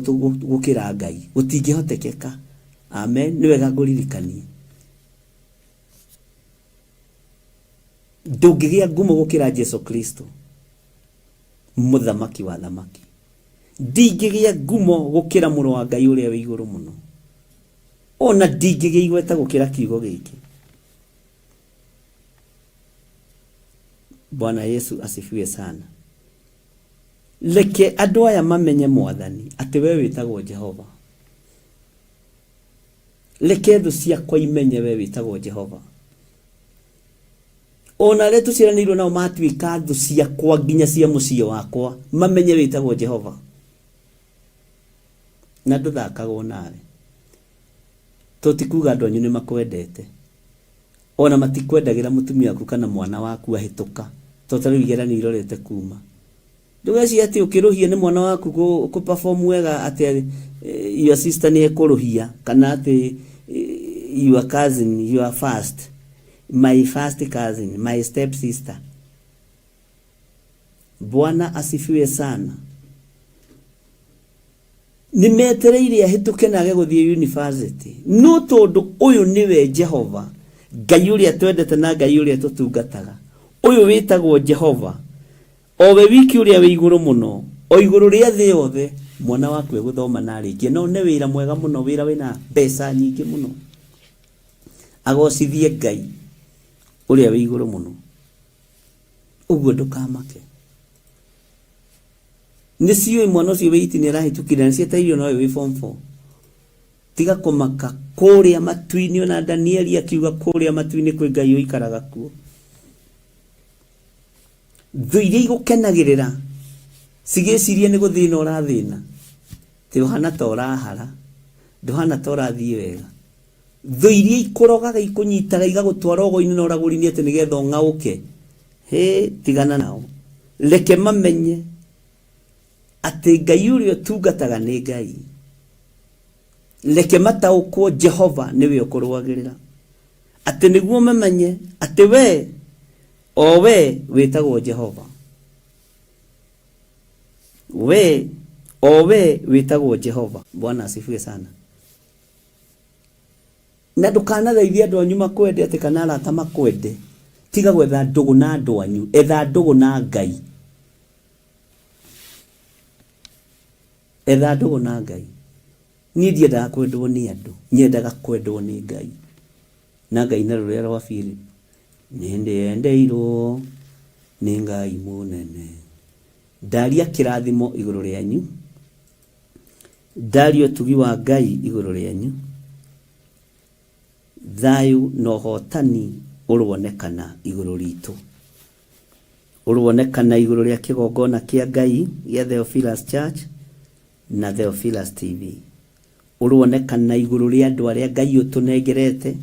gũkĩra Ngai. Gũtingĩhotekeka. Amen. Nĩ wega ngũririkanie. Ndũngĩgĩa ngumo gũkĩra Jesu Kristo, mũthamaki wa thamaki. Ndingĩgĩa ngumo gũkĩra mũrũ wa Ngai ũrĩa wĩ igũrũ mũno. Ona ndingĩgĩa igweta gũkĩra kiugo gĩkĩ. Bwana Yesu asifiwe sana. Reke andũ aya mamenye Mwathani atĩ we wĩtagwo Jehova. Reke thũ ciakwa imenye we wĩtagwo Jehova. Ona arĩa tũciaranĩirwo nao matuĩka thũ ciakwa nginya cia mũciĩ wakwa, mamenye wĩtagwo Jehova. Na ndũthakagwo nawe. To ti kuga andũ anyu nĩ makwendete. Ona matikwendagĩra mũtumia waku kana mwana waku ahĩtũka. To ta rĩu igeranio irorete kuma. Ndũgecirie atĩ ũkĩrũhia nĩ mwana waku kũ perform wega atĩ your sister nĩ ekũrũhia kana atĩ your cousin, your first, my first cousin, my step sister. Bwana asifiwe sana. Nĩ metereire ahĩtũke na age gũthiĩ university. No tondũ ũyũ nĩwe Jehova, Ngai ũrĩa twendete na Ngai ũrĩa tũtungataga, ũyũ wĩtagwo Jehova, o we wiki ũrĩa wĩ igũrũ mũno, o igũrũ rĩa thĩ yothe, mwana waku egũthoma na arĩkie na one wĩra mwega mũno, wĩra wĩna mbeca nyingĩ mũno, agocithie Ngai ũrĩa wĩ igũrũ mũno. Ũguo ndũkamake. Nĩ ciũĩ mwana ũcio wĩ iti nĩ arahĩtũkire na cieteirio nowe wĩ form 4. Tiga kũmaka kũrĩa matu-inĩ, ona Danieli akiuga kũrĩa matu-inĩ kwĩ Ngai ũikaraga kuo. Thũ iria igũkenagĩrĩra cigĩciria nĩ gũthĩna ũrathĩna, ti ũhana ta ũrahara, ndũhana ta ũrathiĩ wega. Thũ iria ikũrogaga ikũnyitaga igagũtwara ũgo-inĩ na ũragũri-inĩ atĩ nĩgetha ũng'aũke, hĩ, tigana nao. Reke mamenye atĩ Ngai ũrĩa ũtungataga nĩ Ngai. Reke mataũkwo Jehova nĩwe ũkũrũagĩrĩra. Atĩ nĩguo mamenye atĩ we, o we wĩtagwo Jehova. We, o we wĩtagwo Jehova. Bwana asifiwe sana. Na ndũkanathaithe andũ anyu makwende atĩ kana arata makwende. Tiga gwetha ndũgũ na andũ anyu, etha ndũgũ na Ngai. Etha ndũgũ na Ngai. Niĩ ndiendaga kwendwo nĩ andũ, nyendaga kwendwo nĩ Ngai. Na ngaina rũrĩa rwa Philip, nĩ ndĩendeirwo nĩ Ngai mũnene. Ndaria kĩrathimo igũrũ rĩanyu. Ndaria ũtugi wa Ngai igũrũ rĩanyu. Thayũ na ũhotani ũronekana igũrũ ritũ. Ũronekana igũrũ rĩa kĩgongona kĩa Ngai gĩa Theophilus Church na Theophilus TV. Ũronekana igũrũ rĩa andũ arĩa Ngai ũtũnengerete,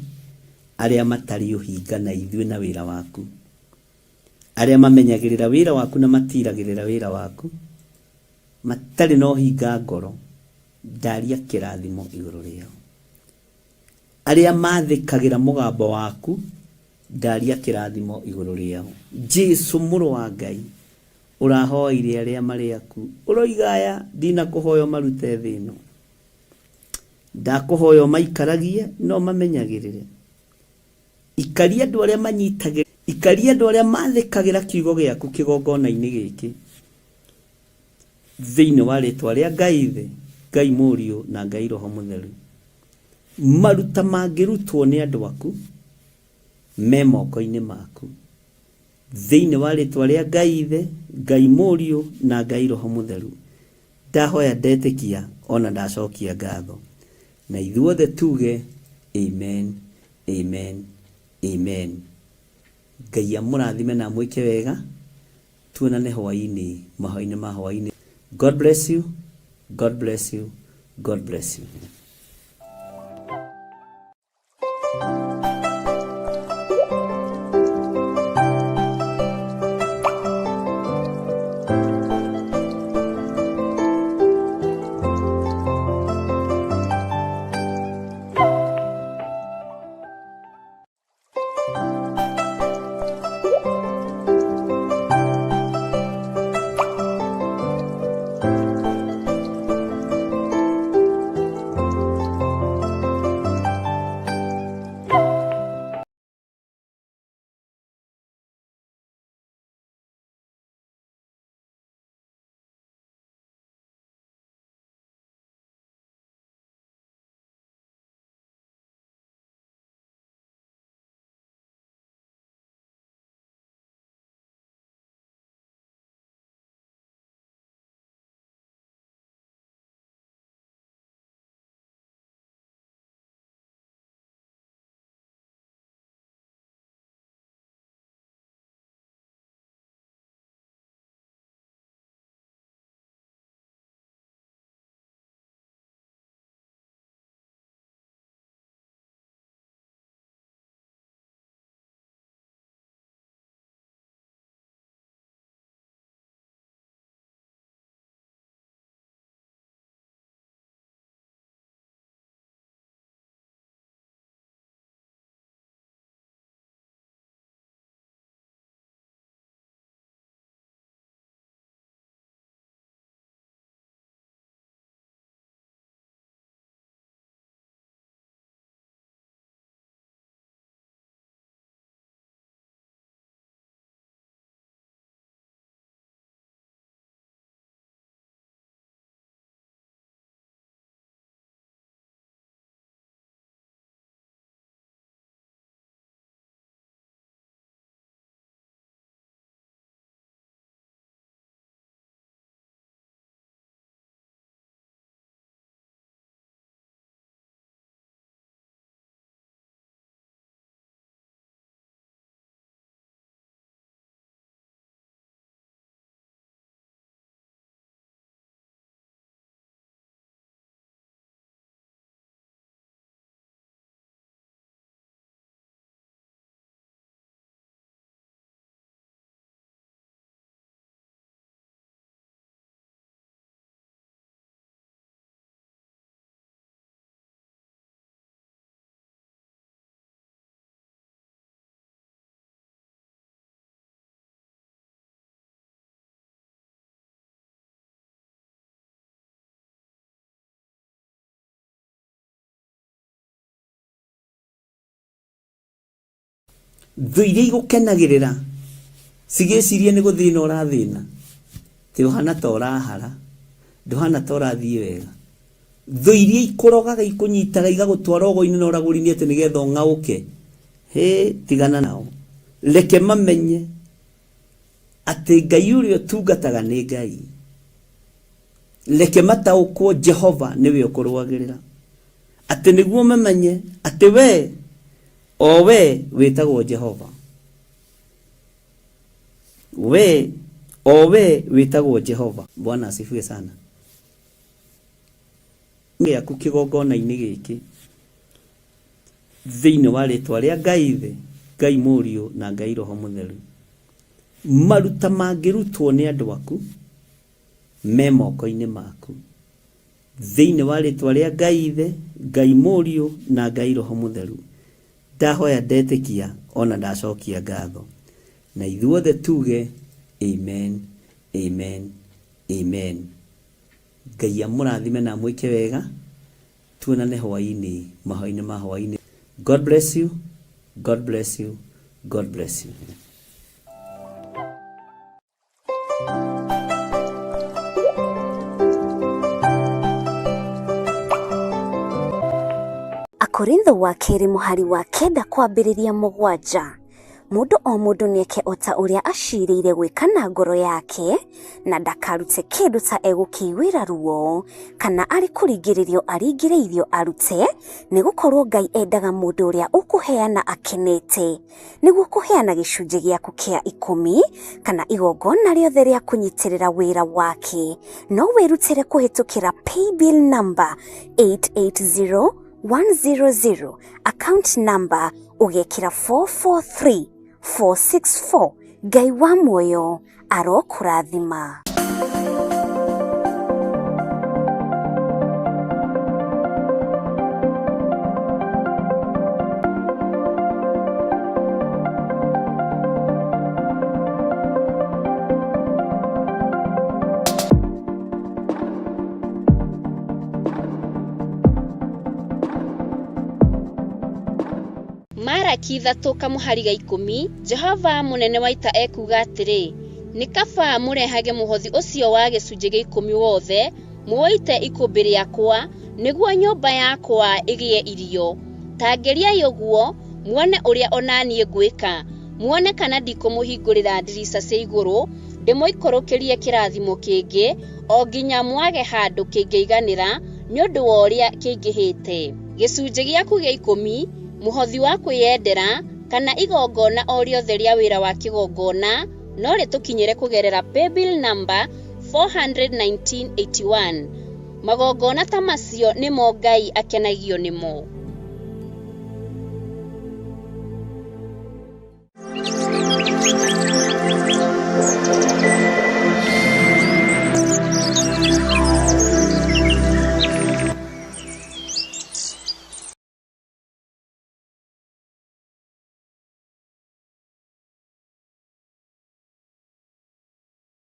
arĩa matarĩ ũhinga na ithuĩ na wĩra waku. Arĩa mamenyagĩrĩra wĩra waku na matiragĩrĩra wĩra waku. Matarĩ na ũhinga ngoro, ndaria kĩrathimo igũrũ rĩao. Arĩa mathĩkagĩra mũgambo waku, ndaria kĩrathimo igũrũ rĩao. Jesu mũrũ wa Ngai, ũrahoeire arĩa marĩ aku, ũroiga aya, ndinakũhoya ũmarute thĩ ĩno. Ndakũhoya ũmaikaragie na ũmamenyagĩrĩre. Ikaria andũ arĩa manyitagĩrĩra, ikaria andũ arĩa mathĩkagĩra kiugo gĩaku kĩgongona-inĩ gĩkĩ. Thĩinĩ wa rĩtwa rĩa Ngai Ithe, Ngai Mũriũ, na Ngai Roho Mũtheru. Maruta mangĩrutwo nĩ andũ aku me moko-inĩ maku. Thĩinĩ wa rĩtwa rĩa Ngai Ithe, Ngai Mũriũ, na Ngai Roho Mũtheru. Ndahoya ndetĩkia ona ndacokia ngatho. Na ithuothe tuge amen, amen, amen. Ngai amũrathime na amwĩke wega. Tuonane hwaĩ-inĩ, mahoya-inĩ ma hwaĩ-inĩ. God bless you, God bless you, God bless you. Thũ iria igũkenagĩrĩra cigĩcirie nĩ gũthĩna ũrathĩna, ti ũhana ta ũrahara, ndũhana ta ũrathiĩ wega. Thũ iria ikũrogaga ikũnyitaga igagũtwara ũgo-inĩ na ũragũri-inĩ atĩ nĩgetha ũng'aũke, hĩ, tigana nao. Reke mamenye atĩ Ngai ũrĩa ũtungataga nĩ Ngai. Reke mataũkwo Jehova nĩwe ũkũrũagĩrĩra, atĩ nĩguo mamenye atĩ we o we wĩtagwo Jehova, we o we wĩtagwo Jehova. Bwana asifiwe sana. Gĩaku kĩgongona-inĩ gĩkĩ thĩinĩ wa rĩtwa rĩa Ngai Ithe, Ngai Mũriũ na Ngai Roho Mũtheru. Maruta mangĩrutwo nĩ andũ aku me moko-inĩ maku. Thĩinĩ wa rĩtwa rĩa Ngai Ithe, Ngai Mũriũ na Ngai Roho Mũtheru, ndahoya ndetĩkia ona ndacokia ngatho. Na ithuothe tuge Amen, Amen, Amen. Ngai amũrathime na amwĩke wega. Tuonane hwaĩ-inĩ, mahoya-inĩ ma hwaĩ-inĩ. God bless you, God bless you, God bless you. Akorintho wa kerĩ mũhari wa kenda kwambĩrĩria mũgwanja. Mũndũ o mũndũ nĩeke o ta ũrĩa aciirĩire gwĩka na ngoro yake, na ndakarute kĩndũ ta egũkĩiguĩra ruo, kana arĩ kũringĩrĩrio aringĩrĩirio arute, nĩ gũkorũo Ngai endaga mũndũ ũrĩa ũkũheana akenete. Nĩguo kũheana gĩcunjĩ gĩaku kĩa ikũmi, kana igongona rĩothe rĩa kũnyitĩrĩra wĩra wake, no wĩrutĩre kũhĩtũkĩra paybill number 880 100 account number ũgekĩra 443 464. Ngai wa muoyo arokũrathima. Maraki ithatũ kamũhari ga ikũmi, Jehova mũnene wa ita ekuuga atĩrĩ, Nĩ kaba mũrehage mũhothi ũcio wa gĩcunjĩ gĩa ikũmi wothe, mũũite ikũmbĩ rĩakwa, nĩguo nyũmba yakwa ĩgĩe irio. Ta ngeriai ũguo, muone ũrĩa o na niĩ ngwĩka, muone kana ndikũmũhingũrĩra ndirica cia igũrũ, ndĩmũikũrũkĩrie kĩrathimo kĩngĩ, o nginya mwage handũ kĩngĩiganĩra nĩ ũndũ wa ũrĩa kĩingĩhĩte. Gĩcunjĩ gĩaku gĩa ikũmi, mũhothi wa kwĩyendera, kana igongona o rĩothe rĩa wĩra wa kĩgongona no rĩtũkinyĩre kũgerera paybill number 41981. Magongona ta macio nĩmo Ngai akenagio nĩmo.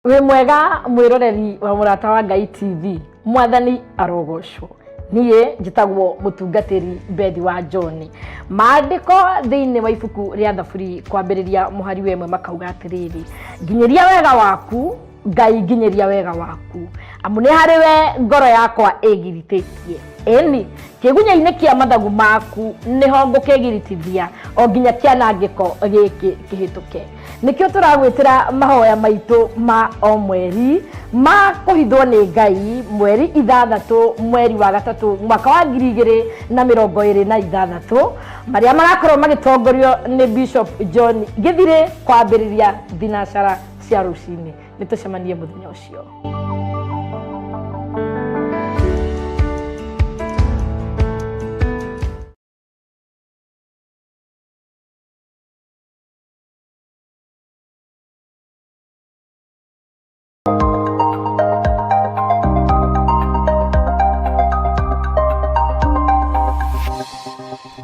Wĩ mwega mwĩroreri wa Mũrata wa Ngai TV, Mwathani arogocwo. Niĩ njĩtagwo mũtungatĩri Bethi wa John. Maandĩko thĩinĩ wa ibuku rĩa Thaburi kwambĩrĩria mũhari wa ĩmwe makauga atĩrĩrĩ, nginyĩria wega waku Ngai, nginyĩria wega waku, amu nĩ harĩ we ngoro yakwa ĩgiritĩtie. Ĩni, kĩgunya-inĩ kĩa mathagu maku nĩho ngũkĩgiritithia o nginya kĩanangĩko gĩkĩ kĩhĩtũke. Nĩkĩo tũragwĩtĩra mahoya maitũ ma o mweri ma kũhithwo nĩ Ngai, mweri ithathatũ mweri wa gatatũ mwaka wa 2026, marĩa magakorwo magĩtongorio nĩ Bishop John Gĩthirĩ kwambĩrĩria thinacara cia rũcinĩ. Nĩ tũcemanie mũthenya ũcio.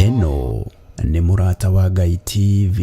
Ĩno nĩ Mũrata wa Ngai TV.